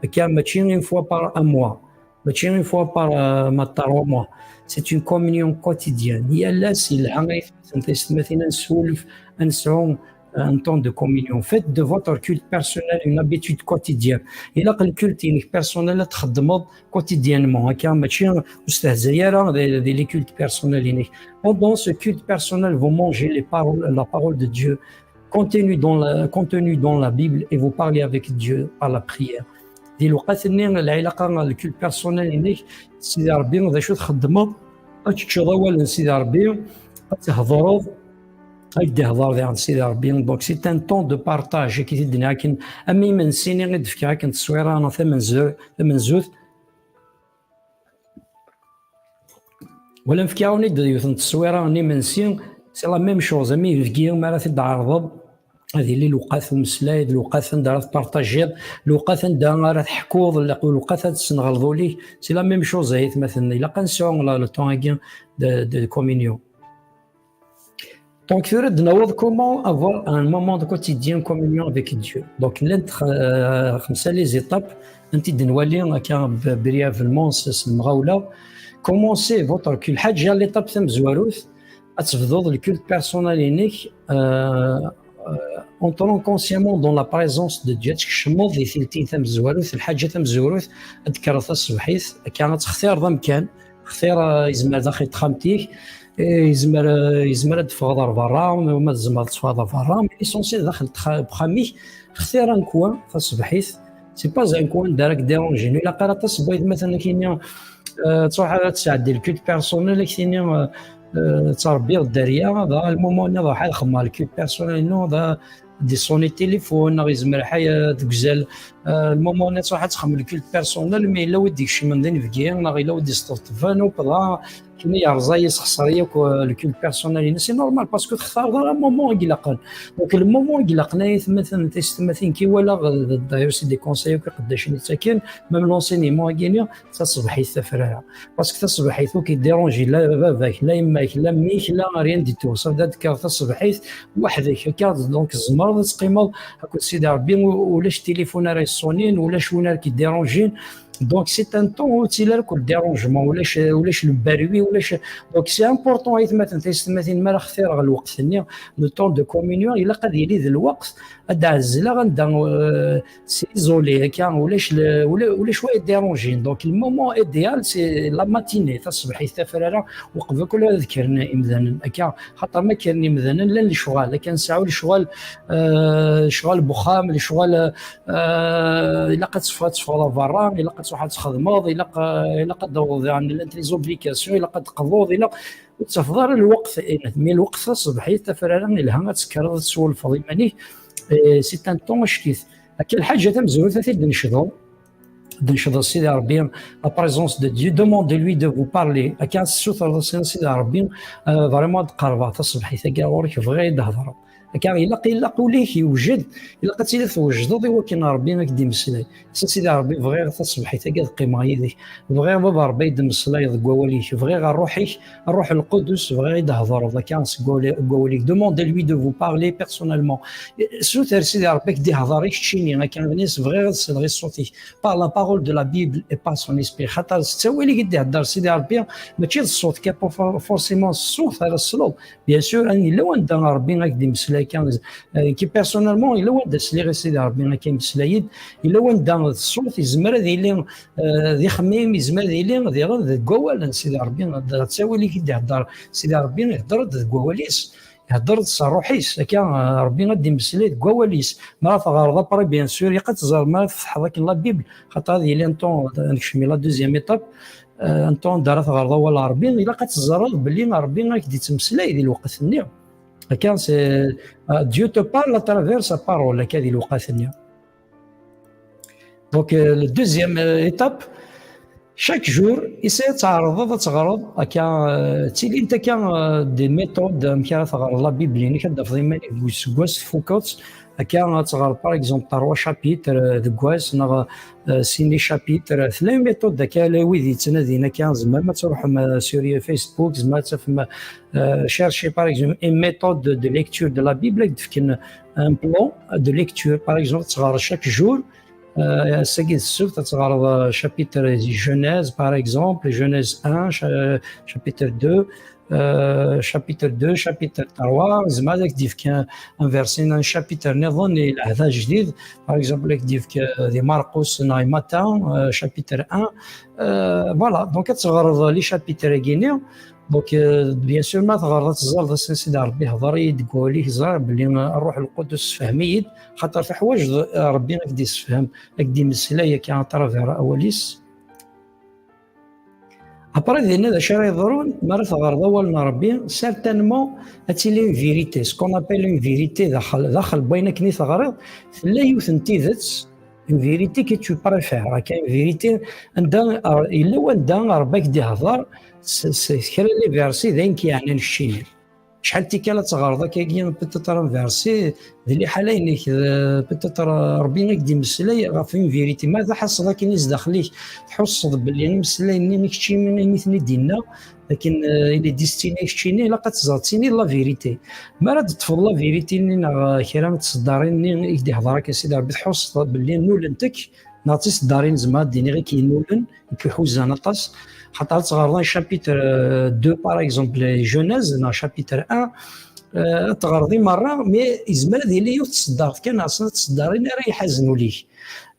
Akka mačči une fois par un mois. Mačči une fois par, euh, ma trois mois. C'est une communion quotidienne. Yal ass yelha ay atmaten taysetmatin ad neswulef, ad nesɛu, euh, un temps de communion. Faites de votre culte personnel une habitude quotidienne. Ilaq lculte-inek personnel ad txeddmeḍ quotidiennement. Akka mačči ur stehzay ara di, di les cultes personnels-inek. Pendant ce culte personnel, vous mangez les paroles, la parole de Dieu contenue dans la, contenue dans la Bible et vous parlez avec Dieu par la prière. Di lewqat-nni, lɛilaqa, le culte personnel-inek d Sidi Ṛebbi, d acu txeddmeḍ? Ad teččeḍ awal n Sidi Ṛebbi, ad thedreḍ, ad d-ihder diɣen Sidi Ṛebbi. Donc, c'est un temps de partage, akka i t-id-nniɣ akken, am imensi-nni i d-fkiɣ akken tteswira tamenzu-, tamenzut, wala fkiɣ-awen-id yiwet n tteswira n imensi, c'est la même chose, am ibeggi mi ara t-id-tɛerḍeḍ, ad yili lewqat umeslay, d lewqat anda ara tpartajiḍ, lewqat anda ara teḥkuḍ, lewqat ad tessenɣelḍ ul-ik, c'est la même chose, ay atmaten, ilaq ad nesɛu la, le temps-agi de, de communion. Donc, tura ad d-naweḍ comment avoir un moment de quotidien communion avec Dieu. Donc, llant, euh, xemsa les étapes, ad tent-id-nwali akka b-, brièvement s, s lemɣawla. Commencez votre culte. Lḥaǧa, l'étape tamezwarut, ad tebduḍ le culte personnel-inek, euh, euh, entrant consciemment dans la présence de Dieu. Ad tkecmeḍ di tiltin tamezwarut, lḥaǧa tamezwarut, ad d-tekkreḍ taṣebḥit, akka ad textireḍ amkan, xtir, euh, yezmer daxel texxamt-ik, eh, yezmer, eh, yezmer ad d-teffɣeḍ ɣer berra, ma tzemreḍ ad teffɣeḍ ɣer berra, mais l'essentiel daxel tex-, uxxam-ik, xtir un coin taṣebḥit, c'est pas un coin anda ara k-déranger. Ilaq ara aṭas n waytmaten ad k-yini, eh, tṛuḥ ad tesɛeddi le culte personnel, ad k-tini, eh, eh, ttṛebbiɣ dderya, dɣa le moment-nni ad ṛuḥeɣ ad xedmeɣ le culte personnel-inu, dɣa ad d-iṣuni téléphone, neɣ yezmer ḥay, eh, deg uzal, Euh, le moment-nni ad truḥ ad texdem le culte personnel, mais yella wi d-ikecmen d inebgi, neɣ yella wi d-yesṭebṭben, u pla, kini yerẓa, yessexṣer yakk, euh, le culte personnel-ines. C'est normal, parce que textareḍ ara moment i ilaqen. Donc, le moment i ilaqen, ay atmaten, taysetmatin, ki walaɣ, euh, d'ailleurs, c'est des conseils akk iqeddacen i ttaken, même l'enseignement-agi-nni, d taṣebḥit tafrara. Parce que taṣebḥit, ur k-dérange la baba-k, la yemma-k, la mmi-k, la rien du tout. Ça veut dire que taṣebḥit, weḥd-k, akka, donc, tzemreḍ ad teqqimeḍ akked Sidi Ṛebbi, u-, ulac tilifun ara yeṣṣunin, ulac win ara k-dérangen. Donc, c'est un temps ur ttili ara akk le dérangement, ulac, ulac le bruit, ulac. Donc, c'est important, ay atmaten, taysetmatin, mi ara xtireɣ lweqt-nni, le temps de communion, ilaq ad yili d lweqt ad ɛezleɣ anda, euh, c'est isolé, akka, ulac le, ula-, ulac wa yedérangen. Donc, le moment idéal, c'est la matinée, taṣebḥit tafrara, uqbel kul ad kkren imdanen, akka, xaṭer ma kkren imdanen, llan lecɣal, akka, nesɛu lecɣal, euh, lecɣal n uxxam, lecɣal, euh, ilaq ad teffeɣ, ad teffɣeḍ ɣer berra, ilaq ad truḥeḍ ad txedmeḍ, ilaq, euh, ilaq ad d-taweḍ, yani, llant les obligations, ilaq ad d-teqḍuḍ, ilaq, ur tettafeḍ ara lweqt, eh, mais lweqt taṣebḥit tafrara, ilha ad tekkreḍ ad teswelfeḍ iman-ik. Eh, c'est un temps acek-it. Akka lḥaǧa tamezwarut ad t-id-necdeḍ, d-necdeḍ Sidi Ṛebbi, la présence de Dieu, demandez-lui de vous parler. Akka ad tessutreḍ Sidi Ṛebbi, euh, vraiment ad qerbeɣ taṣebḥit-agi ɣur-k, bɣiɣ ad d-hedreɣ. Akka ilaq, ilaq ul-ik yewjed, ilaq ad tiliḍ twejdeḍ i wakken Ṛebbi ad k-d-imeslay. Sidi Ṛebbi, bɣiɣ taṣebḥit-agi ad qqimeɣ yid-k. Bɣiɣ Baba Ṛebbi ad d-temmeslayeḍ deg wawal-ik. Bɣiɣ Ṛṛuḥ-ik, Ṛṛuḥ Lqudus, bɣiɣ ad d-hedreḍ akka seg wawal-, deg wawal-ik. Demandez-lui de vous parler personnellement. Suter Sidi Ṛebbi ad k-d-ihder i keččini, akka d-nini-as bɣiɣ ad sleɣ i ṣṣut-ik. Par la parole de la Bible et par son esprit. Xaṭer s ttawil-ik i d-ihedder Sidi Ṛebbi, mačči d ṣṣut kan, pas for-, forcément s ṣṣut ara tesleḍ. Bien sûr, yella wanda Ṛebbi ad k-d-imeslay kan, euh, ki personnellement, yella wanda sliɣ i Sidi Ṛebbi akka imeslay-d, yella wanda d ṣṣut, yezmer ad yili, euh, d ixemmim, yezmer ad yili diɣen deg wawal n Sidi Ṛebbi, d ttawil-ik i d-ihedder Sidi Ṛebbi, ihedder-d deg wawal-is, ihedder-d s ṛṛuḥ-is, akka, euh, Ṛebbi ad d-imeslay deg wawal-is. Mi ara teɣreḍ après, bien sûr, ilaq ad teẓreḍ, mi ara tfetḥeḍ akken la Bible, xaṭer ad yili un temps, ad nekcem i la deuxième étape, euh, un temps anda ara teɣreḍ awal n Ṛebbi, ilaq ad teẓreḍ belli Ṛebbi ad k-d-ittmeslay di lweqt-nni. Akka, c'est, euh, Dieu te parle à travers sa parole, akka di lweqt-nni. Donc, euh, le deuxième, euh, étape, chaque jour, essaie ad tɛerḍeḍ ad teɣreḍ, akka, euh, ttilint akka, euh, des méthodes, amek ara teɣreḍ la Bible-inek, ad d-tafeḍ iman-ik deg useggas tfukeḍ-tt, akka ad teɣreḍ, par exemple, trois chapitres, euh, deg wass, neɣ, euh, sin les chapitres, tella une méthode, akka, ala wid yettnadin, akka, tzemrem ad truḥem, euh, sur Facebook, tzemrem ad tafem, euh, chercher, par exemple, une méthode de lecture de la Bible, ad k-d-fken un plan de lecture, par exemple, ad teɣreḍ chaque jour, euh, ass-agi d ssebt, ad teɣreḍ, euh, chapitre Genèse, par exemple, Genèse un, cha-, chapitre deux, euh, chapitre deux, chapitre trois, tzemrem ad k-d-yefk un, un verset, un chapitre niḍen, i Lɛehd Ajdid, par exemple, ad k-d-yefk, euh, di Marqus neɣ i Matta, euh, chapitre un. Euh, voilà, donc ad teɣreḍ les chapitres-agi-nni. Donc, euh, bien sûr, ma teɣreḍ ad teẓreḍ ass-n Sidi Ṛebbi ihder-iyi-d deg wawal-ik, ẓriɣ belli, euh, Ṛṛuḥ Lqudus sefhem-iyi-d, xaṭer teḥwaǧeḍ, euh, Ṛebbi ad k-d-issefhem, ad k-d-imeslay akka à travers awal-is. Après, dinna d acu ara yeḍrun, mi ara teɣreḍ awal n Ṛebbi, certainement ad tili une vérité, ce qu'on appelle une vérité daxel, daxel n wayen akken i teɣriḍ, tella yiwet n tidet, une vérité que tu préfères, akka, une vérité anda, ar-, yella wanda Ṛebbi ak d-ihder s, s kra n les versets d ayen k-yeɛnan keččini. Acḥal tikkal ad teɣreḍ akkagi, peut-être un verset, d liḥala-inek, d, peut-être Ṛebbi ak d-imeslay ɣef une vérité. Ma d aḥasseḍ akken i zdaxel-ik, tḥusseḍ belli ameslay-nni i keččini i ten-id-yenna, akken, euh, il est destiné i keččini, ilaq ad teẓreḍ, tini la vérité. Mi ara d-teṭṭfeḍ la vérité-nni neɣ, euh, kra n tseddarin-nni i k-d-ihder akka Sidi Ṛebbi, tḥusseḍ belli nulent-k, neɣ d tiseddarin, zemreɣ ad d-iniɣ, i k-yennulen, i k-iḥuzan aṭas. Xaṭer ad teɣreḍ un chapitre, euh, deux, par exemple, Genèse, neɣ chapitre un, euh, ad teɣreḍ i merra, mais yezmer ad yili yiwet tseddart kan, neɣ snat tseddarin ara iḥazen ul-ik.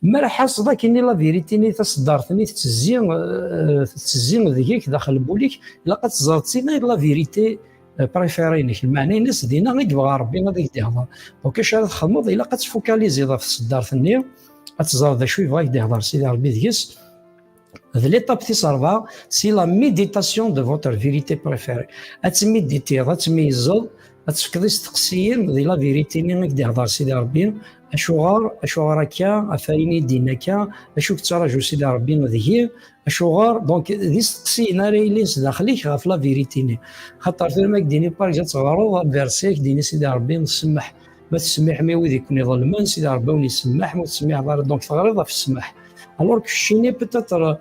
Mi ara ḥasseḍ akken i la vérité-nni, taseddart-nni tettezzi, euh, tettezzi deg-k, daxel n wul-ik, ilaq ad teẓreḍ d tini la vérité, euh, préférée-inek. Lmeɛna-ines, dinna i yebɣa Ṛebbi ad ak-d-ihder. Donc, acu ara txedmeḍ? Ilaq ad tfukaliziḍ ɣef tseddart-nni, ad teẓreḍ d acu yebɣa ad ak-d-ihder Sidi Ṛebbi deg-s. D l'étape tis ṛebɛa, c'est la méditation de votre vérité préférée. Ad tmiditiḍ, ad tmeyyzeḍ, ad tefkeḍ isteqsiyen di la vérité-nni i k-d-ihder Sidi Ṛebbi, Acuɣer, acuɣer akka, ɣef ayen i d-yenna akka, acu yettṛaǧu Sidi Ṛebbi deg-i, acuɣer? Donc, d isteqsiyen ara yilin sdaxel-ik ɣef la vérité-nni. Xaṭer tura ma k-d-ini, par exemple, teɣreḍ aversi, k-d-ini Sidi Ṛebbi semmeḥ. Ma tettsemmiḥem i wid i ken-iḍelmen, Sidi Ṛebbi a wen-isemmeḥ, ma ur tettsemmiḥeḍ ara, donc teɣriḍ ɣef ssmaḥ. Alors que keččini, peut-être,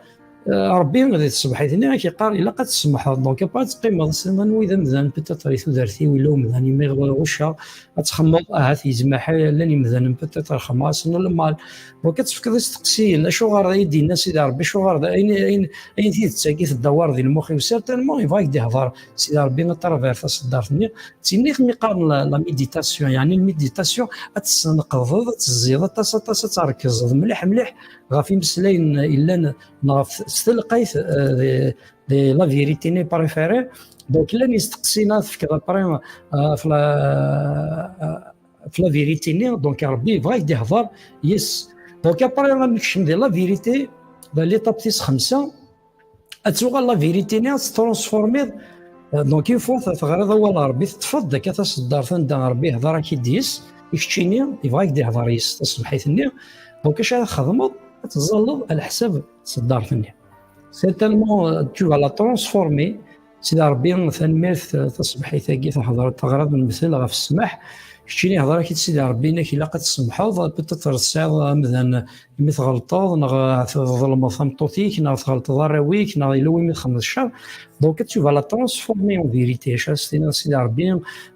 euh, Ṛebbi di tṣebḥit-nni ak-iqqar ilaq ad tsemḥeḍ. Donc, après ad teqqimeḍ, tessneḍ anwa i d amdan, peut-être, i tudert-iw, illa umdan imi ɣ-, ɣucceɣ, ad txemmeḍ, ahat yezmer llan imdanen, peut-être, xemmasen le mal. Donc, ad tefkeḍ isteqsiyen, acuɣer i d-yenna Sidi Ṛebbi, acuɣer d ayen, ayen, ayen tidet-agi tedda war di lmux-iw? Certainement, yebɣa ak-d-ihḍer Sidi Ṛebbi à travers taṣeddart-nni. D tin i mi qqaren la, la méditation, yeɛni la méditation, ad tesneqdeḍ, ad tezziḍ aṭas, aṭas, ad trekzeḍ mliḥ, mliḥ ɣef imeslayen yellan neɣ ɣef s telqayt, euh, de, de la vérité-nni préférée. Donc, llan isteqsiyen ad tefkeḍ après, euh, ɣef la, euh, ɣef la vérité-nni, donc Ṛebbi yebɣa ak-d-ihḍer yes. Donc, après ad nekcem di la vérité, d l'étape tis xemsa, ad tuɣal la vérité-nni ad tettṛansfurmiḍ. Euh, donc, une fois teɣriḍ awal n Ṛebbi, teṭṭfeḍ-d akka taṣeddart anda Ṛebbi ihḍer-ak-id yes, i keččini, yebɣa ak-d-ihḍer yes taṣebḥit-nni. Donc, acu ara txedmeḍ? Ad teẓẓalleḍ ɛla ḥsab tṣeddart-nni. Certainement, euh, tu vas la transformer. Sidi Ṛebbi, tanemmirt, euh, taṣebḥit-agi, teɣriḍ lemtel ɣef ssmaḥ. Keččini, ihḍer-ak-id Sidi Ṛebbi, yenna-k ilaq ad tsemḥeḍ, peut-être tesɛiḍ amdan imi tɣelṭeḍ, neɣ tḍelmeḍ tameṭṭut-ik, neɣ tɣelṭeḍ arraw-ik, neɣ yella win i txedmeḍ ccer. Donc, tu vas la transformer en vérité. Acu ara s-tiniḍ, Sidi Ṛebbi,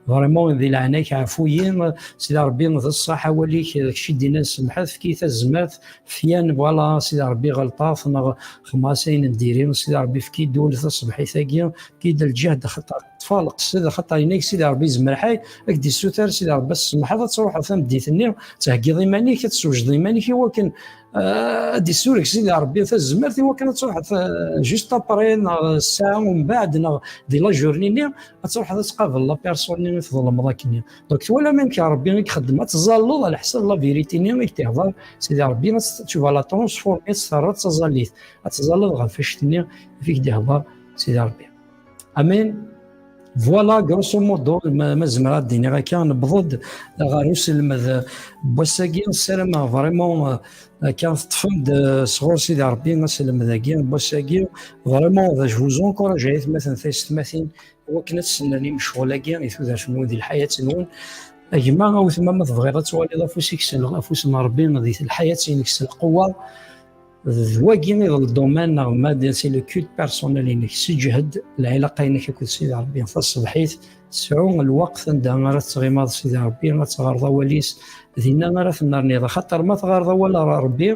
vraiment, di leɛnaya-k, ɛfu-yi, Sidi Ṛebbi, d ṣṣeḥ awal-ik, d kečč i d-yennan semḥet, efk-iyi tazmert, fyan, voilà, Sidi Ṛebbi, ɣelṭeɣ, neɣ xemmas ayen n diri, Sidi Ṛebbi, efk-iyi-d ul taṣebḥit-agi, efk-iyi-d lǧehd, axaṭer ṭṭfeɣ leqsed, axaṭer yenna-k Sidi Ṛebbi, yezmer ḥay, ad k-d-issuter Sidi Ṛebbi ad tsemḥeḍ, ad truḥeḍ tameddit-nni, ad theggiḍ iman-ik, ad tessewjdeḍ iman-ik i wakken, euh, ad d-issureg Sidi Ṛebbi tazmert i wakken ad truḥeḍ, euh, juste après, neɣ ssaɛa umbeɛd, neɣ di la journée-nni, ad truḥeḍ ad tqableḍ la personne-nni i tḍelmeḍ akkenni. Donc, twalam amek Ṛebbi i ixeddem, ad tẓalleḍ ɛla ḥsab la vérité-nni i k-d-ihḍer Sidi Ṛebbi, ad tt-, tu vas la transformer, ad tt-terreḍ d taẓallit, ad tẓalleḍ ɣef wacu-nni i k-d-ihḍer Sidi Ṛebbi. Amen. Voilà, grosso modo, ma, ma zemreɣ ad d-iniɣ akka, newweḍ-d ɣer uselmed n wass-agi. Ssarameɣ vraiment, euh, akka teṭṭfem-d, euh, sɣur Sidi Ṛebbi aselmed-agi n wass-agi. Vraiment, je vous encourage, ay atmaten taysetmatin, i wakken ad sennrem ccɣel-agi i tudert-nwen di lḥayat-nwen. A gma, a wetma, ma tebɣiḍ ad twaliḍ afus-ik s l-, afus n Ṛebbi di lḥayat-inek s lqewwa, d wagi i d ldomaine neɣ ma d, c'est le culte personnel-inek. Seǧhed lɛilaqa-inek akked Sidi Ṛebbi taṣebḥit, sɛu lweqt anda ara tettɣimaḍ Sidi Ṛebbi, ad teɣreḍ awal-is, dinna ara tennerniḍ. Axaṭer ma teɣreḍ awal n Ṛebbi,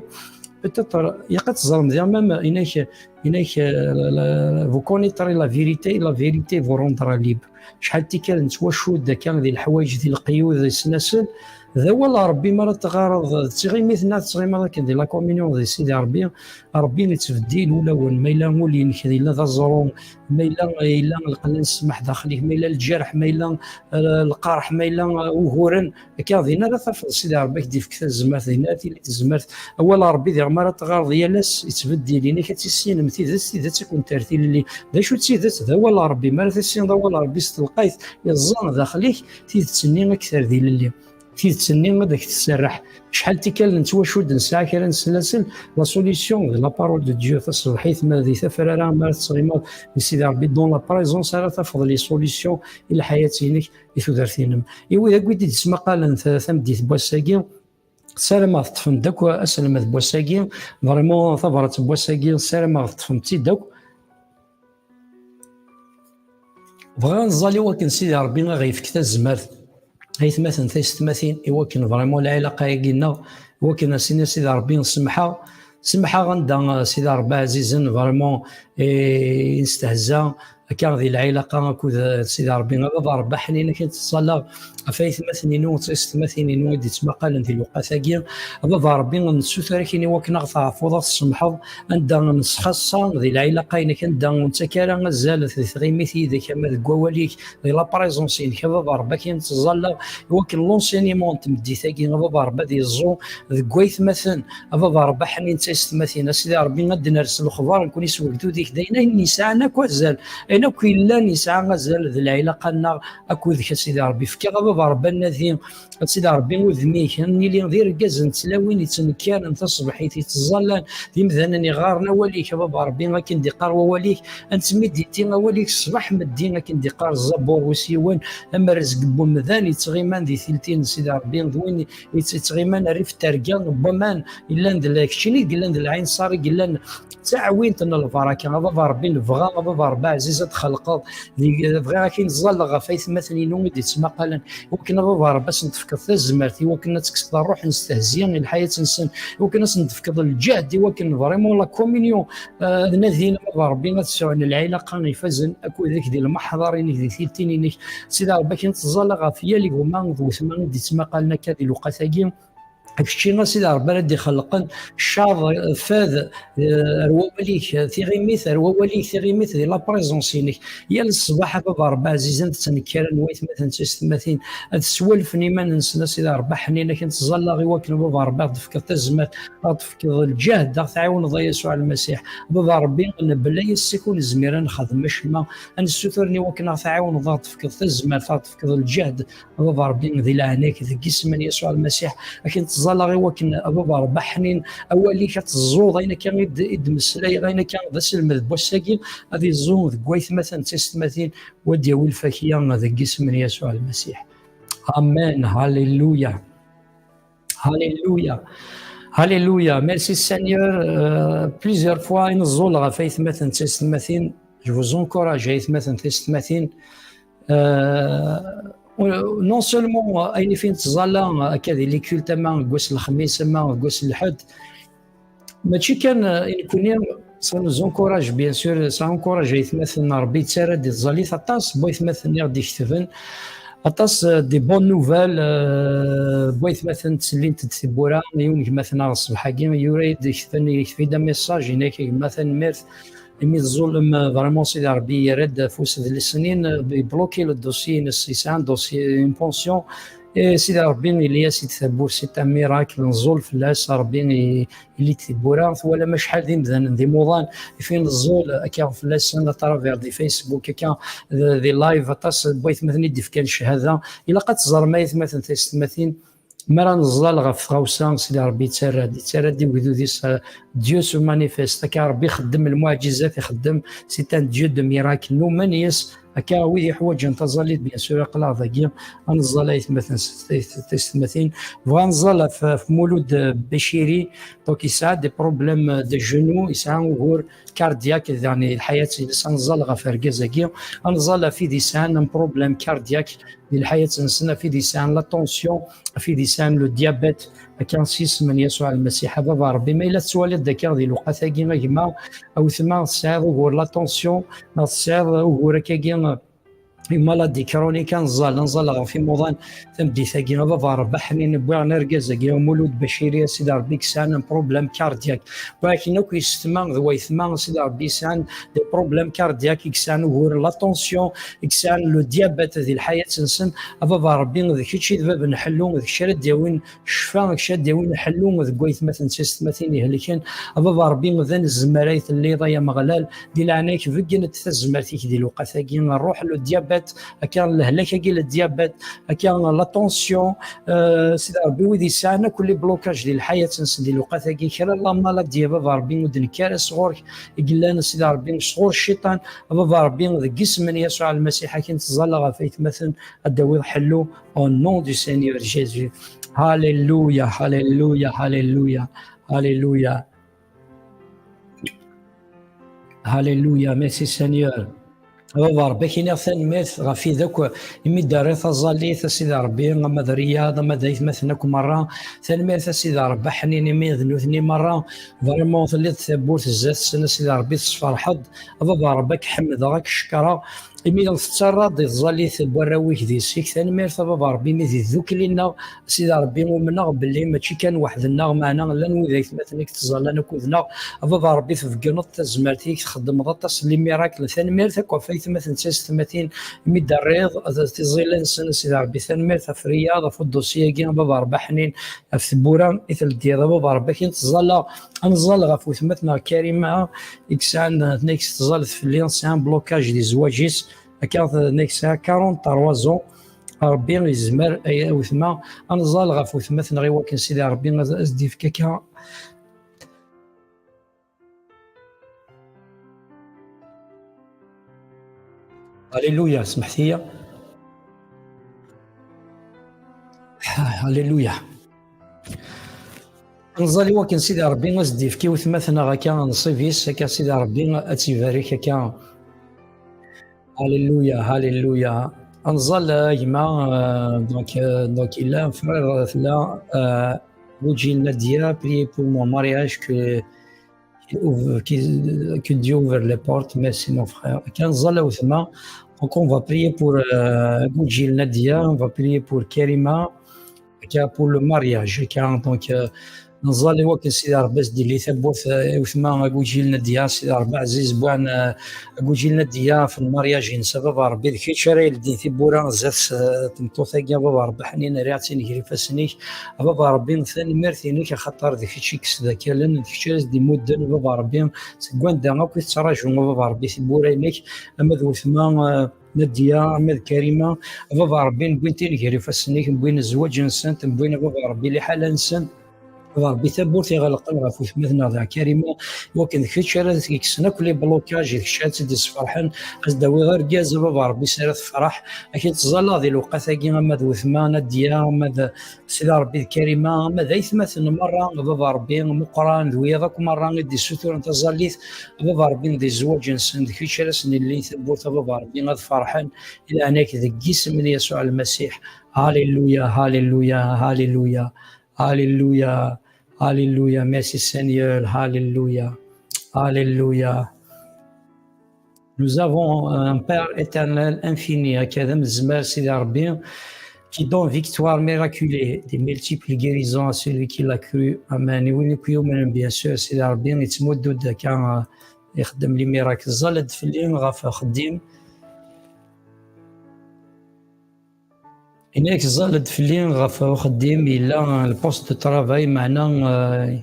peut-être, ilaq ad teẓrem diɣ, même, yenna-k, yenna-k, euh, la, la, vous connaîtrez la vérité, la vérité vous rendra libre. Acḥal n tikkal nettwacudd akka di leḥwayeǧ, di leqyud, di snasel, d awal n Ṛebbi mi ara teɣɣareḍ, d tiɣimit-nni ara tettɣimaḍ akken di la communion di Sidi Ṛebbi, Ṛebbi yettbeddil ulawen, ma yella ul-inek yella d aẓru, ma yella, yella lqella n ssmaḥ daxel-ik, ma yella lǧerḥ, ma yella, euh, lqerḥ, ma yella, euh, uguren, akka din ara tafeḍ Sidi Ṛebbi ad k-d-ifk tazmert, din ara tili tezmert. Awal n Ṛebbi diɣ mi ara teɣɣareḍ yal ass yettbeddil, yenna-k ad tissinem tidet, tidet ad kent-terr tilelli. D acu d tidet? D awal n Ṛebbi. Mi ara tissineḍ awal n Ṛebbi s telqayt iẓẓan daxel-ik, tidet-nni ad k-terr d ilelli. Tidet-nni ad ak-tserreḥ. Acḥal n tikkal nettwacudd nesɛa kra n snasel, la solution d la parole de Dieu taṣebḥit, ma di tafrara, ma ara tettɣimaḍ di Sidi Ṛebbi, dans la présence ara tafeḍ les solutions i lḥayat-inek, i tudert-inem. I wid akk i d-yettmaqalen ta-, tameddit n wass-agi, ssarameɣ teṭṭfem-d akk aselmed n wass-agi, vraiment tabrat n wass-agi, ssarameɣ teṭṭfem-tt-id akk. Bɣiɣ ad nẓal i wakken Sidi Ṛebbi a ɣ-yefk tazmert, aytmaten, taysetmatin, i wakken vraiment lɛilaqa-agi-nneɣ, i wakken ad s-nini Sidi Ṛebbi semḥeɣ, semḥeɣ anda, Sidi Ṛebbi ɛzizen, vraiment, eh, i nestehza, akka di lɛilaqa akked, eh, Sidi Ṛebbi. A Baba Ṛebbi aḥnin, ad k-ttẓallaɣ ɣef aytmaten-inu d taysetmatin-inu i d-yettmaqalen di lewqat-agi. A Baba Ṛebbi, nessuter-ak-in i wakken a ɣ-teɛfuḍ, a ɣ-tsemḥeḍ, anda nesxaṣṣa di lɛilaqa-inek, anda ur nettak ara azal di tɣimit yid-k, ama deg wawal-ik, di la présence-inek, a Baba Ṛebbi, akken ttẓallaɣ i wakken l'enseignement n tmeddit-agi, a Baba Ṛebbi, ad yeẓẓu deg waytmaten, a Baba Ṛebbi, aḥnin d taysetmatin, a Sidi Ṛebbi, ad d-ners lexbar, nekkni s wegdud-ik, d ayen, ayen yesɛan akk azal, Ayen akk yellan yesɛa azal d lɛilaqa-nneɣ akked-k, a Sidi Ṛebbi. Fkiɣ a Baba Ṛebbi anadi, a Sidi Ṛebbi, udem-ik, ad nili d irgazen d tlawin yettnekkaren taṣebḥit, yettẓallan d imdanen iɣɣaren awal-ik, a Baba Ṛebbi, akken d-iqqar wawal-ik, ad nettmiditi awal-ik ṣṣbeḥ meddi, akken d-iqqar Zabur wis yiwen, am rrezg n wemdan yettɣiman di tiltin n Sidi Ṛebbi, d win yett-, yettɣiman rrif n terga n waman yellan d la-, keččini i yellan d lɛinṣer, i yellan d taɛwint n lbaraka. A Baba Ṛebbi, nebɣa, a Baba Ṛebbi ɛziz, ad txelqeḍ di-, bɣiɣ ad k-in-ẓẓalleɣ ɣef aytmaten-inu i d-yettmaqalen, i wakken a Baba Ṛebbi ad sen-tefkeḍ tazmert, i wakken ad tekkseḍ ṛṛuḥ n stehzi i lḥayat-nsen, i wakken ad sen-tefkeḍ lǧehd, i wakken vraiment la communion, eh, ad nadin a Baba Ṛebbi ad sɛun lɛilaqa ifazen akked-k di lmeḥḍar-inek, di tiltin-inek. Sidi Ṛebbi, ad k-in-ẓẓalleɣ ɣef yal gma d wetma i d-yettmaqalen akka di lewqat-agi. Kečči a Sidi Ṛebbi ara d-ixelqen ccaḍ, fad, eh, ar wawal-ik, tiɣimit, ar wawal-ik, tiɣimit di la présence-inek. Yal ṣṣbeḥ a Baba Ṛebbi ɛzizen, tettnekkaren waytmaten d tiyessetmatin ad swalfen iman-nsen, a Sidi Ṛebbi ḥnin, ad k-in-ẓẓalleɣ i wakken a Baba Ṛebbi ad ɣ-d-tefkeḍ tazmert, ad ɣ-d-tefkeḍ lǧehd, ad ɣ-tɛiwneḍ a Yasuɛ Lmasiḥ. A Baba Ṛebbi, nebla yes-k ur nezmir ad nexdem acemma, ad nessuturen i wakken ad ɣ-tɛiwneḍ, ad ɣ-d-tefkeḍ tazmert, ad ɣ-d-tefkeḍ lǧehd, a Baba Ṛebbi, di leɛnaya-k, deg yisem n Yasuɛ Lmasiḥ, ad k-in-ẓẓalleɣ i wakken, a Baba Ṛebbi ḥnin, awal-ik ad teẓẓuḍ, ayen akka i d-, i d-mmeslayeɣ, ayen akka d aselmed n wass-agi, ad iẓẓu deg waytmaten d tiyessetmatin, u ad d-yawi lfakya deg yisem n Yasuɛ Lmasiḥ. Amen. Halleluya. Halleluya. Halleluya. Merci Seigneur. Euh, plusieurs fois, i neẓẓul ɣef aytmaten d tiyessetmatin. Je vous encourage, aytmaten d tiyessetmatin. Euh, non seulement, euh, ayen i fi nettẓalla, euh, akka di les cultes, ama deg wass n lexmis, ama deg wass n lḥedd, mačči kan, euh, i nekkni, ça nous encourage, bien sûr, ça encourage aytmaten, Ṛebbi yettarra-d i tẓallit aṭas n waytmaten i ɣ-d-iketben, aṭas, euh, des bonnes nouvelles, euh, n waytmaten ttellint-d tiwwura, yiwen gma-tneɣ ṣṣbeḥ-agi, yura-yi-d, iketben, yektab-iyi-d amessage, yenna-k, a gma, tanemmirt, imi teẓẓullem, euh, vraiment, Sidi Ṛebbi yerra-d afus d lesnin, euh, yebloki le dossier-ines, yesɛa un dossier, une pension, et Sidi Ṛebbi yelli-as-id tawwurt, c'est un miracle, neẓẓul fell-as, Ṛebbi i-, yelli-d tiwwura, twalam acḥal d imdanen d imuḍan i fi neẓẓul akka fell-asen à travers des Facebook, akka d-, des live, aṭas n waytmaten i d-ifkan cchada. Ilaq ad teẓrem ay atmaten tiyessetmatin, mi ara neẓẓal ɣef tɣawsa, Sidi Ṛebbi yettarra-d, yettarra-d i ugdud-is, euh, Dieu se manifeste, akka Ṛebbi ixeddem lmuɛǧizat, ixeddem, c'est un Dieu de miracle. Numen yes, akka wid yeḥwaǧen taẓallit, bien sûr, aql-aɣ dagi, ad neẓẓal aytmaten s-, tiyessetmatin. Bɣa ad neẓẓal ɣef, ɣef Mulud, euh, Baciri, donc yesɛa des problèmes de genou, yesɛa ugur cardiaque, yeɛni lḥayat-ines, ad neẓẓal ɣef urgaz-agi, ad neẓẓal ɣef wid yesɛan un problème cardiaque di lḥayat-nsen, ɣef wid yesɛan la tension, ɣef wid yesɛan le diabète, akka s yisem n Yasuɛ Lmasiḥ, a Baba Ṛebbi, ma yella tettwaliḍ-d akka di lewqat-agi, a gma, a wetma, tesɛiḍ ugur la tension, neɣ tesɛiḍ ugur akkagi, une maladie chronique, ad neẓẓal, ad neẓẓal ɣef imuḍan tameddit-agi, a Baba Ṛebbi ḥnin, wwiɣ-n argaz-agi, Mulud Baciri, a Sidi Ṛebbi, yesɛan un problème cardiaque. Walakin akk yessetma d waytma, a Sidi Ṛebbi, yesɛan des problèmes cardiaques, i yesɛan ugur la tension, i yesɛan le diabète di lḥayat-nsen, a Baba Ṛebbi, d kečč i d bab n ḥellu, d kečč ara d-yawin ccfa, kečč ad d-yawin ḥellu deg waytmaten d tiyessetmatin ihelken. A Baba Ṛebbi, d anezmar ay telliḍ, ay Ameɣlal, di leɛnaya-k, beggen-d tazmert-ik di lewqat-agi. Ṛṛuḥ, le diabète, akka lehlak-agi, le diabète, akka la tension, euh, Sidi Ṛebbi, wid yesɛan akk les blocages di lḥayat-nsen di lewqat-agi, kra la maladie, a Baba Ṛebbi, ur d-nekk ara sɣur-k, i yellan, Sidi Ṛebbi, sɣur cciṭan, a Baba Ṛebbi, deg yisem n Yasuɛ Lmasiḥ, akin tẓalla ɣef aytmaten, ad d-tawiḍ ḥellu, au nom du Seigneur Jésus. Halleluya, halleluya, halleluya, halleluya. Halleluya, merci Seigneur. A Baba Ṛebbi, ak-iniɣ tanemmirt ɣef wid akk imi d-terriḍ taẓallit, a Sidi Ṛebbi, ama d Riyad, ama d aytmaten akk merra. Tanemmirt, a Sidi Ṛebbi, aḥnin imi d nutni merra. Vraiment, telliḍ tawwurt zdat-sen, a Sidi Ṛebbi, tesferḥeḍ. A Baba Ṛebbi, ad k-ḥemdeɣ, ad k-cekkreɣ. imi tettarraḍ i tẓallit n warraw-ik di seg, tanemmirt a Baba Ṛebbi, imi di tdukli-nneɣ, Sidi Ṛebbi, umneɣ belli mačči kan weḥd-nneɣ, meɛna llan wid aytmaten i yettẓallan akked-neɣ. A Baba Ṛebbi, tbeggneḍ tazmert-ik, txeddmeḍ aṭas n limirakl. Tanemmirt akk ɣef aytmaten d taysetmatin imi d-terriḍ tiẓilin-nsen, a Sidi Ṛebbi. Tanemmirt ɣef Riyad, ɣef uḍusi-agi, a Baba Ṛebbi aḥnin, ɣef tewwura i tledyeḍ, a Baba Ṛebbi, akin ttẓallaɣ. Ad nẓall ɣef wetma-tneɣ Karima, i yesɛan, eh, tenna-k teẓẓallet fell-i, tesɛa blocage di zzwaǧ-is, akka tenna-k tesɛa quarante-trois ans. Ṛebbi yezmer, ay wetma, ad nẓall ɣef wetma-tneɣ i wakken Sidi Ṛebbi ad, ad s-d-yefk akka. Alléluia, smeḥt-iyi. Alléluia. Nẓall i wakken Sidi Ṛebbi ad s-d-yefk i wetma-tneɣ akka nnṣib-is, akka Sidi Ṛebbi ad tt-ibarek akka. Alléluia, alléluia. Ad nẓall a gma, euh, donc, euh, donc il a un frère, euh, tella, euh, Boudjil Nadia, priez pour mon mariage que qu'il ouvre, qu'il, que Dieu ouvre les portes. Merci, mon frère. Kan nẓall a wetma. Donc, on va prier pour, euh, Boudjil Nadia, on va prier pour Karima, kan pour le mariage. Kan, donc, euh, nẓall i wakken Sidi Ṛebbi ad s-d-yili tawwurt, euh, i wetma Boudjil Nadia, Sidi Ṛebbi ɛziz, bwan, euh, Boudjil Nadia, ɣef lmariaj-ines, a Baba Ṛebbi, d kečč ara yeldin tiwwura zdat, euh, tmeṭṭut-agi, a Baba Ṛebbi ḥnin, rriɣ-tt-in gar ifassen-ik. A Baba Ṛebbi, tanemmirt-inek, axaṭer d kečč i yesdakalen, d kečč ara s-d-imudden, a Baba Ṛebbi, seg wanda akk i tettraǧu, a Baba Ṛebbi, tiwwura-inek, ama d wetma, eh, Nadia, ama d Karima, a Baba Ṛebbi, wwin-ten gar ifassen-ik, wwin zzwaǧ-nsent, wwin, a Baba Ṛebbi, liḥala-nsen. A Baba Ṛebbi, tawwurt iɣelqen ɣef wetma-tneɣ da Karima, i wakken d kečč ara t-yekksen akk les blocages, d kečč ara tt-id-isferḥen, ad s-d-tawiḍ argaz, a Baba Ṛebbi, s ara tefreḥ. Akin ttẓallaɣ di lewqat-agi, ama d wetma Nadia, ama d Sidi Ṛebbi d Karima, ama d aytmaten merra, a Baba Ṛebbi, Muqran, d wiyaḍ akk merra i d-issuturen taẓallit, a Baba Ṛebbi, di zzwaǧ-nsen, d kečč ara sen-illin tawwurt, a Baba Ṛebbi, ad ferḥen, i leɛnaya-k, deg yisem n Yasuɛ Lmasiḥ. Alléluia, alléluia, alléluia, alléluia, alléluia. Merci Seigneur, alléluia, alléluia. Nous avons un Père éternel infini, akka d amezmar, Sidi Ṛebbi, qui donne victoire miraculée, des multiples guérisons à celui qui l'a cru. Amen. I win akk yumnen, bien sûr, Sidi Ṛebbi yettmuddu-d akka, euh, ixeddem les miracles. Ẓẓall-d fell-i ɣef uxeddim. Ini-ak ẓẓall-d fell-i ɣef uxeddim, yella le poste de travail, meɛna, euh,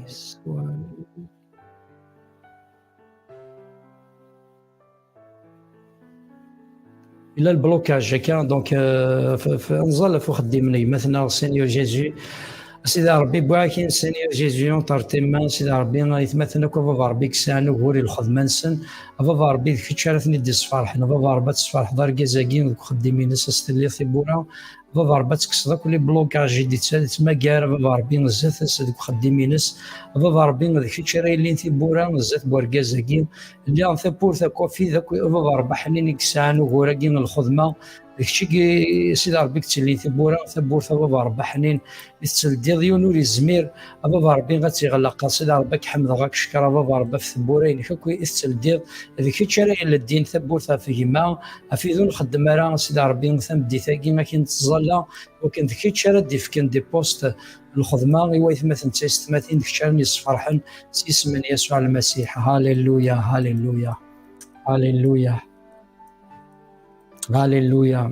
yella le blocage akka, donc, euh, f-, f-, nẓall ɣef uxeddim n gma-tneɣ Seigneur Jésus. Sidi Ṛebbi, wwiɣ-ak-in Seigneur Jésus entre tes mains, Sidi Ṛebbi, aytmaten akk, a Baba Ṛebbi, i yesɛan ugur i lxedma-nsen, a Baba Ṛebbi, d kečč ara ten-id-isferḥen, a Baba Ṛebbi, ad tesferḥeḍ argaz-agi deg uxeddim-ines, ad s-telliḍ tiwwura, a Baba Ṛebbi, ad tekkseḍ akk les blocages i d-yettmagar, a Baba Ṛebbi, zdat-s deg uxeddim-ines, a Baba Ṛebbi, d kečč ara yellin tiwwura zdat n wergaz-agi, lliɣ tawwurt akk afid akk, a Baba Ṛebbi, ḥnin i yesɛan ugur-agi n lxedma, d kečč i, Sidi Ṛebbi, i yettellin tiwwura, tawwurt, a Baba Ṛebbi, ḥnin, mi tetteldiḍ yiwen ur yezmir, a Baba Ṛebbi, ad tt-iɣleq. A Sidi Ṛebbi, ad k-ḥemdeɣ, ad k-cekkreɣ, a Baba Ṛebbi, ɣef tewwura-inek akk i tetteldiḍ, d kečč ara yeleddin tawwurt ɣef gma, afid ur nxeddem ara, a Sidi Ṛebbi, tameddit-agi, akin ttẓalla, wakken d kečč ara d-ifken des postes n lxedma i waytmaten d taysetmatin, d kečč ara n-yesferḥen s yisem n Yasuɛ Lmasiḥ. Halleluya, halleluya, halleluya. Alléluia.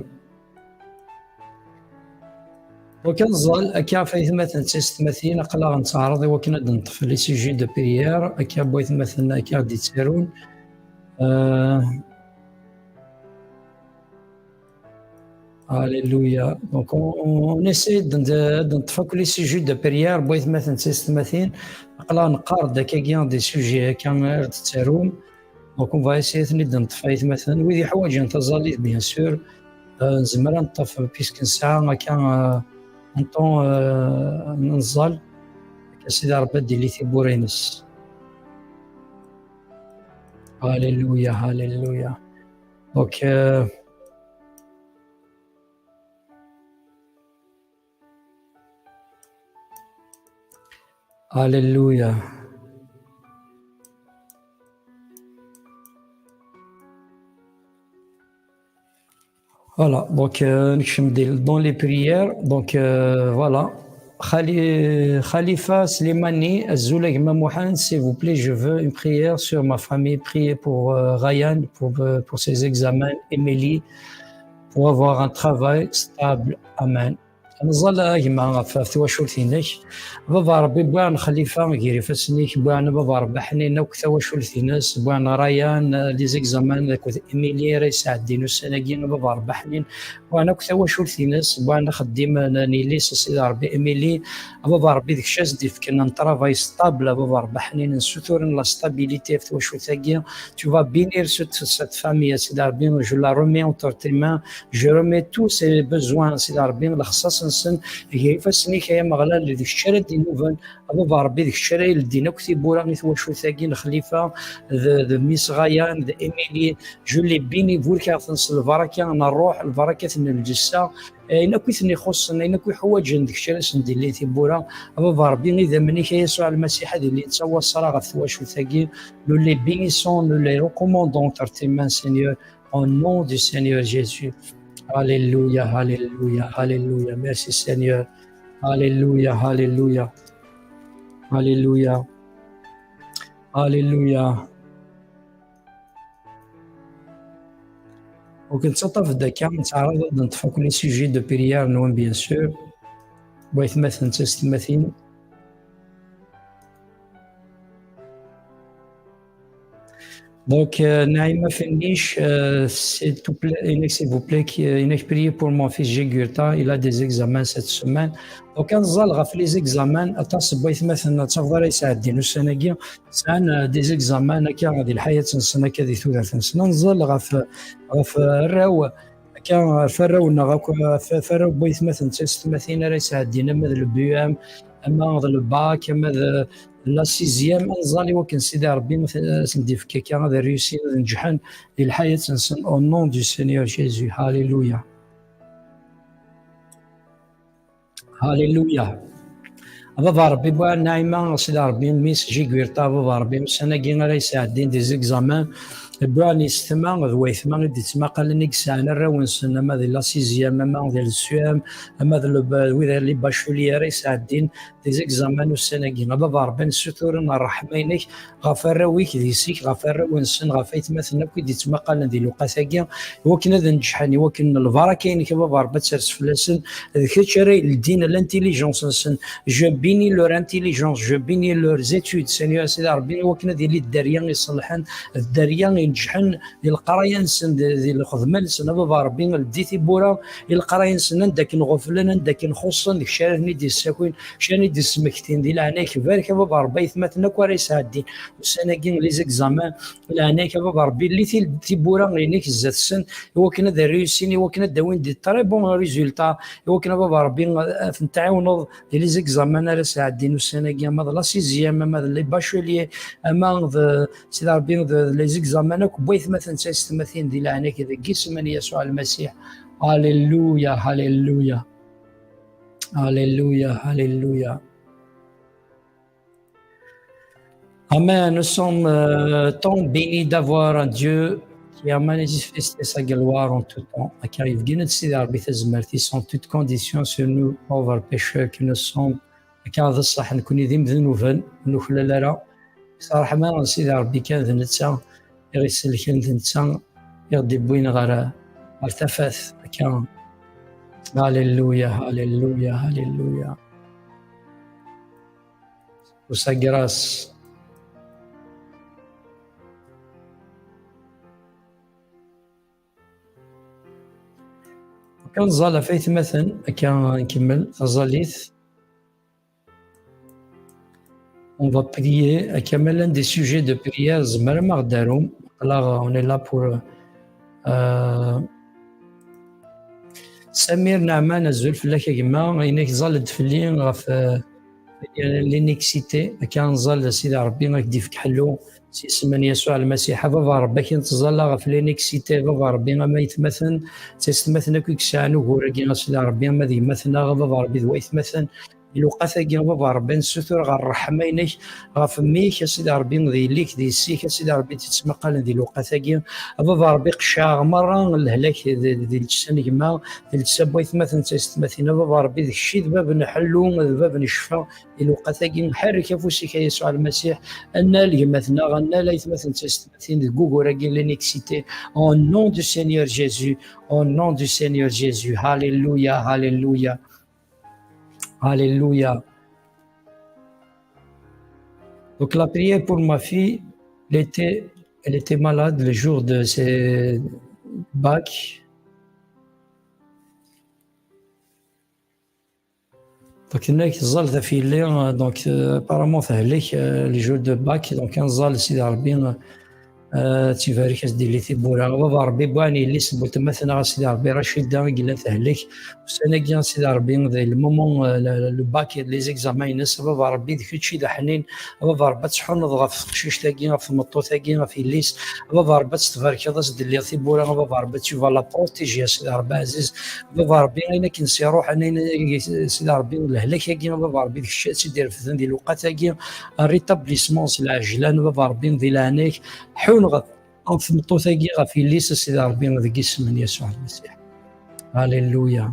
Donc, ad nẓall akka ɣef aytmaten d taysetmatin, aql-aɣ nettɛaraḍ i wakken ad neṭṭef les sujets de prière, akka n waytmaten akka d-ittarun. Euh, Alléluia. Donc, on, on essaie de, de, de neṭṭef akk les sujets de prière n waytmaten d taysetmatin, aql-aɣ neqqar-d akkagi des sujets akka ara d-ttarun. Donc, on va essayer ad ten-id-neṭṭef, aytmaten. Wid yeḥwaǧen taẓallit, bien sûr, euh, nezmer ad neṭṭef, puisque nesɛa akka, euh, un temps, euh, n nẓal, akka Sidi Ṛebbi ad d-ili tiwwura-ines. Alléluia, alléluia. Donc, euh, Alléluia. Voilà, donc euh, نكمل dans les prières. Donc euh, voilà. Khali- Khalifa Slimani, Azul a gma Mohamed, s'il vous plaît, je veux une prière sur ma famille. Priez pour euh, Ryan, pour, euh, pour ses examens, Emily, pour avoir un travail stable. Amen. Neẓẓal a gma ɣef ɣef twacult-inek. Baba Ṛebbi, bɣiɣ n Xalifa gar ifassen-ik, bɣiɣ n Baba Ṛebbi ḥnin akk tawacult-ines, bɣiɣ n Ryan, eh, les examens akked Emily ara yesɛeddin ussan-agi, a Baba Ṛebbi ḥnin, bɣiɣ n akk tawacult-ines, bɣiɣ n axeddim n, n yelli-s, a Sidi Ṛebbi, Emily, a Baba Ṛebbi, d kečč as d-ifken un travail stable, a Baba Ṛebbi ḥnin, nsuturen la stabilité ɣef twacult-agi. Tu vas bénir cette, cette famille, a Sidi Ṛebbi, je la remets entre tes mains, je remets tous ses besoins, a Sidi Ṛebbi, lexṣaṣ-nsen, gar ifassen-ik, ay Ameɣlal, d kečč ara d-inuben, a Baba Ṛebbi, d kečč ara ileddin akk tiwwura i twacult-agi n Xalifa, d, d Miss Ryan, d Emily, je les bénis, burkeɣ-ten s lbaraka n ṛṛuḥ, lbarakat n lǧessa, ayen akk i ten-ixuṣṣen, ayen akk i ḥwaǧen, d kečč ara sen-d-ilin tiwwura, a Baba Ṛebbi, idammen-ik, a Yasuɛ Lmasiḥ, ad ilin d tawaṣra ɣef twacult-agi, nous les bénissons, nous les recommandons entre tes mains, Seigneur, au nom du Seigneur Jésus. Alléluia, alléluia, alléluia. Merci Seigneur. Alléluia, alléluia. Alléluia. Alléluia. Donc, nettaṭṭaf-d akka, nettɛaraḍ ad neṭṭef akk les sujets de prière-nwen, bien sûr. Waytmaten d testmatin. Donc, euh, Naïma Fenniche, euh, s'il te plaît, inek, s'il vous plaît, qui, euh, inek, priez pour mon fils Jigurta, il a des examens cette semaine. Donc, ad nẓal ɣef les examens, aṭas n waytmaten ad tafeḍ ara yesɛeddin ussan-agi, sɛan, euh, des examens akka di lḥayat-nsen, akka di tudert-nsen. Ad nẓal ɣef, ɣef, euh, arraw, akka, ɣef arraw-nneɣ akk, ɣef, ɣef arraw n waytmaten d testmatin ara yesɛeddin ama d le B E M, ama d le bac, ama d, la sixième, ad nẓal i wakken Sidi Ṛebbi ad sen-d-ifk akka, ad réussin, ad neǧḥen di lḥayat-nsen, au nom du Seigneur Jésus. Alléluia. Alléluia. A Baba Ṛebbi, bɣiɣ Naïma, Sidi Ṛebbi, Miss Jigurta, a Baba Ṛebbi, ussan-agi ara yesɛeddin des examens, bɣiɣ n yessetma d waytma i d-ittmaqalen i yesɛan arraw-nsen, ama di la sixième, ama di le C E M, ama d le, wid les bacheliers ara yesɛeddin des examens ussan-agi. A Baba Ṛebbi, nessuturen ṛṛeḥma-inek ɣef arraw-ik d yessi-k, ɣef arraw-nsen, ɣef aytmaten akk i d-ittmaqalen di lewqat-agi, i wakken ad neǧḥen, i wakken lbaraka-inek, a Baba Ṛebbi, ad ters fell-asen. D kečč ara ileddin l'intelligence-nsen. Je bénis leur intelligence, je bénis leurs études, Seigneur, a Sidi Ṛebbi, i wakken ad yili dderya iṣelḥen, dderya ineǧḥen, di leqraya-nsen, di, di lxedma-nsen, a Baba Ṛebbi, ldi tiwwura i leqraya-nsen, anda akken ɣeflen, anda akken xuṣṣen, d kečč ara ten-id-yessakin, d kečč ara ten-id-yesmektin. Di leɛnaya-k, barek a Baba Ṛebbi aytmaten akk ara yesɛeddin ussan-agi les examens. Di leɛnaya-k a Baba Ṛebbi, lli ti-, tiwwura-inek zdat-sen, i wakken ad réussin, i wakken ad d-awin des très bons résultats, i wakken a Baba Ṛebbi ad ten-tɛiwneḍ di les examens ara sɛeddin ussan-agi, ama d la sixième, ama d les bacheliers, ama d Sidi Ṛebbi, d, d les examens akk n waytmaten d taysetmatin, di leɛnaya-k, deg yisem n Yasuɛ Lmasiḥ. Alléluia, alléluia. Alléluia, alléluia. Amen. Nous sommes euh, tant bénis d'avoir un Dieu qui a manifesté sa gloire en tout temps. Akka, yefka-d Sidi Ṛebbi tazmert-is en toute condition sur nous, pauvres pécheurs que nous sommes. Akka d ṣṣeḥ, nekkni d imednuben, ur nuklal ara. S ṛṛeḥma n Sidi Ṛebbi kan, d netta i ɣ-iselken, d netta i ɣ-d-iwwin ɣer, ɣer tafat. Akka. Alléluia, alléluia, alléluia. Pour sa grâce. Akka nẓal ɣef aytmaten, akka nkemmel taẓallit. On va prier, akka ma llan des sujets de prière, tzemrem ad aɣ-d-tarum. Aql-aɣ, on est là pour, euh, Samir Naɛman, azul fell-ak a gma, inek ẓẓal-d fell-i ɣef, euh, l'anxiété, akka nẓal Sidi Ṛebbi ad k-d-ifk ḥellu s yisem n Yasuɛ Lmasiḥ. A Baba Ṛebbi, akken tẓalla ɣef l'anxiété, a Baba Ṛebbi, ama aytmaten, d taysetmatin akk i yesɛan ugur-agi, a Sidi Ṛebbi, ama d yemma-tneɣ, a Baba Ṛebbi, d waytmaten, Di lewqat-agi, a Baba Ṛebbi, nessutur ɣer ṛṛeḥma-inek ɣef mmi-k, a Sidi Ṛebbi, d yelli-k, d yessi-k, a Sidi Ṛebbi, i tt-yettmaqalen di lewqat-agi. A Baba Ṛebbi, qecceɛ merra lehlak di, di llebsa n gma, di llebsa n waytmaten d taysetmatin. A Baba Ṛebbi, d kečč i d bab n ḥellu, d bab n ccfa di lewqat-agi. Ḥerrek afus-ik, a Yasuɛ Lmasiḥ, anal gma-tneɣ, anal aytmaten d taysetmatin deg wugur-agi n l'iniquité. Au nom du Seigneur Jésus, au nom du Seigneur Jésus. Alléluia, alléluia. Alléluia. Donc, la prière pour ma fille, elle était, elle était malade le jour de ses bacs. Donc, tenna-k tẓallet ɣef yelli, euh, donc, euh, apparemment tehlek, euh, le jour de bac, donc, ad nẓall Sidi Ṛebbi, euh, ad tt-ibarek, ad s-d-ili tiwwura. A Baba Ṛebbi, bɣan yelli-s n weltma-tneɣ, a Sidi Ṛebbi, Racida, i yellan tehlek. Ussan-agi, a Sidi Ṛebbi, d le moment, euh, le, le bac, les examens-ines. A Baba Ṛebbi, d kečč i d aḥnin. A Baba Ṛebbi, ad tḥunneḍ ɣef teqcict-agi, ɣef tmeṭṭut-agi, ɣef yelli-s. A Baba Ṛebbi, ad tt-tbarkeḍ, ad s-d-tiliḍ tiwwura. A Baba Ṛebbi, tu vas la protéger, a Sidi Ṛebbi ɛziz. A Baba Ṛebbi, ayen akken s-iṛuḥen, ayen, a Sidi Ṛebbi, lehlak-agi, a Baba Ṛebbi, d kečč ad tt-id-irefden di lewqat-agi. Un rétablissement s lɛejlan, a Baba Ṛebbi, di leɛnaya-k. Ḥun ɣef ɣef tmeṭṭut-agi, ɣef yelli-s, a Sidi Ṛebbi, deg isem n Yasuɛ Lmasiḥ. Alléluia.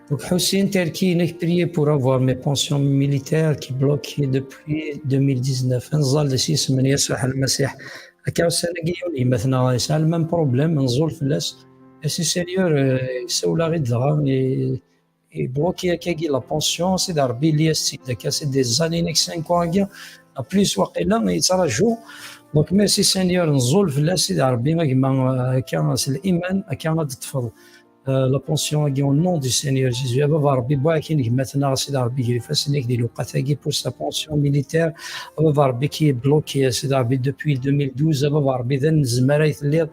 Donc, Hussein Terki, inek, prier pour avoir mes pensions militaires qui bloquées depuis deux mille dix-neuf. Ad nẓall s yisem n Yasuɛ Lmasiḥ. Akka ussan-agi, yiwen n gma-tneɣ yesɛa le même problème, nẓul fell-as. Merci Seigneur, euh, yessawel-aɣ-id dɣa, i- ibloki akkagi la pension, Sidi Ṛebbi, yelli-as-tt-id akka, c'est des années, nekk cinq ans-agi, plus waqila, yettraǧu. Donc, merci Seigneur, nẓul fell-as, Sidi Ṛebbi, a gma, euh, akka, s liman, akka ad d-teṭṭfeḍ, euh, la pension-agi, au nom du Seigneur Jésus. A Baba Ṛebbi, bɣa akin gma-tneɣ, Sidi Ṛebbi, ger ifassen-ik di lewqat-agi pour sa pension militaire. A Baba Ṛebbi, qui est bloqué, Sidi Ṛebbi, depuis deux mille douze. A Baba Ṛebbi, d anezmar ay telliḍ.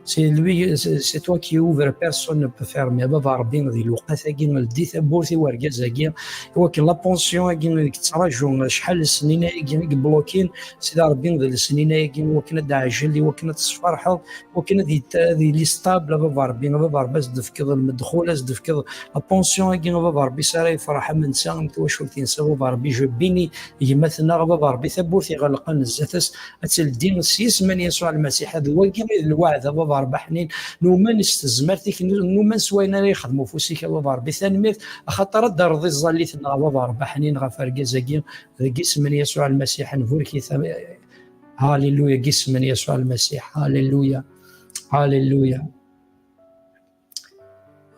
C'est lui, c'est, c'est toi qui ouvre, personne ne peut fermer. A Baba Ṛebbi, di lewqat-agi, ldi tawwurt i wergaz-agi, i wakken la pension-agi i yettraǧu acḥal n snin-agi i yeblokin, Sidi Ṛebbi, d lesnin-agi, i wakken ad d-ɛjel, i wakken ad tesferḥeḍ, i wakken ad yet-, ad yili stable, a Baba Ṛebbi, a Baba Ṛebbi, ad s-d-tefkeḍ lmedxul, ad s-d-tefkeḍ la pension-agi, a Baba Ṛebbi, s ara yefreḥ am netta, am twacult-ines, a Baba Ṛebbi, je bénis gma-tneɣ, a Baba Ṛebbi, tawwurt iɣelqen zdat-s, ad teldi s yisem n Yasuɛ Lmasiḥ. D wagi i d lweɛd, a Baba Ṛebbi ḥnin. Numen s tezmert-ik, nu-, numen s wayen ara yexdem ufus-ik, a Baba Ṛebbi. Tanemmirt, axaṭer ad d-terreḍ iẓẓallit-nneɣ, a Baba Ṛebbi ḥnin, ɣef urgaz-agi, deg yisem n Yasuɛ Lmasiḥ, nburek-it. Haleluya, deg yisem n Yasuɛ Lmasiḥ. Haleluya. Haleluya.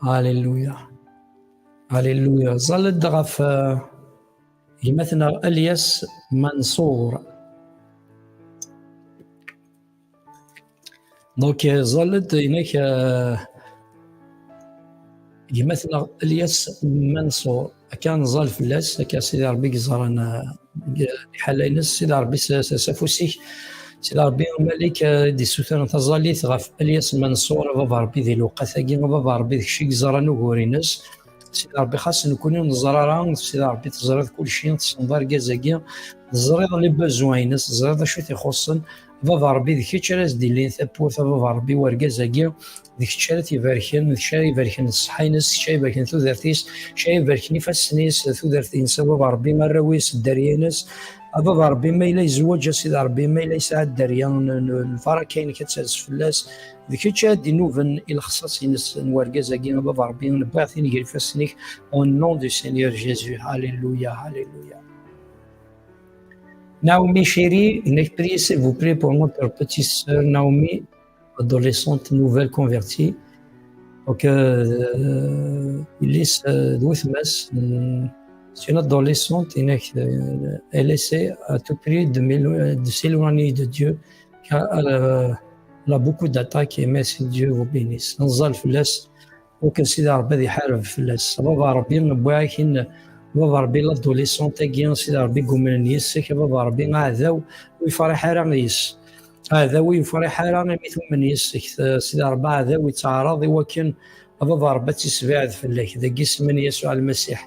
Haleluya. Haleluya. Ẓallet-d ɣef, euh, gma-tneɣ Elias Mansour. Donc, euh, ẓallet-d, inek, euh, gma-tneɣ Elias Mansour. Akka nẓal fell-as, akka Sidi Ṛebbi yeẓran, euh, liḥala-ines, Sidi Ṛebbi s, s, s afus-ik. Sidi Ṛebbi, a Malik, euh, i d-issutren taẓallit ɣef Elias Mansour, a Baba Ṛebbi, di lewqat-agi, a Baba Ṛebbi, d kečč i yeẓran ugur-ines. Sidi Ṛebbi, xas nekkni ur neẓri ara, Sidi Ṛebbi, teẓriḍ kulci, tessneḍ argaz-agi, teẓriḍ les besoins-ines, teẓriḍ acu i t-ixuṣṣen. Baba Ṛebbi, d kečč ara s-d-ilin tawwurt, a Baba Ṛebbi, i urgaz-agi, d kečč ara t-ibarken, d kečč ara ibarken ṣṣeḥḥa-ines, d kečč ara ibarken tudert-is, d kečč ara ibarken ifassen-is, tudert-ines, a Baba Ṛebbi, arraw-is, dderya-ines. A Baba Ṛebbi, ma yella yezweǧ, a Sidi Ṛebbi, ma yella yesɛa dderya n, n, n lbaraka-inek ad ters fell-as, d kečč ara d-inuben i lexṣaṣ-ines n urgaz-agi, a Baba Ṛebbi, newwi-t gar ifassen-ik, au nom du Seigneur Jésus. Alléluia, alléluia. Naomi chérie, inek, priez s'il vous plaît pour notre petite sœur Naomi, adolescente nouvelle convertie. Donc, euh, yelli-s, euh, d weltma-s, euh, c'est une adolescente, inek, euh, elle essaie à tout prix de m'élo-, de s'éloigner de Dieu, car elle, euh, elle a beaucoup d'attaques et merci Dieu vous bénisse. Nẓal fell-as, Wakken Sidi Ṛebbi ad iḥareb fell-as. A Baba Ṛebbi, wwiɣ-ak-in, a Baba Ṛebbi, l'adolescente-agi, a Sidi Ṛebbi, i yumnen yis-k, a Baba Ṛebbi, aɛdaw ur yefriḥ ara yis. Aɛdaw ur yefriḥ ara imi tumen yis-k. Sidi Ṛebbi, aɛdaw yettɛaraḍ i wakken, a Baba Ṛebbi, ad tt-isbeɛd fell-ak, deg isem n Yasuɛ Lmasiḥ.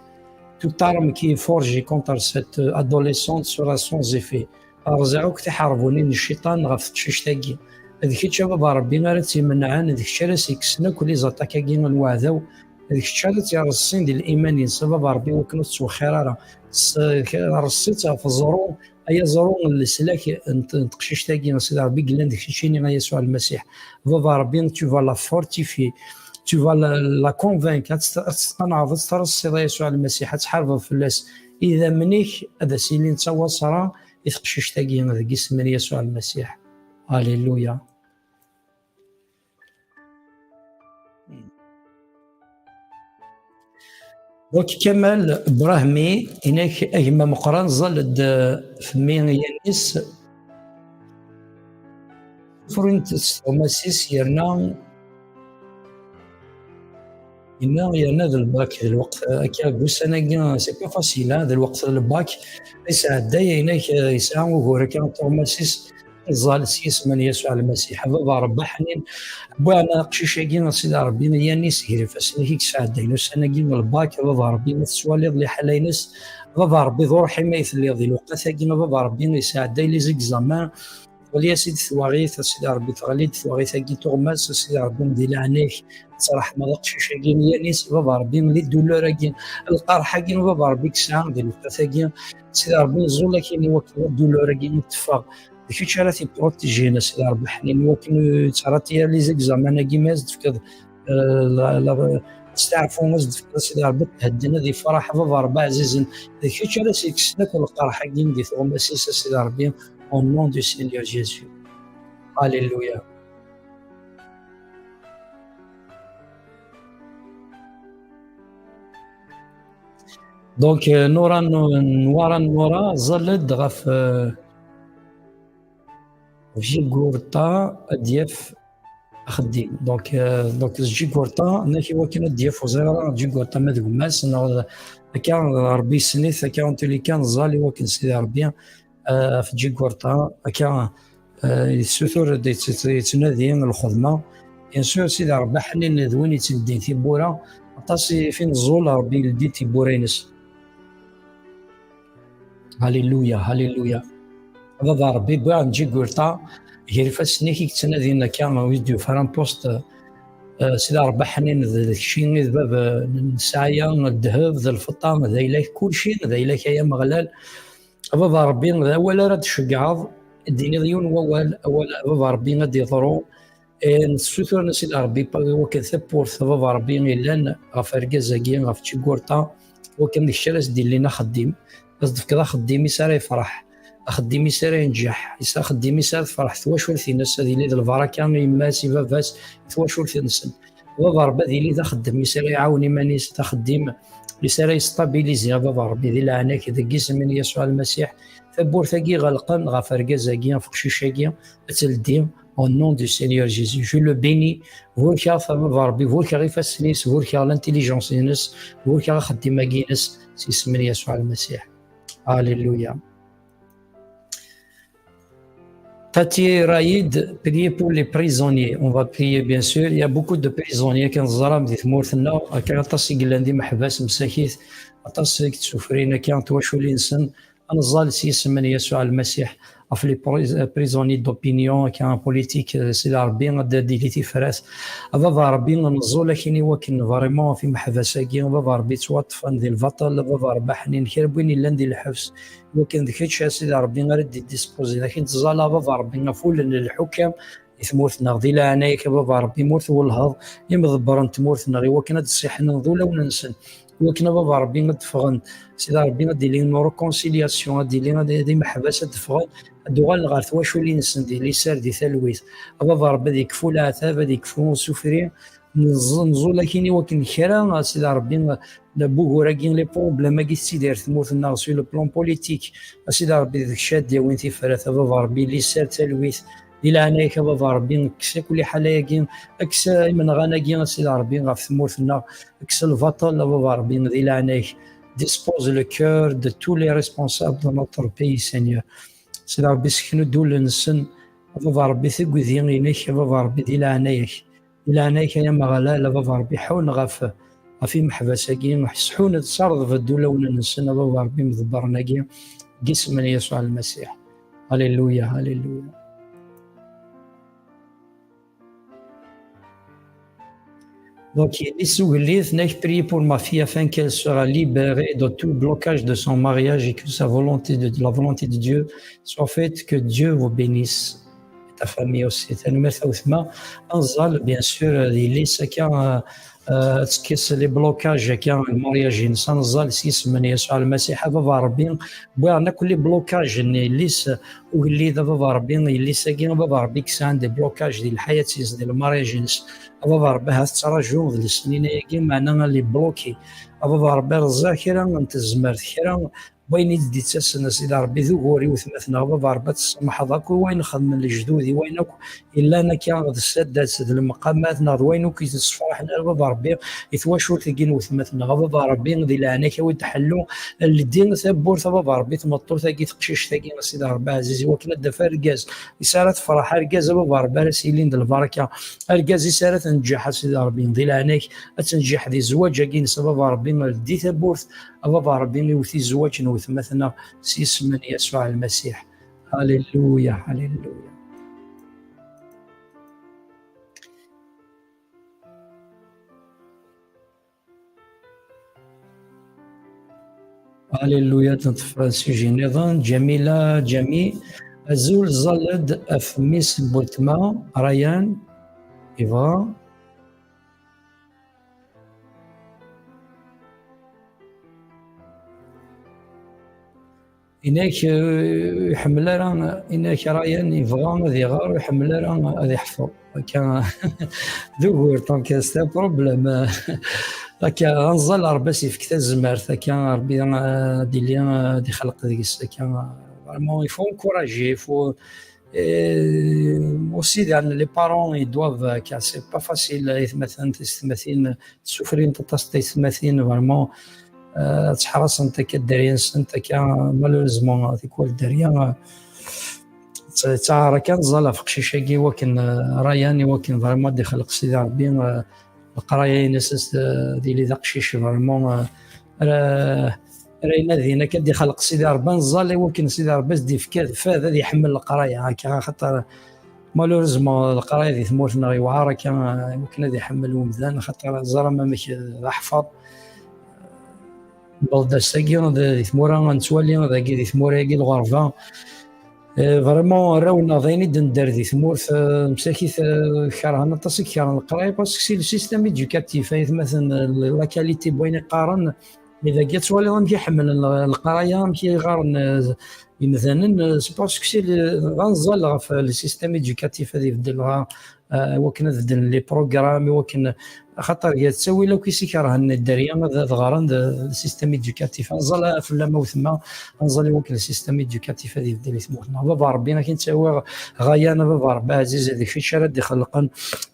Toute arme qui est forgée contre cette adolescente sera sans effet. Rẓiɣ akk tiḥerbunin n cciṭan ɣef teqcict-agi. D kečč, a Baba Ṛebbi, ara tt-imenɛen, d kečč ara s-ikksen akk les attaques-agi n weɛdaw, d kečč ara tt-ireṣṣin di liman-ines, a baba Ṛebbi, wakken ur tettwexxir ara. S-, reṣṣi-tt ɣef ẓẓru, ay aẓru n leslak n t-, n teqcict-agi, a Sidi Ṛebbi, yellan d keččini, a Yasuɛ Lmasiḥ. Baba Ṛebbi, tu vas la fortifier, tu vas la, la convaincre, ad tt-, ad tt-tqanɛeḍ, ad tt-treṣṣiḍ, a Yasuɛ Lmasiḥ, ad tḥarbeḍ fell-as. Idammen-ik ad as-ilin d tawaṣra i teqcict-agi, deg isem n Yasuɛ Lmasiḥ. Alléluia. Donc, Kamal Brahmi, inek a gma meqqran, ẓẓal-d, euh, f mmi Yanis. Ffrent s tuɣmas-is yerna, yenna yerna d lbak, d lweqt, akka, deg ussan-agi, c'est pas facile, hein, d lweqt n lbak. Isɛedday, inek, euh, yesɛa ugur akka n tuɣmas-is, ẓẓal s yisem n Yasuɛ Lmasiḥ. A baba Ṛebbi ḥnin, wwiɣ aqcic-agi, a Sidi Ṛebbi, Yanis, gar ifassen-ik i yesɛeddayen ussan-agi n lbak, a baba Ṛebbi, ma tettwaliḍ liḥala-ines, a baba Ṛebbi, d uṛḥim ay telliḍ di lewqat-agi, a baba Ṛebbi, yesɛedday les examens, teɣli-as-id twaɣit, a Sidi Ṛebbi, teɣli-d twaɣit-agi tuɣmas, a Sidi Ṛebbi, di leɛnaya-k, ad tṛeḥmeḍ aqcic-agi n Yanis, a baba Ṛebbi, les douleurs-agi, lqerḥ-agi, a baba Ṛebbi, i yesɛa di lewqat-agi, a Sidi Ṛebbi, nẓul akkin i wakken douleur-agi i teffeɣ. D kečč ara t-iprotijin, a Sidi Ṛebbi ḥnin, i wakken ur yettɛaṭi ara les examens-agi, ma as-d-tefkeḍ, eh, la, la, asteɛfu, as-d-tefkeḍ, a Sidi Ṛebbi, ad t-thedden, ad yefreḥ, a baba Ṛebbi ɛzizen. D kečč ara s-yekksen akk lqerḥ-agi di tuɣmas-is, a Sidi Ṛebbi, au nom du Seigneur Jésus. Alléluia. Donc, euh, Nora, Nora, Nora, ẓẓal-d ɣef, euh, Jigurta ad d-yaf axeddim. Donc, euh, donc, Jigurta, nnak i wakken ad d-yaf, ur ẓriɣ ara Jigurta ma d gma-s, neɣ d, akka, Ṛebbi yessen-it, akka, en tous les cas, neẓẓal i wakken Sidi Ṛebbi, euh, ɣef Jigurta, akka, euh, yessutur-d, yett-, yettnadi lxedma. Bien sûr, Sidi Ṛebbi ḥnin d win yettleddin tiwwura, aṭas i fi neẓẓul, Ṛebbi yeldi tiwwura-ines. Alléluia, alléluia. A baba Ṛebbi, wwiɣ-d Jigurta, gar ifassen-ik i yettnadin akka, wi d-yufran post, euh, Sidi Ṛebbi ḥnin d, d kečči i d bab, euh, n ssɛaya, ddheb, d lfeṭṭa, d ayla-k, kulci d ayla-k, ay Ameɣlal. A baba Ṛebbi, d awal ara d-tceggɛeḍ, ad d-tiniḍ yiwen wawal, awal, a baba Ṛebbi, ad d-yeḍru. Eh, nessutur-as i Ṛebbi, pa-, wakken tawwurt, a baba Ṛebbi, yellan ɣef argaz-agi, ɣef Jigurta, wakken d kečč ara s-d-illin axeddim, ad s-d-tefkeḍ axeddim-is ara yefreḥ, axeddim-is ara yenǧeḥ, is-, axeddim-is ara tefreḥ twacult-ines, ad yili d lbaraka i yemma-s, i baba-s, i twacult-nsen. Baba Ṛebbi ad yili d axeddem-is ara iɛawen iman-is, d axeddim-is ara yestabilizi, a baba Ṛebbi, di leɛnaya-k, deg yisem n Yasuɛ Lmasiḥ. Tawwurt-agi ɣelqen ɣef argaz-agi, ɣef uqcic-agi, ad teldi, au nom du Seigneur Jésus. Je le bénis, burkeɣ a baba Ṛebbi, burkeɣ ifassen-is, burkeɣ l'intelligence-ines, burkeɣ axeddim-agi-ines, s yisem n Yasuɛ Lmasiḥ. Alléluia. Tati Raïd, priez pour les prisonniers. On va prier, bien sûr. Il y a beaucoup de prisonniers, kan ẓram di tmurt-nneɣ, akka aṭas i yellan d imeḥbas msakit, aṭas i yettsuffrin akka twacul-nsen. Ad neẓẓal s yisem n Yasuɛ Lmasiḥ ɣef les pri-, prisonniers d'opinion, akka politique, euh, Sidi Ṛebbi, ad d-ili tifrat. A baba Ṛebbi, neẓẓul akkin i wakken vraiment ɣef imeḥbas-agi, a baba Ṛebbi, ttwaṭṭfen di lbaṭel, a baba Ṛebbi ḥnin, kra n win yellan di lḥebs, i wakken d kečč, a Sidi Ṛebbi, ara d-iddispozi, akken tẓala, a baba Ṛebbi, ɣef wul n lḥukam di tmurt-nneɣ, di leɛnaya-k, a baba Ṛebbi, ma ur twellheḍ imḍebbren n tmurt-nneɣ, i wakken ad d-ṣiḥnen d ulawen-nsen, i wakken, a baba Ṛebbi, ad d-ffɣen, Sidi Ṛebbi, ad d-ili une réconciliation, ad d-ili, ad, d imeḥbas, ad d-ffɣen, ad d-uɣalen ɣer twaculin-nsen di liser, di talwit. A baba Ṛebbi, ad yekfu leɛtab, ad yekfu usufri, Nẓ-, nẓul akkin i wakken kra, a Sidi Ṛebbi, n wugur-agi, les problèmes-agi tettidir tmurt-nneɣ sur le plan politique. A Sidi Ṛebbi, d kečč ad d-yawin tifrat, a baba Ṛebbi, liser, talwit, di leɛnaya-k, a baba Ṛebbi, kkes akk liḥala-agi, kkes imenɣan-agi, a Sidi Ṛebbi, ɣef tmurt-nneɣ, kkes lbaṭel, a baba Ṛebbi, di leɛnaya-k. Dispose le cœur de tous les responsables de notre pays, Seigneur. Sidi Ṛebbi, seknu-d ul-nsen, a baba Ṛebbi, tigudi-inek, a baba Ṛebbi, di leɛnaya-k. Di leɛnaya-k, ay Ameɣlal, a baba Ṛebbi, ḥun ɣef, ɣef imeḥbas-agi, ḥun-d, sserḍeb-d ulawen-nsen, a baba Ṛebbi, imḍebbren-agi, deg yisem n Yasuɛ Lmasiḥ. Alléluia, alléluia. Donc, il est sous les, prier pour ma fille afin qu'elle sera libérée de tout blocage de son mariage et que sa volonté de, de la volonté de Dieu soit faite, que Dieu vous bénisse. Et ta famille aussi. Tanemmirt a wetma. Anẓal, bien sûr, il est chacun, euh, euh, ce que c'est les blocages, chacun, le mariage, il s'anẓal, si c'est mené sur le Messie, va voir bien. Bon, on a que les blocages, il est, ou il est, va voir bien, il est, chacun, va voir bien que c'est un des blocages, il a, c'est le mariage, a baba Ṛebbi, ha tettraǧuḍ lesnin-agi, meɛna elle est bloquée. A baba Ṛebbi, rẓa kra n tezmert, kra n wayen i d-ittasen, a Sidi Ṛebbi, d ugur i wetma-tneɣ, a baba Ṛebbi, ad tsamḥeḍ akk i wayen xedmen lejdud, i wayen akk yellan akka d ssaddat, d lemqamat, neɣ d wayen akk i t-ssefraḥen, a baba Ṛebbi, i twacult-agi n wetma-tneɣ, a baba Ṛebbi, di leɛnaya-k, awi-d ḥellu, ldi tawwurt, a baba Ṛebbi, tmeṭṭut-agi, teqcict-agi, a Sidi Ṛebbi ɛziz, i wakken ad d-taf argaz, i s ara tefreḥ, argaz, a baba Ṛebbi, ara s-yilin d lbaraka. Argaz-is ara tenǧeḥ, a Sidi Ṛebbi, di leɛnaya-k, ad tenǧeḥ di zzwaǧ-agi-ines, a baba Ṛebbi, ldi tawwurt, a baba Ṛebbi, iwet i zzwaǧ n wetma-tneɣ s yisem n Yasuɛ Lmasiḥ. Halleluya, halleluya. Alléluia, tent-, tent-, sujet niḍen, Jamila Jami, azul, ẓẓal-d ɣef mmi-s n weltma, Ryan, yebɣa. Inak, eh, iḥemmel ara, inak Ryan yebɣa ad iɣer, ur iḥemmel ara ad iḥfeḍ. Akka, d ugur, donc, c'est un problème. Akka, anẓal, Ṛebbi as-yefk tazmert, akka, Ṛebbi, eh, ad yili, eh, ad ixelq deg-s, akka, vraiment, il faut encourager, il faut, eh, aussi, les parents, ils doivent, akka, c'est pas facile, aytmaten, tisetmatin, ssufrint aṭas taytmatin, vraiment, eh, ttḥerasent akka dderya-nsent, akka, malheureusement, tikwal dderya, eh, tt-, ttaɛar akka, nẓal ɣef uqcic-agi, i wakken, eh, Ryan, i wakken vraiment ad d-ixelq Sidi Ṛebbi, eh, leqraya-ines, eh, ad yili d aqcic vraiment, eh, ara, ara inadin akka ad d-ixelq Sidi Ṛebbi, nẓal i wakken Sidi Ṛebbi ad s-d-yefk fad ad iḥemmel leqraya, akka, axaṭer malheureusement leqraya di tmurt-nneɣ yewɛer akka, eh, i wakken ad iḥemmel umdan, axaṭer ẓram amek, eh, d aḥfaḍ. Newweḍ-d ass-agi d, di tmura, nettwali dagi di tmura-agi lɣerba. Eh, vraiment, arraw-nneɣ d ayen i d-nedder di tmurt, eh, msakit, eh, kerhen aṭas i kerhen leqraya, parce que c'est le système éducatif, aytmaten, eh, la qualité n wayen i qqaren, mi dagi ad twaliḍ amek i ḥemmlen le-, leqraya, amek i ɣɣaren, eh, imdanen, eh, c'est parce que c'est le, d anẓal ɣef le système éducatif ad ibeddel, dɣa, eh, i wakken ad beddlen les programmes, i wakken, axaṭer gar ttawil akk i s-ikerhen dderya ad, ad ɣren d, d système éducatif. Anẓal fell-am a wetma, anẓal i wakken le système éducatif ad ibeddel i tmurt-nneɣ. Baba Ṛebbi, ad k-in-ttawiɣ Ṛayan, a baba Ṛebbi ɛziz, d kečč ara d-ixelqen,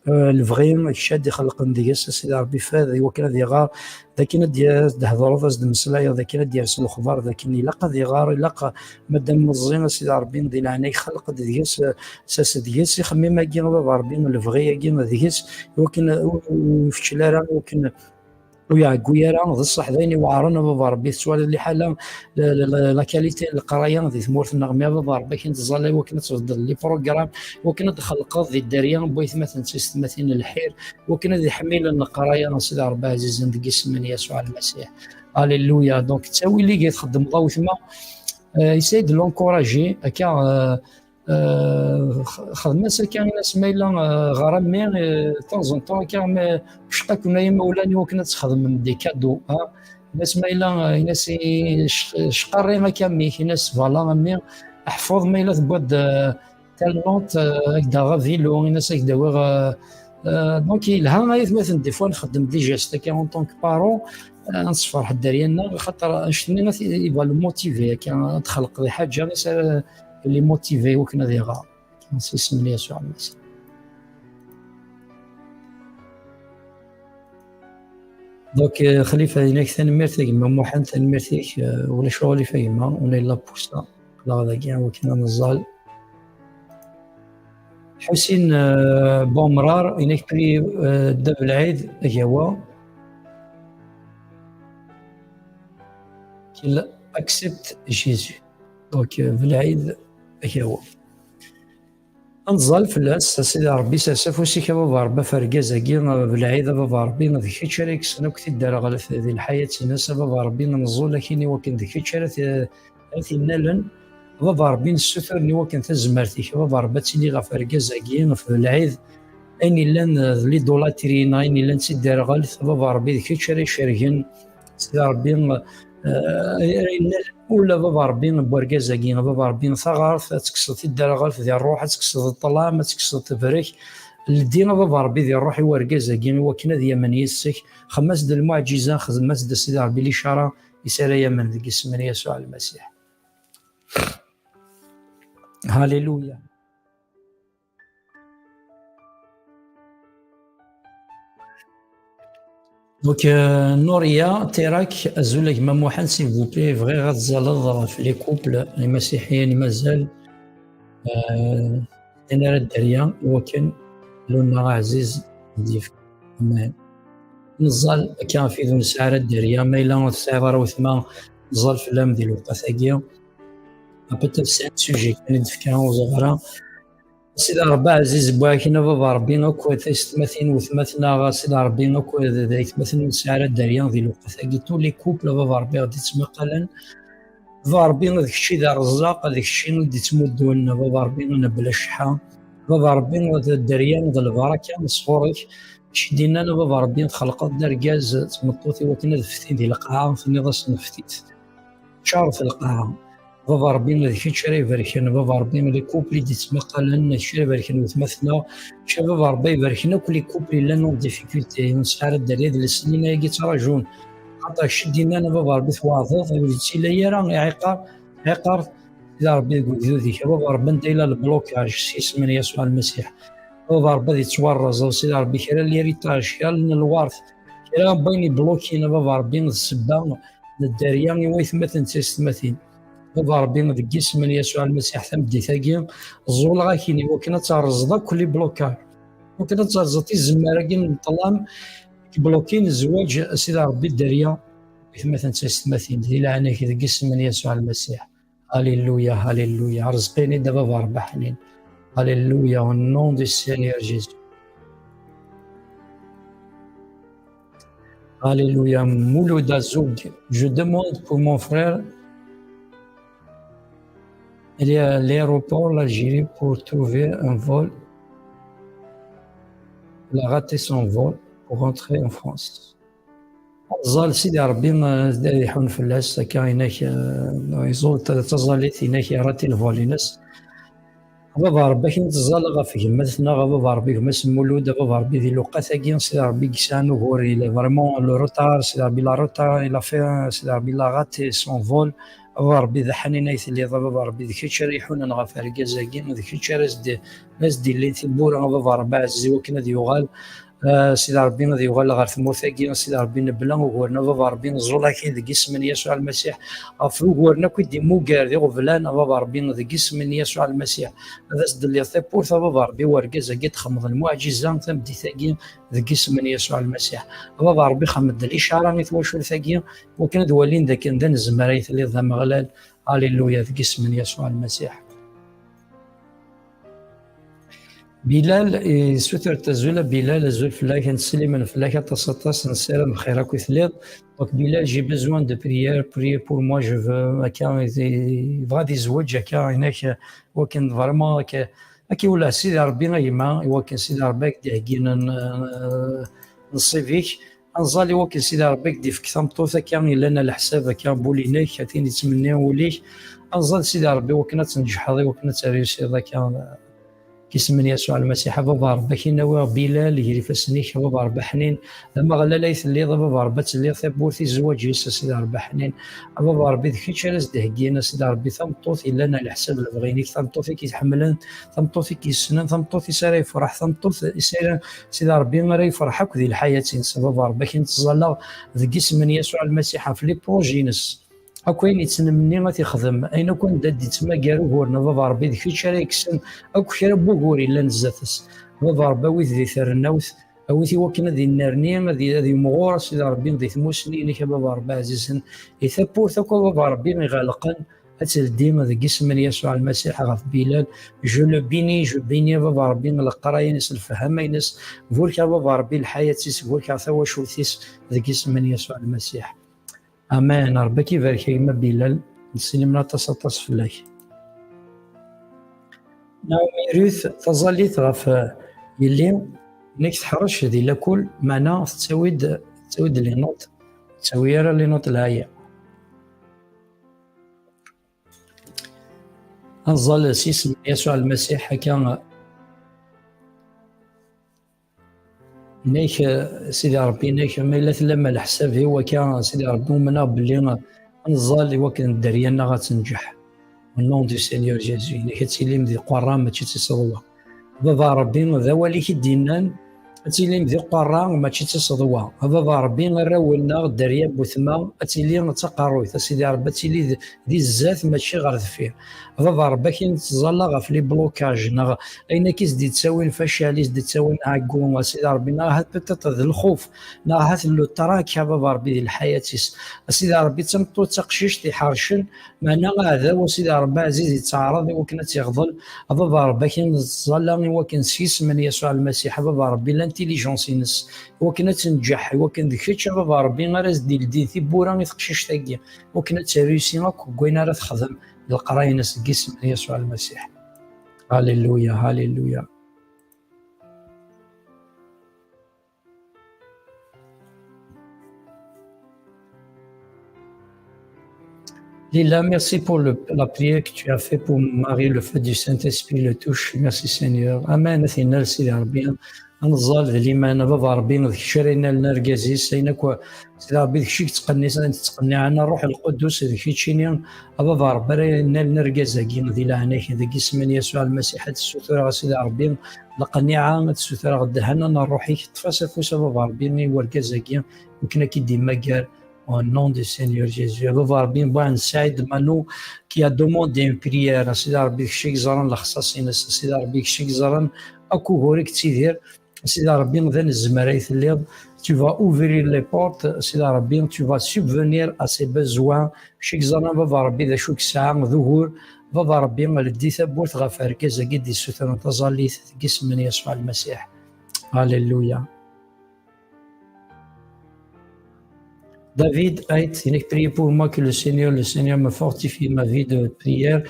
eh, lebɣi, d kečč ara d-ixelqen deg-s, a Sidi Ṛebbi, fad i wakken ad iɣer, d akken ad d-, ad d-thedreḍ, ad s-d-mmeslayeḍ, d akken ad d-yers lexbar, d akken ilaq ad iɣer, ilaq, madam meẓẓi, a Sidi Ṛebbi, di leɛnaya-k, xelq-d deg-s, sers deg-s ixemmim-agi, a baba Ṛebbi, lebɣi-agi deg-s, i wakken ur, ur ifeččel ara, i wakken ur iɛeggu ara. D ṣṣeḥ, d ayen iweɛren, a baba Ṛebbi, tettwaliḍ liḥala, la, la, la, la qualité n leqraya di tmurt-nneɣ, mi a baba Ṛebbi, akken teẓẓal i wakken ad tbeddel les programmes, i wakken ad d-txelqeḍ di dderya n waytmaten d tisetmatin lḥir, wakken ad iḥmilen leqraya n Sidi Ṛebbi ɛzizen deg yisem n Yasuɛ Lmasiḥ. Alléluia. Donc, ttawil i txeddmeḍ a wetma, euh, essaye de l'encourager, akka, euh, euh, x-, xdem-as akka, in-as ma yella, euh, ɣer a mmi, euh, de temps en temps akka, ma cqaken ay imawlan i wakken ad txedmem des cadeaux, hein. In-as ma yella, euh, in-as i c-, cqarri akka mmi-k, in-as voilà a mmi, ḥfeḍ ma yella tewwiḍ-d, euh, telle note, euh, ad k-d-aɣeɣ avilu, in-as ad k-d-awiɣ, euh, euh, donc yelha aytmaten des fois nxeddem des gestes akka en tant que parent, euh, ad nessefreḥ dderya-nneɣ, xaṭer annect-nni ad t-, il va le motiver akka ad txelqeḍ lḥaǧa i s ara yili motivé i wakken ad iɣer. S yisem n Yasuɛ Lmasiḥ. Donc, euh, Xlifa, inak tanemmirt a gma Muḥend, tanemmirt-ik, euh, ulac aɣilif a gma, on est là pour ça. Aql-aɣ dagi, akken ad neẓẓal. Ḥusin, euh, Bomrar, inak prier, euh, Dda Belɛid Agawa, qu'il accepte Jésus. Donc, euh, Belɛid Agawa. Ad nẓal fell-as, a Sidi Ṛebbi, sers afus-ik, a Baba Ṛebbi, ɣef urgaz-agi, a Baba Lɛid, a Baba Ṛebbi, d kečč ara yekksen akk tidderɣelt di lḥayat-ines, a Baba Ṛebbi, nẓul akkin i wakken d kečč ara t-, ara t-innalen, a Baba Ṛebbi, nessuturen i wakken tazmert-ik, a Baba Ṛebbi, ad tili ɣef urgaz-agi, ɣef Lɛid, ayen illan d lidulatri, neɣ ayen illan d tidderɣelt, a Baba Ṛebbi, d kečč ara icergen, Sidi Ṛebbi, eh, ayen illan ula a Baba Ṛebbi n urgaz-agi, a Baba Ṛebbi, taɣaṛt, ad tekkseḍ tidderɣelt di ṛṛuḥ, ad tekkseḍ ṭṭlam, ad tekkseḍ tebrek. Ldi a Baba Ṛebbi di ṛṛuḥ i urgaz-agi i wakken ad yamen yis-k. Xdem-as-d lmuɛǧiza, xdem-as-d a Sidi Ṛebbi licara i s ara yamen deg isem n Yasuɛ Lmasiḥ. Haleluya. Donc, euh, Noria Terak, azul a gma Muḥend, s'il vous plaît, bɣiɣ ad tzaleḍ ɣef les couples imasiḥiyen mazal, euh, tin ara dderya i wakken Luna aɛziz ad d-yefk. Amen. Neẓẓal akka ɣef idun sɛara dderya, ma yella ur tesɛiḍ ara wetma, neẓẓal fell-am di lewqat-agi. Peut-être c'est un sujet kan i d-tefka ur ẓriɣ ara. Sidi Ṛebbi ɛziz, wwiɣ-ak-in a Baba Ṛebbi akk taysetmatin, wetma-tneɣ, a Sidi Ṛebbi akk d aytmaten ur nesɛi ara dderya di lewqat-agi, tous les couples a Baba Ṛebbi ɣ-d-ittmaqalen. A Baba Ṛebbi, d kečč i d areẓẓaq, d kečč i d-ittmuddun, a Baba Ṛebbi, nebla cceḥḥa. A Baba Ṛebbi, d dderya, d lbaraka sɣur-k. Kečč i d-innan a Baba Ṛebbi txelqeḍ-d argaz d tmeṭṭut i wakken ad ftin di lqaɛa, tenniḍ-asen ftit. Ččaret lqaɛa. Baba Ṛebbi, d kečč ara ibarken, Baba Ṛebbi, les couples i d-ittmaqalen, d kečč ara ibarken wetma-tneɣ, kečč a Baba Ṛebbi ibarken akk les couples yellan en difficulté, ur nesɛi ara dderya d lesnin-agi ttrajun. Xaṭer kečč i d-innan a Baba Ṛebbi tweɛdeḍ, ur yettili ara iɛiqer, iɛiqer Sidi Ṛebbi deg ugdud-ik, a Baba Ṛebbi, anda yella le blocage, s yisem n Yasuɛ Lmasiḥ. A Baba Ṛebbi, ad yettwarreẓ, a Sidi Ṛebbi, kra n l'héritage, kra n lweṛt, kra n wayen iblukin, a Baba Ṛebbi, d ssebba n dderya i waytmaten d taysetmatin. Baba Ṛebbi, deg yisem n Yasuɛ Lmasiḥ, tameddit-agi, ẓẓuleɣ-ak-in i wakken ad terẓeḍ akk les blocages, i wakken ad terẓeḍ tizemmar-agi n ṭṭlam i iblukin zzwaǧ, a Sidi Ṛebbi, dderya i waytmaten d taysetmatin, di leɛnaya-k, deg yisem n Yasuɛ Lmasiḥ. Alléluia, alléluia. Rẓeq-ini-d a Baba Ṛebbi ḥnin. Alléluia, au nom du Seigneur Jésus. Alléluia. Mouloud Azoug, je demande pour mon frère, il est à l'aéroport l'Algérie pour trouver un vol. Il a raté son vol pour rentrer en France. Ẓẓal Sidi Ṛebbi, eh, ad iḥun fell-as, akka inak, eh, iẓul ta-, taẓallit inak, yerra tilbul-ines. A Baba Ṛebbi, akken i teẓẓal ɣef gma-tneɣ, a Baba Ṛebbi, gma-s Mulud, a Baba Ṛebbi, di lewqat-agi, Sidi Ṛebbi, yesɛa ugur, il est vraiment le retard, Sidi Ṛebbi, la retard, il a fait, Sidi Ṛebbi, la raté son vol, a Baba Ṛebbi, d aḥnin ay telliḍ, a Baba Ṛebbi, d kečč ara iḥunen ɣef argaz-agi, d kečč ara as-d-, as-d-illin tiwwura, a Baba Ṛebbi, ɛziz, i wakken ad yuɣal, Ah, Sidi Ṛebbi ad yuɣal ɣer tmurt-agi, Sidi Ṛebbi, nebla uguren, a Baba Ṛebbi, neẓẓul-ak-in deg isem n Yasuɛ Lmasiḥ, ɣef uguren akk i d-immugar d iɣeblan, a Baba Ṛebbi, deg isem n Yasuɛ Lmasiḥ, ad as-d-telliḍ tawwurt, a Baba Ṛebbi, i urgaz-agi ad txedmeḍ lmuɛǧiza tameddit-agi, deg isem n Yasuɛ Lmasiḥ. A Baba Ṛebbi, xdem-d licara i twacult-agi, wakken ad walin d akken d anezmar ay telliḍ d Ameɣlal. Alléluia, deg isem n Yasuɛ Lmasiḥ. Bilal, eh, suter azul a Bilal, azul fell-ak, ad neslimen fell-ak aṭas, aṭas, nessaram bxir akk i telliḍ. Donc, Bilal, j'ai besoin de prière, priez pour moi, je veux, akka, yebɣa ad yezweǧ, akka, inak, wakken vraiment, akka, akka iwelleh Sidi Ṛebbi a gma, i wakken Sidi Ṛebbi ad k-d-iheggin n, n, nṣib-ik. Ad nẓal i wakken Sidi Ṛebbi ad k-d-ifk tameṭṭut akka yellan a leḥsab akka, Bulinek, a tin yettmenni wul-ik. Ad nẓal Sidi Ṛebbi i wakken ad tneǧḥeḍ, i wakken ad terwisiḍ akka. Deg isem n Yasuɛ Lmasiḥ, a Baba Ṛebbi, ad k-in-awiɣ Bilal gar ifassen-ik, a Baba Ṛebbi ḥnin. D Ameɣlal ay telliḍ, a Baba Ṛebbi, ad telliḍ tawwurt i zzwaǧ-is, a Sidi Ṛebbi ḥnin. A Baba Ṛebbi, d kečč ara s-d-heggin, a Sidi Ṛebbi, tameṭṭut yellan a leḥsab lebɣi-inek, tameṭṭut i k-iḥemmlen, tameṭṭut i k-yessnen, tameṭṭut i s ara yefreḥ, tameṭṭut i s ara, Sidi Ṛebbi, ara yefreḥ akk di lḥayat-ines. A Baba Ṛebbi, ad k-in-ttẓallaɣ deg isem n Yasuɛ Lmasiḥ ɣef les projets-ines. Akk ayen yettnemni ad t-ixdem, ayen akk anda d-ittmagar uguren, a Baba Ṛebbi, d kečč ara yekksen akk kra n wugur yellan zdat-s. A Baba Ṛebbi, awi-t di trennawt, awi-t i wakken ad yennerni, ad, ad yemɣur, a Sidi Ṛebbi, di tmusni-inek, a Baba Ṛebbi ɛzizen, di tawwurt akk, a Baba Ṛebbi, iɣelqen, ad teldi deg isem n Yasuɛ Lmasiḥ ɣef Bilal. Je le bénis, je bénis a Baba Ṛebbi leqraya-ines, lefhama-ines, burek a Baba Ṛebbi lḥayat-is, burek tawacult-is deg isem n Yasuɛ Lmasiḥ. Amen. Ṛebbi ak ibarek a gma Bilal, neslimen aṭas aṭas fell-ak. Naomi Ruth, taẓallit ɣef, eh, yelli, nekk teḥrec di lakul, meɛna tettawi-d, tettawi-d les notes, tettawi ara les notes lɛali. Ad nẓal s yisem n Yasuɛ Lmasiḥ akka. Nek, eh, Sidi Ṛebbi, nek, ma yella tellam leḥsab-iw akka, Sidi Ṛebbi, umneɣ belli, eh, ad nẓal i wakken dderya-nneɣ ad tenǧeḥ. Au nom du Seigneur Jésus, nek ad tilim di qerra, mačči d tiseḍwa. Baba Ṛebbi, d awal-ik i d-yennan, ad tilim di qerra, mačči d tiseḍwa. A Baba Ṛebbi, arraw-nneɣ, dderya n wetma, ad tili d taqerruyt. A Sidi Ṛebbi, ad tili d, di zdat, mačči ɣer deffir. A Baba Ṛebbi, akken nettẓalla ɣef les blocages, neɣ ayen akka i s-d-yettawin facal, i s-d-yettawin ɛeggu, a Sidi Ṛebbi, neɣ ahat peut-être d lxuf, neɣ ahat le trac, a Baba Ṛebbi, di lḥayat-is. A Sidi Ṛebbi, d tameṭṭut taqcict iḥercen, meɛna aɛdaw, a Sidi Ṛebbi ɛziz, yettɛaraḍ i wakken ad tt-iɣḍel. A Baba Ṛebbi, akken nettẓalla i wakken s yisem n Yasuɛ Lmasiḥ, a Baba Ṛebbi, l'intelligence-ines, i wakken ad tenǧeḥ, i wakken d kečč, a Baba Ṛebbi, ara s-d-ildin tiwwura i teqcict-agi, i wakken ad terruysi akk deg wayen ara texdem d leqraya-ines deg yisem n Yasuɛ Lmasiḥ. Alléluia, alléluia. Lila, merci pour le, la prière que tu as fait pour mon mari, le feu du Saint-Esprit le touche. Merci Seigneur. Amen. A t-innal Sidi Ṛebbi. Ad nẓal d liman, a Baba Ṛebbi, d kečč ara inalen argaz-is, ayen akk, Sidi Ṛebbi, d kečč i yettqenniṣen, i yettqenniɛen, a Ṛṛuḥ Lqudus, d keččini, a Baba Ṛebbi, ara inalen argaz-agi, di leɛnaya-k, deg yisem n Yasuɛ Lmasiḥ, ad d-ssutreɣ, a Sidi Ṛebbi, lqenniɛa, ad d-ssutreɣ ddehn n Ṛṛuḥ-ik, ṭṭef-as afus, a Baba Ṛebbi, i wergaz-agi, akken ad k-id-immager, au nom du Seigneur Jésus. A Baba Ṛebbi, bon, Saïd Manou, qui a demandé une prière, a Sidi Ṛebbi, d kečč i yeẓran lexṣaṣ-ines, a Sidi Ṛebbi, d kečč i yeẓran akk ugur i yettidir, a Sidi Ṛebbi, d anezmar ay telliḍ. Tu vas ouvrir les portes, a Sidi Ṛebbi, tu vas subvenir à ses besoins. Kečč i yeẓran, a Baba Ṛebbi, d acu i yesɛa d ugur. Baba Ṛebbi, ldi tawwurt ɣef urgaz-agi d-yessutren taẓallit deg yisem n Yasuɛ Lmasiḥ. Alléluia. David Haidt, il est prié pour moi que le Seigneur, le Seigneur me fortifie ma vie de prière,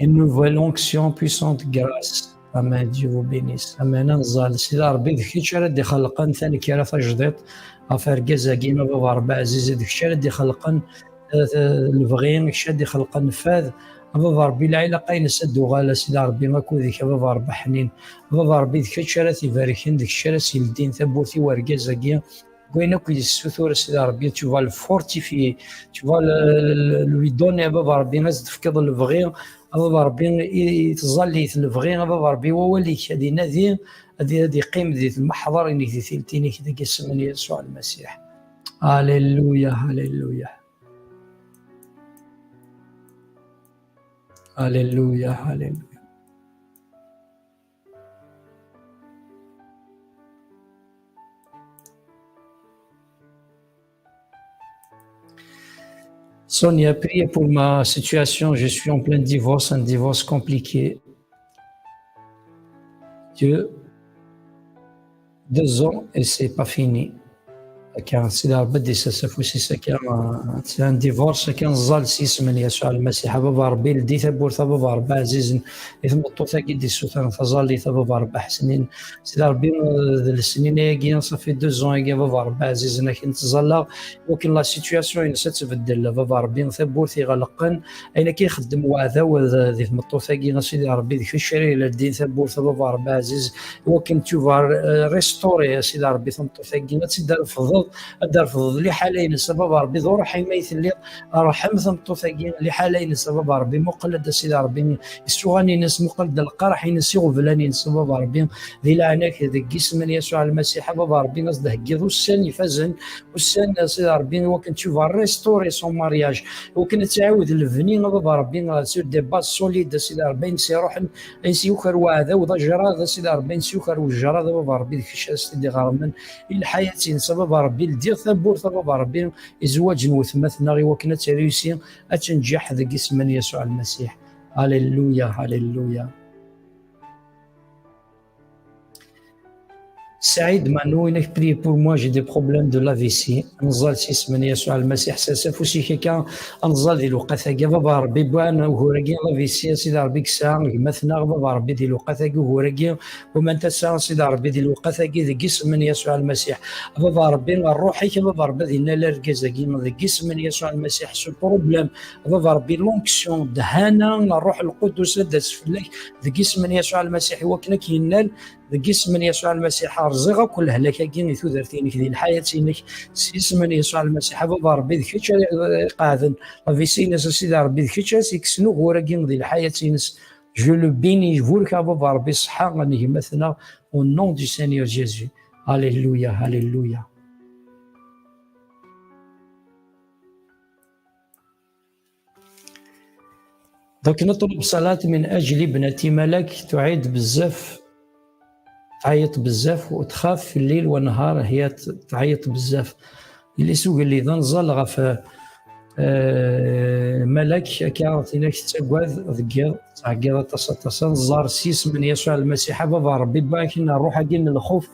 une nouvelle onction, puissante grâce. Amen. Dieu vous bénisse. Amen. Ad nẓal. Sidi Ṛebbi, d kečč ara d-ixelqen tanekkara tajdiṭ ɣef urgaz-agi, a Baba Ṛebbi ɛziz, d kečč ara d-ixelqen, eh, lebɣi, d kečč ara d-ixelqen fad. A Baba Ṛebbi, lɛilaqe-ines ad d-tuɣal, a Sidi Ṛebbi, akked-k, a Baba Ṛebbi ḥnin. A Baba Ṛebbi, d kečč ara t-ibarken, d kečč ara s-yeldin tawwurt i urgaz-agi, deg wayen akk yessutur, a Sidi Ṛebbi, tu vas le fortifier, tu vas le, le, le, lui donner, a Baba Ṛebbi, ad s-d-tefkeḍ lebɣi, a Baba Ṛebbi, i, i tẓallit, lebɣi, a Baba Ṛebbi, wawal-ik ad inadi, ad, ad iqqim di tmeḥḍar-inek, di tilt-inek, deg isem n Yasuɛ Lmasiḥ. Alléluia, alléluia. Alléluia, alléluia. Sonia, priez pour ma situation. Je suis en plein divorce, un divorce compliqué. Dieu, deux ans et c'est pas fini. Akka, Sidi Ṛebbi ad d-isers afus-is akka, ah, c'est un divorce, akka, nẓal s yisem n Yasuɛ Lmasiḥ, a Baba Ṛebbi, ldi tawwurt, a Baba Ṛebbi ɛzizen, i tmeṭṭut-agi d-issutren taẓallit, a Baba Ṛebbi ḥesnin. Sidi Ṛebbi, eh, d lesnin-agi, ça fait deux ans-agi, a Baba Ṛebbi ɛzizen, akken ttẓallaɣ, i wakken la situation-ines ad tbeddel, a Baba Ṛebbi, tawwurt iɣelqen, ayen akka ixeddem weɛdaw d, di tmeṭṭut-agi, a Sidi Ṛebbi, d kečč ara ileldin tawwurt, a Baba Ṛebbi ɛziz, i wakken tu vas, eh, restaurer, a Sidi Ṛebbi, tameṭṭut-agi, ad tt-id-refdeḍ, ad d-refdeḍ liḥala-ines, a Baba Ṛebbi, d uṛḥim ay telliḍ, rḥem tameṭṭut-agi, liḥala-ines, a Baba Ṛebbi, muqel-d, a Sidi Ṛebbi, isuɣan-ines, muqel-d lqerḥ-ines, iɣeblan-ines, a Baba Ṛebbi, di leɛnaya-k, deg yisem n Yasuɛ Lmasiḥ, a Baba Ṛebbi, ad s-d-theggiḍ ussan ifazen, ussan, a Sidi Ṛebbi, i wakken tu vas restaurer son mariage, i wakken ad tɛiwed lebni, a Baba Ṛebbi, sur des bases solides, a Sidi Ṛebbi, ayen s-iruḥen, ayen s-yuker weɛdaw d ajraḍ, a Sidi Ṛebbi, ayen s-yuker wejraḍ, a Baba Ṛebbi, d kečč ara s-t-id-iɣermen i lḥayat-ines, a Baba Ṛebbi. Rebbi, ldiɣ tawwurt a baba Rebbi i zzwaǧ n wetma-tneɣ i wakken ad tariwsi, ad tenǧeḥ deg isem n Yasuɛ Lmasiḥ. Alléluia, alléluia. Saïd Manou, inek prier pour moi, j'ai des problèmes de l'A V C. Nẓal s isem n Yasuɛ Lmasiḥ, sers afus-ik akka, ad nẓal di lewqat-agi. A baba Rebbi, bwan ugur-agi, l'A V C, a Sidi Rebbi, yesɛa gma-tneɣ, a baba Rebbi, di lewqat-agi, ugur-agi, wamma d tasa, a Sidi Rebbi, di lewqat-agi, deg isem n Yasuɛ Lmasiḥ. A baba Rebbi, ṛṛuḥ-ik, a baba Rebbi, ad innal argaz-agi, deg isem n Yasuɛ Lmasiḥ, ce problème, a baba Rebbi, l'onction, ddhana n Ṛṛuḥ Lqudus, ad d-tas fell-ak, deg isem n Yasuɛ Lmasiḥ, i wakken ad k-innal, deg isem n Yasuɛ Lmasiḥ, rẓiɣ akk lehlak-agi i tudert-inek di lḥayat-inek, s isem n Yasuɛ Lmasiḥ, a baba Rebbi, d kečč ara iqeɛden l'A V C-ines, a Sidi Rebbi, d kečč ara s-ikksen ugur-agi di lḥayat-ines. Je le bénis, burek a baba Rebbi, ṣṣeḥḥa n gma-tneɣ, au nom du Seigneur Jésus. Alléluia, alléluia. Donc نطلب صلاة من أجل ابنتي ملك، تعيط بزاف، تعيط بزاف وتخاف في الليل والنهار، هي ت-، تعيط بزاف. Yelli-s ugellid, ad nẓal ɣef, eh, Malak, akka tin-ak tettagad deg yiḍ, tettɛeggiḍ aṭas, aṭas. Ad nẓar s yisem n Yasuɛ Lmasiḥ, a baba Rebbi, barak-in ṛṛuḥ-agi n lxuf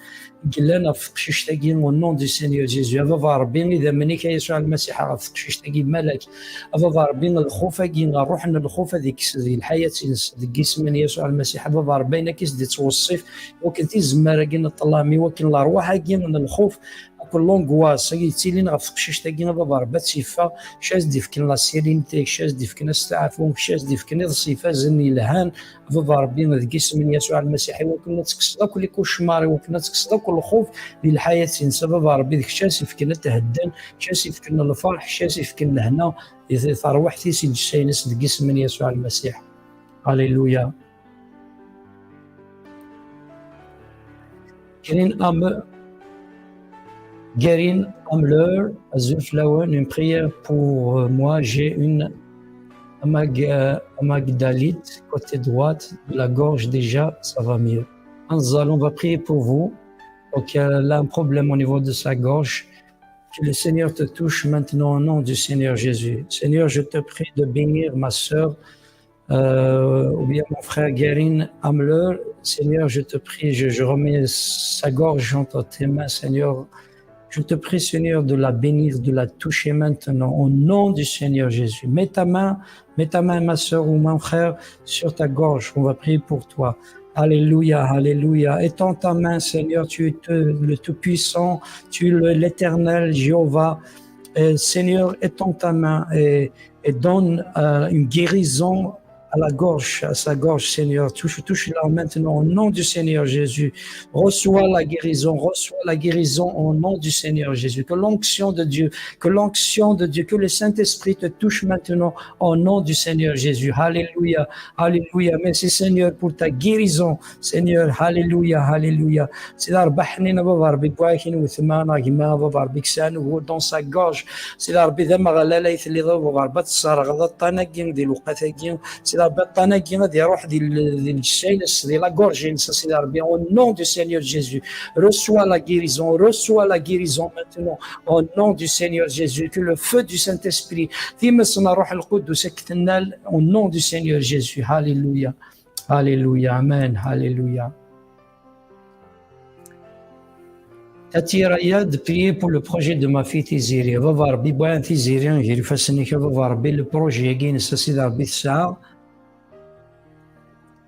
i yellan ɣef teqcict-agi, au nom du Seigneur Jésus. A baba Rebbi, idammen-ik a Yasuɛ Lmasiḥ ɣef teqcict-agi, Malak. A baba Rebbi, lxuf-agi, ṛṛuḥ n lxuf ad ikkes di lḥayat-ines, deg yisem n Yasuɛ Lmasiḥ. A baba Rebbi, ayen akka i s-d-ittweṣṣif, i wakken tizemmar-agi n ṭṭlam, i wakken lerwaḥ-agi n lxuf akked l'angoisse-agi yettilin ɣef teqcict-agi, a baba Rebbi, ad tt-iffeɣ, kečč ad s-d-ifken la sérénité, kečč ad s-d-ifken asteɛfu, kečč ad s-d-ifken iḍes ifazen yelhan, a baba Rebbi, deg yisem n Yasuɛ Lmasiḥ, i wakken ad tekkseḍ akk les cauchemars, i wakken ad tekkseḍ akk lxuf di lḥayat-ines. A baba Rebbi, d kečč ara s-ifken ad thedden, kečč ara s-ifken lferḥ, kečč ara s-ifken lehna di terwiḥt-is, i lǧessa-ines, deg yisem n Yasuɛ Lmasiḥ. Alléluia. Guérin Am-, Guérin Amler, azul fell-awen, une prière pour, euh, moi, j'ai une amag-, euh, amygdalite côté droite de la gorge, déjà, ça va mieux. Anzal, on va prier pour vous. Donc, elle a un problème au niveau de sa gorge. Que le Seigneur te touche maintenant au nom du Seigneur Jésus. Seigneur, je te prie de bénir ma sœur, euh, ou bien mon frère Guérin Hamler. Seigneur, je te prie, je, je remets sa gorge entre tes mains, Seigneur. Je te prie, Seigneur, de la bénir, de la toucher maintenant, au nom du Seigneur Jésus. Mets ta main, mets ta main, ma sœur ou mon frère, sur ta gorge. On va prier pour toi. Alléluia, alléluia. Étends ta main, Seigneur, tu es te-, le Tout-Puissant, tu es le- l'Éternel, Jéhovah. Euh, Seigneur, étends ta main et, et donne, euh, une guérison à la gorge, à sa gorge, Seigneur. Touche, touche-la maintenant au nom du Seigneur Jésus. Reçois la guérison, reçois la guérison au nom du Seigneur Jésus. Que l'onction de Dieu, que l'onction de Dieu, que le Saint-Esprit te touche maintenant au nom du Seigneur Jésus. Alléluia, alléluia. Merci Seigneur pour ta guérison. Seigneur, alléluia, alléluia. Sidi Rebbi ḥnin, a Baba Rebbi, deg wayen wetma neɣ gma, a Baba Rebbi, yesɛan ugur dans sa gorge. Sidi Rebbi, d ameɣlal ay telliḍ, a Baba Rebbi, ad tesserɣeḍ aṭṭan-agi di lewqat-agi. Sidi Rebbi, aṭṭan-agi ad iruḥ di l-, di lǧessa-ines, di la gorge-ines, a Sidi Rebbi, au nom du Seigneur Jésus. Reçois la guérison, reçois la guérison maintenant, au nom du Seigneur Jésus. Que le feu du Saint-Esprit, times n Ṛṛuḥ Lqudus, ad k-tennal, au nom du Seigneur Jésus. Alléluia. Alléluia. Amen. Alléluia. Tati Rayad, priez pour le projet de ma fille Tiziri. A Baba Rebbi, bɣan Tiziri, ger ifassen-ik, a Baba Rebbi, le projet-agi-ines, a Sidi Rebbi, tesɛa.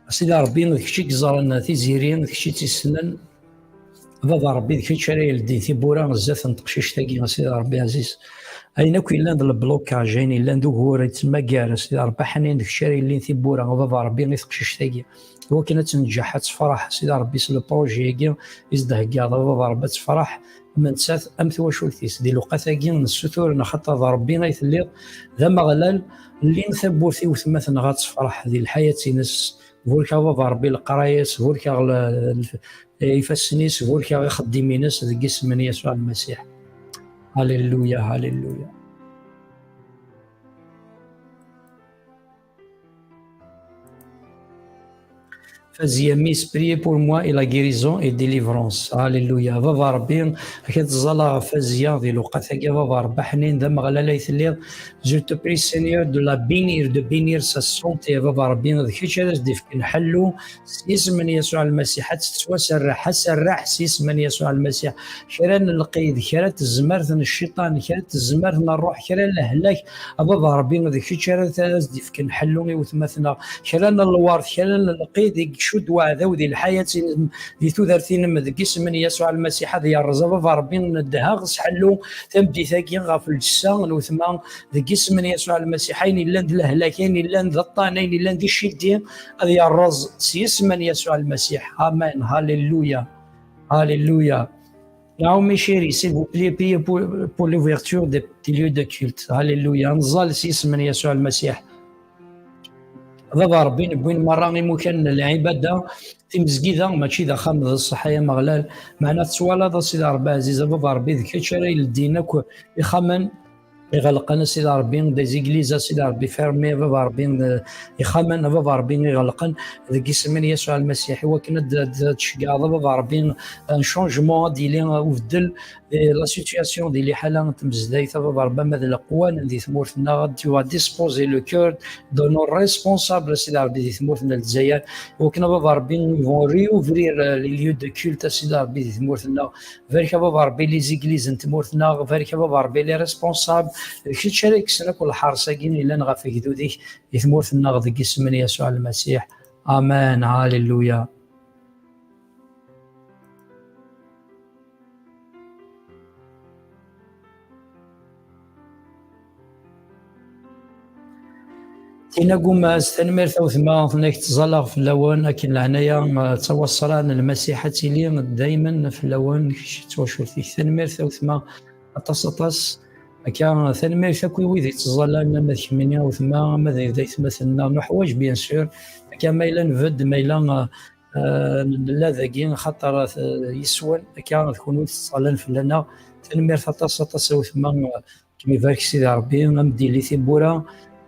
A Sidi Rebbi, d kečč i yeẓran Tiziri, d kečč i tt-yessnen. A Baba Rebbi, d kečč ara yeldin tiwwura zdat n teqcict-agi, a Sidi Rebbi ɛziz. Ayen akk yellan d le blocage, ayen yellan d ugur yettmagar, a Sidi Rebbi, ḥnin, d kečč ara yellin tiwwura, a Baba Rebbi, i teqcict-agi. Iwakken ad tenǧeḥ, ad tefreḥ, a Sidi Rebbi, s le projet-agi i s-d-theggaḍ, a Baba Rebbi, ad tefreḥ, am nettat, am twacult-is. Di lewqat-agi nessutur, nxaṭer d Rebbi ay telliḍ, d ameɣlal, llin tawwurt i wetma-tneɣ ad tefreḥ di lḥayat-ines. Burek a Baba Rebbi leqraya-s, burek-aɣ le-, le-, ifassen-is, burek-aɣ ixeddim-ines deg isem n Yasuɛ Lmasiḥ. Alléluia, alléluia. Fazia Miss, priez pour moi et la guérison et délivrance. Alléluia. Baba Ṛebbi, ak-, ad ẓẓaleɣ ɣef Fazia di lewqat-agi, Baba Ṛebbi ḥnin, d ameɣlal ay telliḍ. Je te prie, Seigneur, de la bénir, de bénir sa santé, Baba Ṛebbi, d kečč ara s-d-ifken ḥellu, s yisem n Yasuɛ Lmasiḥ, ad tettwaserreḥ, aserreḥ s yisem n Yasuɛ Lmasiḥ. Kra n lqid, kra n tezmert n cciṭan, kra n tezmert n ṛṛuḥ, kra n lehlak, a Baba Ṛebbi, d kečč ara t-, ara s-d-ifken ḥellu i wetma-tneɣ. Kra n lwert, kra n lqid i icudd weɛdaw di lḥayat-inem, di tudert-inem, deg isem n Yasuɛ Lmasiḥ ad yerreẓ, a Baba Ṛebbi, nedheɣ s ḥellu tameddit-agi ɣef lǧessa n wetma, deg isem n Yasuɛ Lmasiḥ, ayen yellan d lehlak, ayen yellan d aṭṭan, ayen yellan d icciddi, ad yerreẓ s yisem n Yasuɛ Lmasiḥ. Amen. Halleluya. Halleluya. Naomi chérie, s'il vous plaît, priez pour, pour l'ouverture des, des lieux de culte. Halleluya. Nẓal s yisem n Yasuɛ Lmasiḥ. Baba Ṛebbi, newwin merra imukan n lɛibada, timezgida mačči d axxam d ṣṣeḥḥa, ay Ameɣlal. Meɛna tettwalaḍ, a Sidi Ṛebbi ɛziz, a Baba Ṛebbi, d kečč ara ileddin akk ixxamen iɣelqen, a Sidi Ṛebbi, des églises, a Sidi Ṛebbi, fermées, a Baba Ṛebbi, eh, ixxamen, a Baba Ṛebbi, iɣelqen, deg isem n Yasuɛ Lmasiḥ, i wakken ad, ad, ad tceggɛeḍ, a Baba Ṛebbi, un changement, ad yili ubeddel, eh, la situation di liḥala n tmezdayt, a Baba Ṛebbi, ama d leqwanen di tmurt-nneɣ, tu vas disposer le cœur de nos responsables, a Sidi Ṛebbi, di tmurt n Lezzayer, i wakken, a Baba Ṛebbi, ils vont réouvrir, euh, les lieux de culte, a Sidi Ṛebbi, di tmurt-nneɣ. Barek, a Baba Ṛebbi, les églises n tmurt-nneɣ, barek, a Baba Ṛebbi, les responsables, d kečč ara yekksen akk lḥerṣ-agi yellan ɣef ugdud-ik di tmurt-nneɣ, deg isem n Yasuɛ Lmasiḥ. Amen. Halleluya. Tina Gumaz, tanemmirt a wetma, tenna-k ttẓallaɣ fell-awen, akken leɛnaya, eh, d tawaṣṣra n Lmasiḥ ad tili daymen fell-awen, kečč d twacult-ik. Tanemmirt a wetma, aṭas, aṭas. Akka, tanemmirt akk i wid yettẓallan, ama d kemmini a wetma, ama d, d aytmaten-nneɣ, nuḥwaǧ, bien sûr. Akka, ma yella nbedd, ma yella, eh, eh, nella dagi, xaṭer, eh, yes-wen, akka, d kunwi tettẓallan fell-aneɣ. Tanemmirt aṭas, aṭas a wetma, eh, Kem ibarek Sidi Ṛebbi, am d-yili tiwwura,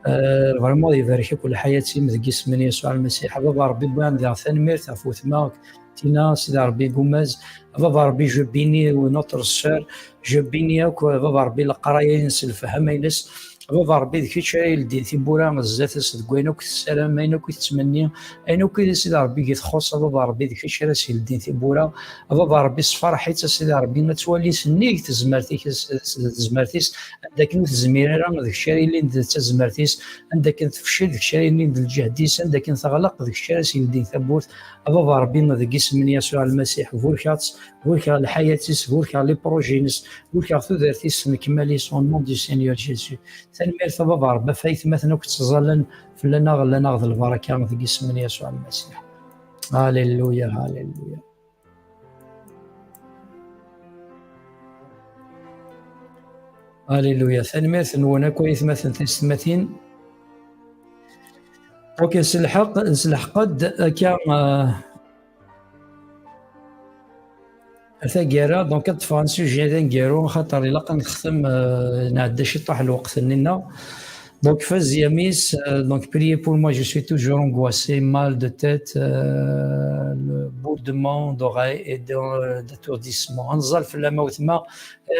eh, vraiment ad ibarek akk lḥayat-im deg isem n Yasuɛ Lmasiḥ. A Baba Ṛebbi, wwiɣ-d daɣ tanemmirt ɣef wetma Tina, Sidi Ṛebbi Gumaz. A Baba Ṛebbi, je bénis notre sœur, je bénis akk, a Baba Ṛebbi, leqraya-ines, lefhama-ines. A Baba Ṛebbi, d kečč ara ileddin tiwwura zdat-s deg wayen akk tessaram, ayen akk i tettmenni, ayen akk i d Sidi Ṛebbi i txuṣṣ, a Baba Ṛebbi, d kečč ara s-ileddin tiwwura. A Baba Ṛebbi, sferḥ-itt, a Sidi Ṛebbi, ad twali sennig tezmert-ik, s, s, tezmert-is, anda akken ur tezmir ara, d kečč ara yilin d tazmert-is, anda akken tefcel, d kečč ara yilin d lǧehd-is, anda akken teɣleq, d kečč ara s-yeldin tawwurt. A Baba Ṛebbi, deg isem n Yasuɛ Lmasiḥ, burkeɣ-tt, burkeɣ lḥayat-is, burkeɣ les projets-ines, burkeɣ tudert-is s lekmal-is, au nom du Seigneur Jésus. Tanemmirt a Baba Ṛebbi, ɣef aytmaten akk ttẓallan fell-aneɣ, llan-aɣ d lbaraka deg isem n Yasuɛ Lmasiḥ. Alléluia, alléluia. Alléluia. Tanemmirt-nwen akk ay atmaten tisetmatin. Ok, nselḥeq, nselḥeq-d akka, euh, ar taggara, donc ad ṭṭfeɣ un sujet d aneggaru, xaṭer ilaq ad nextem, euh, nɛedda ciṭuḥ lweqt-nni-nneɣ. Donc, Fazia Miss, euh, donc, priez pour moi, je suis toujours angoissé, mal de tête, euh, le bourdement d'oreilles et de, euh, d'étourdissement. Ad nẓal fell-am a wetma,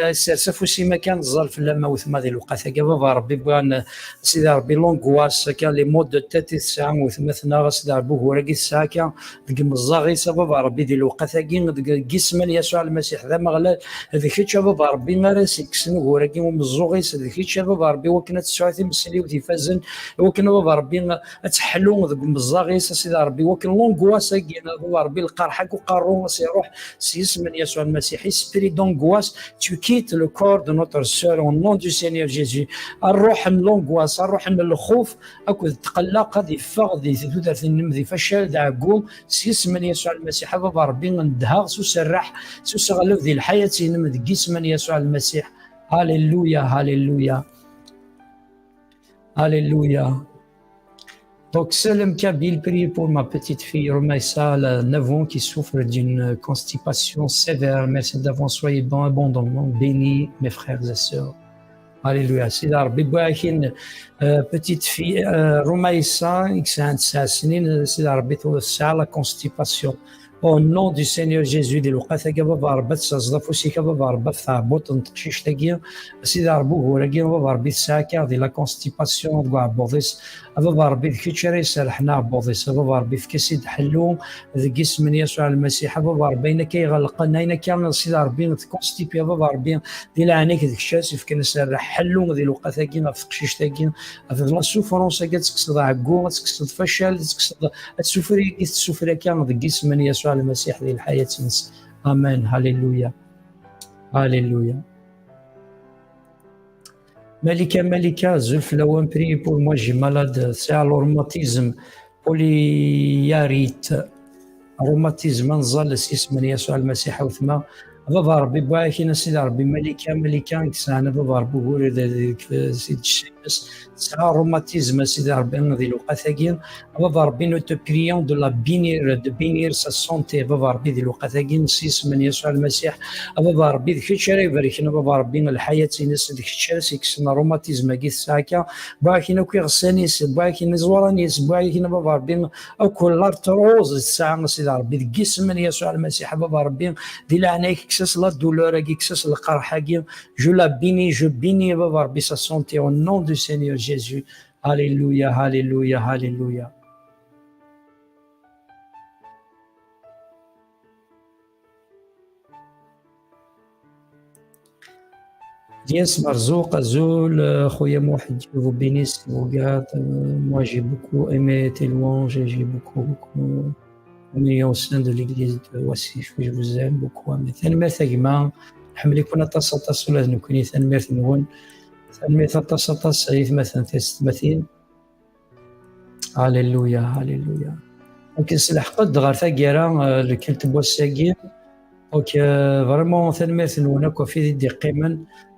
euh, sers afus-im akka, ad nẓal fell-am a wetma di lewqat-agi, a Baba Ṛebbi, bɣan, euh, Sidi Ṛebbi, l'angoisse, akka, les maux de tête i tesɛa wetma-tneɣ, a Sidi Ṛebbi, ugur-agi tesɛa akka, deg imeẓẓaɣ-is, a Baba Ṛebbi, di lewqat-agi, deg, deg isem n Yasuɛ Lmasiḥ d Ameɣlal, d kečč, a Baba Ṛebbi, ara s-ikksen ugur-agi umeẓẓuɣ-is, d kečč, a Baba Ṛebbi, wakken ad tesɛu timesliwt ifazen, wakken, a Baba Ṛebbi, ad teḥlu deg umeẓẓaɣ-is, a Sidi Ṛebbi, wakken l'angoisse-agi, a Baba Ṛebbi, lqerḥ-agi uqerru, a s-iṛuḥ s yisem n Yasuɛ Lmasiḥ, esprit d'angoisse, tu quittes le corps de notre sœur au nom du Seigneur Jésus. Ṛṛuḥ n l'angoisse, ṛṛuḥ n lxuf, akked tqellaq ad iffeɣ di tudert-nnem di facal d ɛeggu, s yisem n Yasuɛ Lmasiḥ, a Baba Ṛebbi, ndehheɣ s userreḥ, s useɣleb di lḥayat-inem deg yisem n Yasuɛ Lmasiḥ. Alléluia, alléluia. Alléluia. Donc, Salem Kabyle, priez pour ma petite fille Rumaïssa, elle a neuf ans, qui souffre d'une constipation sévère. Merci d'avance, soyez bon, abondamment bénis, mes frères et sœurs. Alléluia. Sidi Ṛebbi, wwiɣ-ak-in, euh, petite fille, euh, Rumaysa, i yesɛan tesɛa snin, Sidi Ṛebbi, tu-, tesɛa la constipation. Au nom du Seigneur Jésus, di lewqat-agi, a Baba Ṛebbi, ad tessaẓeḍ afus-ik, a Baba Ṛebbi, ɣef tɛebbuḍt n teqcict-agi. A Sidi Ṛebbi, ugur-agi, a Baba Ṛebbi, tesɛa akka di la constipation deg uɛebbuḍ-is. A Baba Ṛebbi, d kečč ara iserrḥen aɛebbuḍ-is. A Baba Ṛebbi, efk-as-id ḥellu deg isem n Yasuɛ Lmasiḥ. A Baba Ṛebbi, ayen akka iɣelqen, ayen akka, a Sidi Ṛebbi, tkonstipi, a Baba Ṛebbi, di leɛnaya-k, d kečč ara s-ifken aserreḥ ḥellu di lewqat-agi ɣef teqcict-agi, ɣef la souffrance-agi, ad tekkseḍ ɛeggu, ad tekkseḍ facal, ad tekkseḍ, ad tessufri, ad tessufri akka deg isem n Yasuɛ Lmasiḥ di lḥayat-nnes. Amen. Halleluya. Halleluya. Malika, Malika, azul fell-awen, priez pour moi, j'ai malade, sɛiɣ le rhumatisme, polyarthrite, rhumatisme, ad nẓall s yisem n Yasuɛ Lmasiḥ, a wetma. A Baba Ṛebbi, wwiɣ-ak-in, a Sidi Ṛebbi, Malika, Malika, i yesɛan, a Baba Ṛebbi, ugur d, d, d, s-, s-, tesɛa rhumatisme, a Sidi Ṛebbi, di lewqat-agi. A Baba Ṛebbi, nous te prions de la bénir, de bénir sa santé, a Baba Ṛebbi, di lewqat-agi, s yisem n Yasuɛ Lmasiḥ. A Baba Ṛebbi, d kečč ara ibarken, a Baba Ṛebbi, lḥayat-ines, d kečč ara s-ikksen rhumatisme-agi tesɛa akka. Wwiɣ-ak-in akk iɣsan-is, wwiɣ-ak-in iẓuran-is, wwiɣ-ak-in, a Baba Ṛebbi, akk l'arthrose tesɛa, a Sidi Ṛebbi, deg yisem n Yasuɛ Lmasiḥ, a Baba Ṛebbi, di leɛnaya-k, kkes-as la douleur-agi, kkes-as lqerḥ-agi. Je la bénis, je bénis, a Baba Ṛebbi, sa santé au nom du Seigneur Jésus. Alléluia, alléluia, alléluia. Elias Marzouk, azul, euh, خويا Mohamed, Dieu vous bénisse, vous garde. Euh, moi, j'ai beaucoup aimé tes louanges et j'ai beaucoup, beaucoup aimé au sein de l'église de Wasif. Je vous aime beaucoup. Amen. Tanemmirt a gma. Nḥemmel-iken aṭas, aṭas ula d nekkni. Tanemmirt-nwen. Tanemmirt aṭas, aṭas, ay atmaten, tisetmatin. Alléluia, alléluia. Donc, nselḥeq-d ɣer taggara, euh, le culte n wass-agi. Donc, euh, vraiment, tanemmirt-nwen akk ɣef tid i d-iqqimen.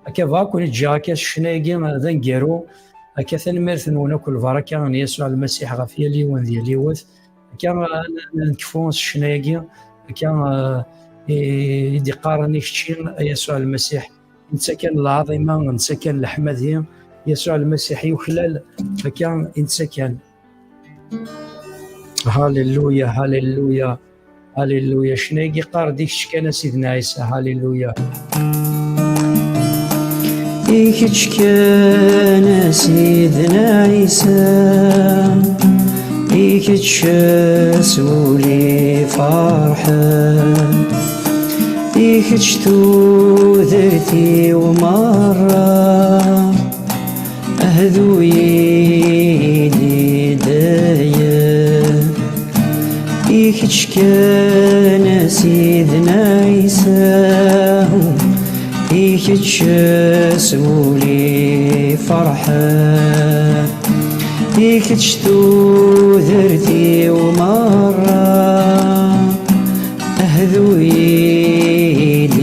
Akka, bɣiɣ ad ken-ǧǧeɣ akka s ccna-agi, euh, d aneggaru. Akka, tanemmirt-nwen akk, lbaraka n Yasuɛ Lmasiḥ ɣef yal yiwen d yal yiwet. Akka, euh, ad n-, ad nekfu s ccna-agi. Akka, euh, i, i d-iqqaren i kečči, a Yasuɛ Lmasiḥ. Netta kan lɛaḍima, netta kan leḥmadi, Yasuɛ Lmasiḥ yuklal, akka i netta kan. Halleluya, halleluya, halleluya. Ccna-agi qqar-d i kečč kan a Sidna Ɛisa, halleluya. I kečč kan a Sidna Ɛisa, i kečč s wul-iw ferḥen. I kečč tudert-iw merra, hdu-yi-d i dayem. I kečč kan a Sidna Ɛisa, i kečč s wul-iw ferḥen. I kečč tudert-iw merra, hdu-yi-d i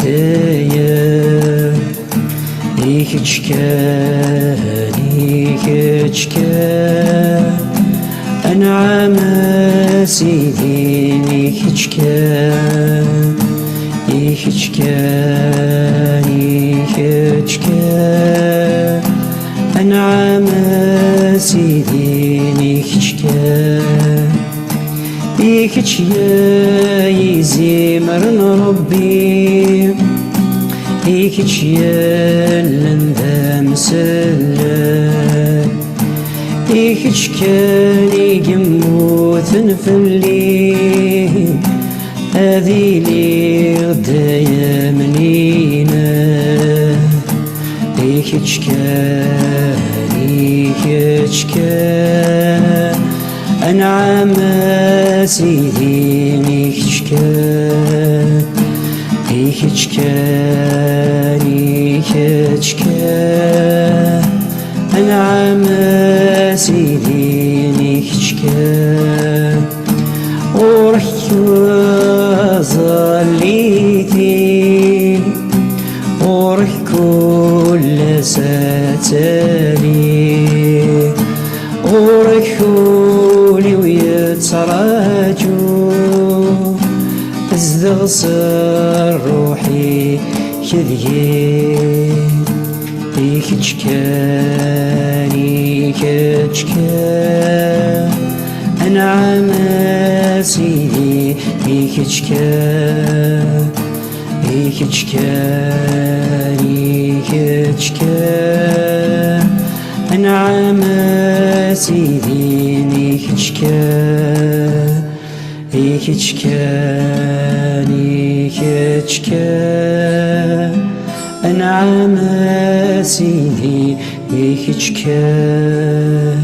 dayem. I kečč kan, i kečč kan, anɛam a Sidi, i kečč kan, i kečč kan, i kečč kan, anɛam a Sidi, i kečč kan. I kečč ya izimer n Ṛebbi, i kečč yellan d amsellek, i kečč kan i yemmuten fell-i, ad iliɣ dayem inek. I kečč kan, i kečč kan, anɛam a Sidi, i kečč kan, i kečč kan, i kečč kan, anɛam a Sidi, i kečč kan. Ɣur-k ẓallit-i, ɣur-k kul ass ad tali. Ɣur-k ul-iw yettraǧu, zdeɣ s ṛṛuḥ-ik deg-i. I kečč kan, i kečč kan, anɛam a Sidi, i kečč kan, i kečč kan, i kečč kan, anɛam a Sidi, i kečč kan. I kečč kan, i kečč kan, anɛam a Sidi, i kečč kan,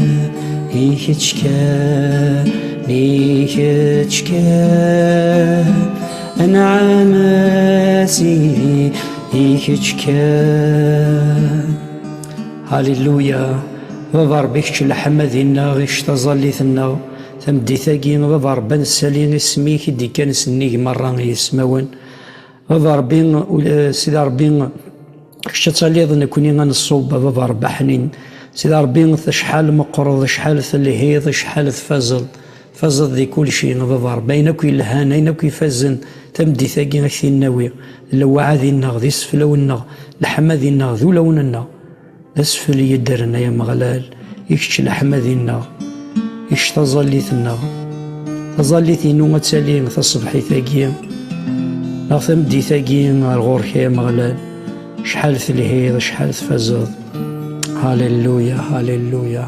i kečč kan, i kečč kan, anɛam a Sidi, i kečč kan. Halleluya. Baba Ṛebbi, kečč leḥmadi-nneɣ, kečč taẓallit-nneɣ. Tameddit-agi, Baba Ṛebbi, ad nessali isem-ik i d-ikkan sennig merra yismawen. Baba Ṛebbi, ul-, Sidi Ṛebbi, kečč ad taliḍ nekkni ad nṣub, a Baba Ṛebbi aḥnin. Sidi Ṛebbi, acḥal meqqreḍ, acḥal telhiḍ, acḥal tfazeḍ. Tfazeḍ di kulci, a Baba Ṛebbi, ayen akk yelhan, ayen akk ifazen, tameddit-agi ad k-t-in-nawi. D lewɛadi-nneɣ, d iseflawen-nneɣ, leḥmadi-nneɣ, d ulawen-nneɣ. D asfel yeddren, ay Ameɣlal, i kečč leḥmadi-nneɣ, i kečč taẓallit-nneɣ. Taẓallit-inu ad tali taṣebḥit-agi, neɣ tameddit-agi ar ɣur-k, ay Ameɣlal. Acḥal telhiḍ, acḥal tfazeḍ. Halleluya, halleluya.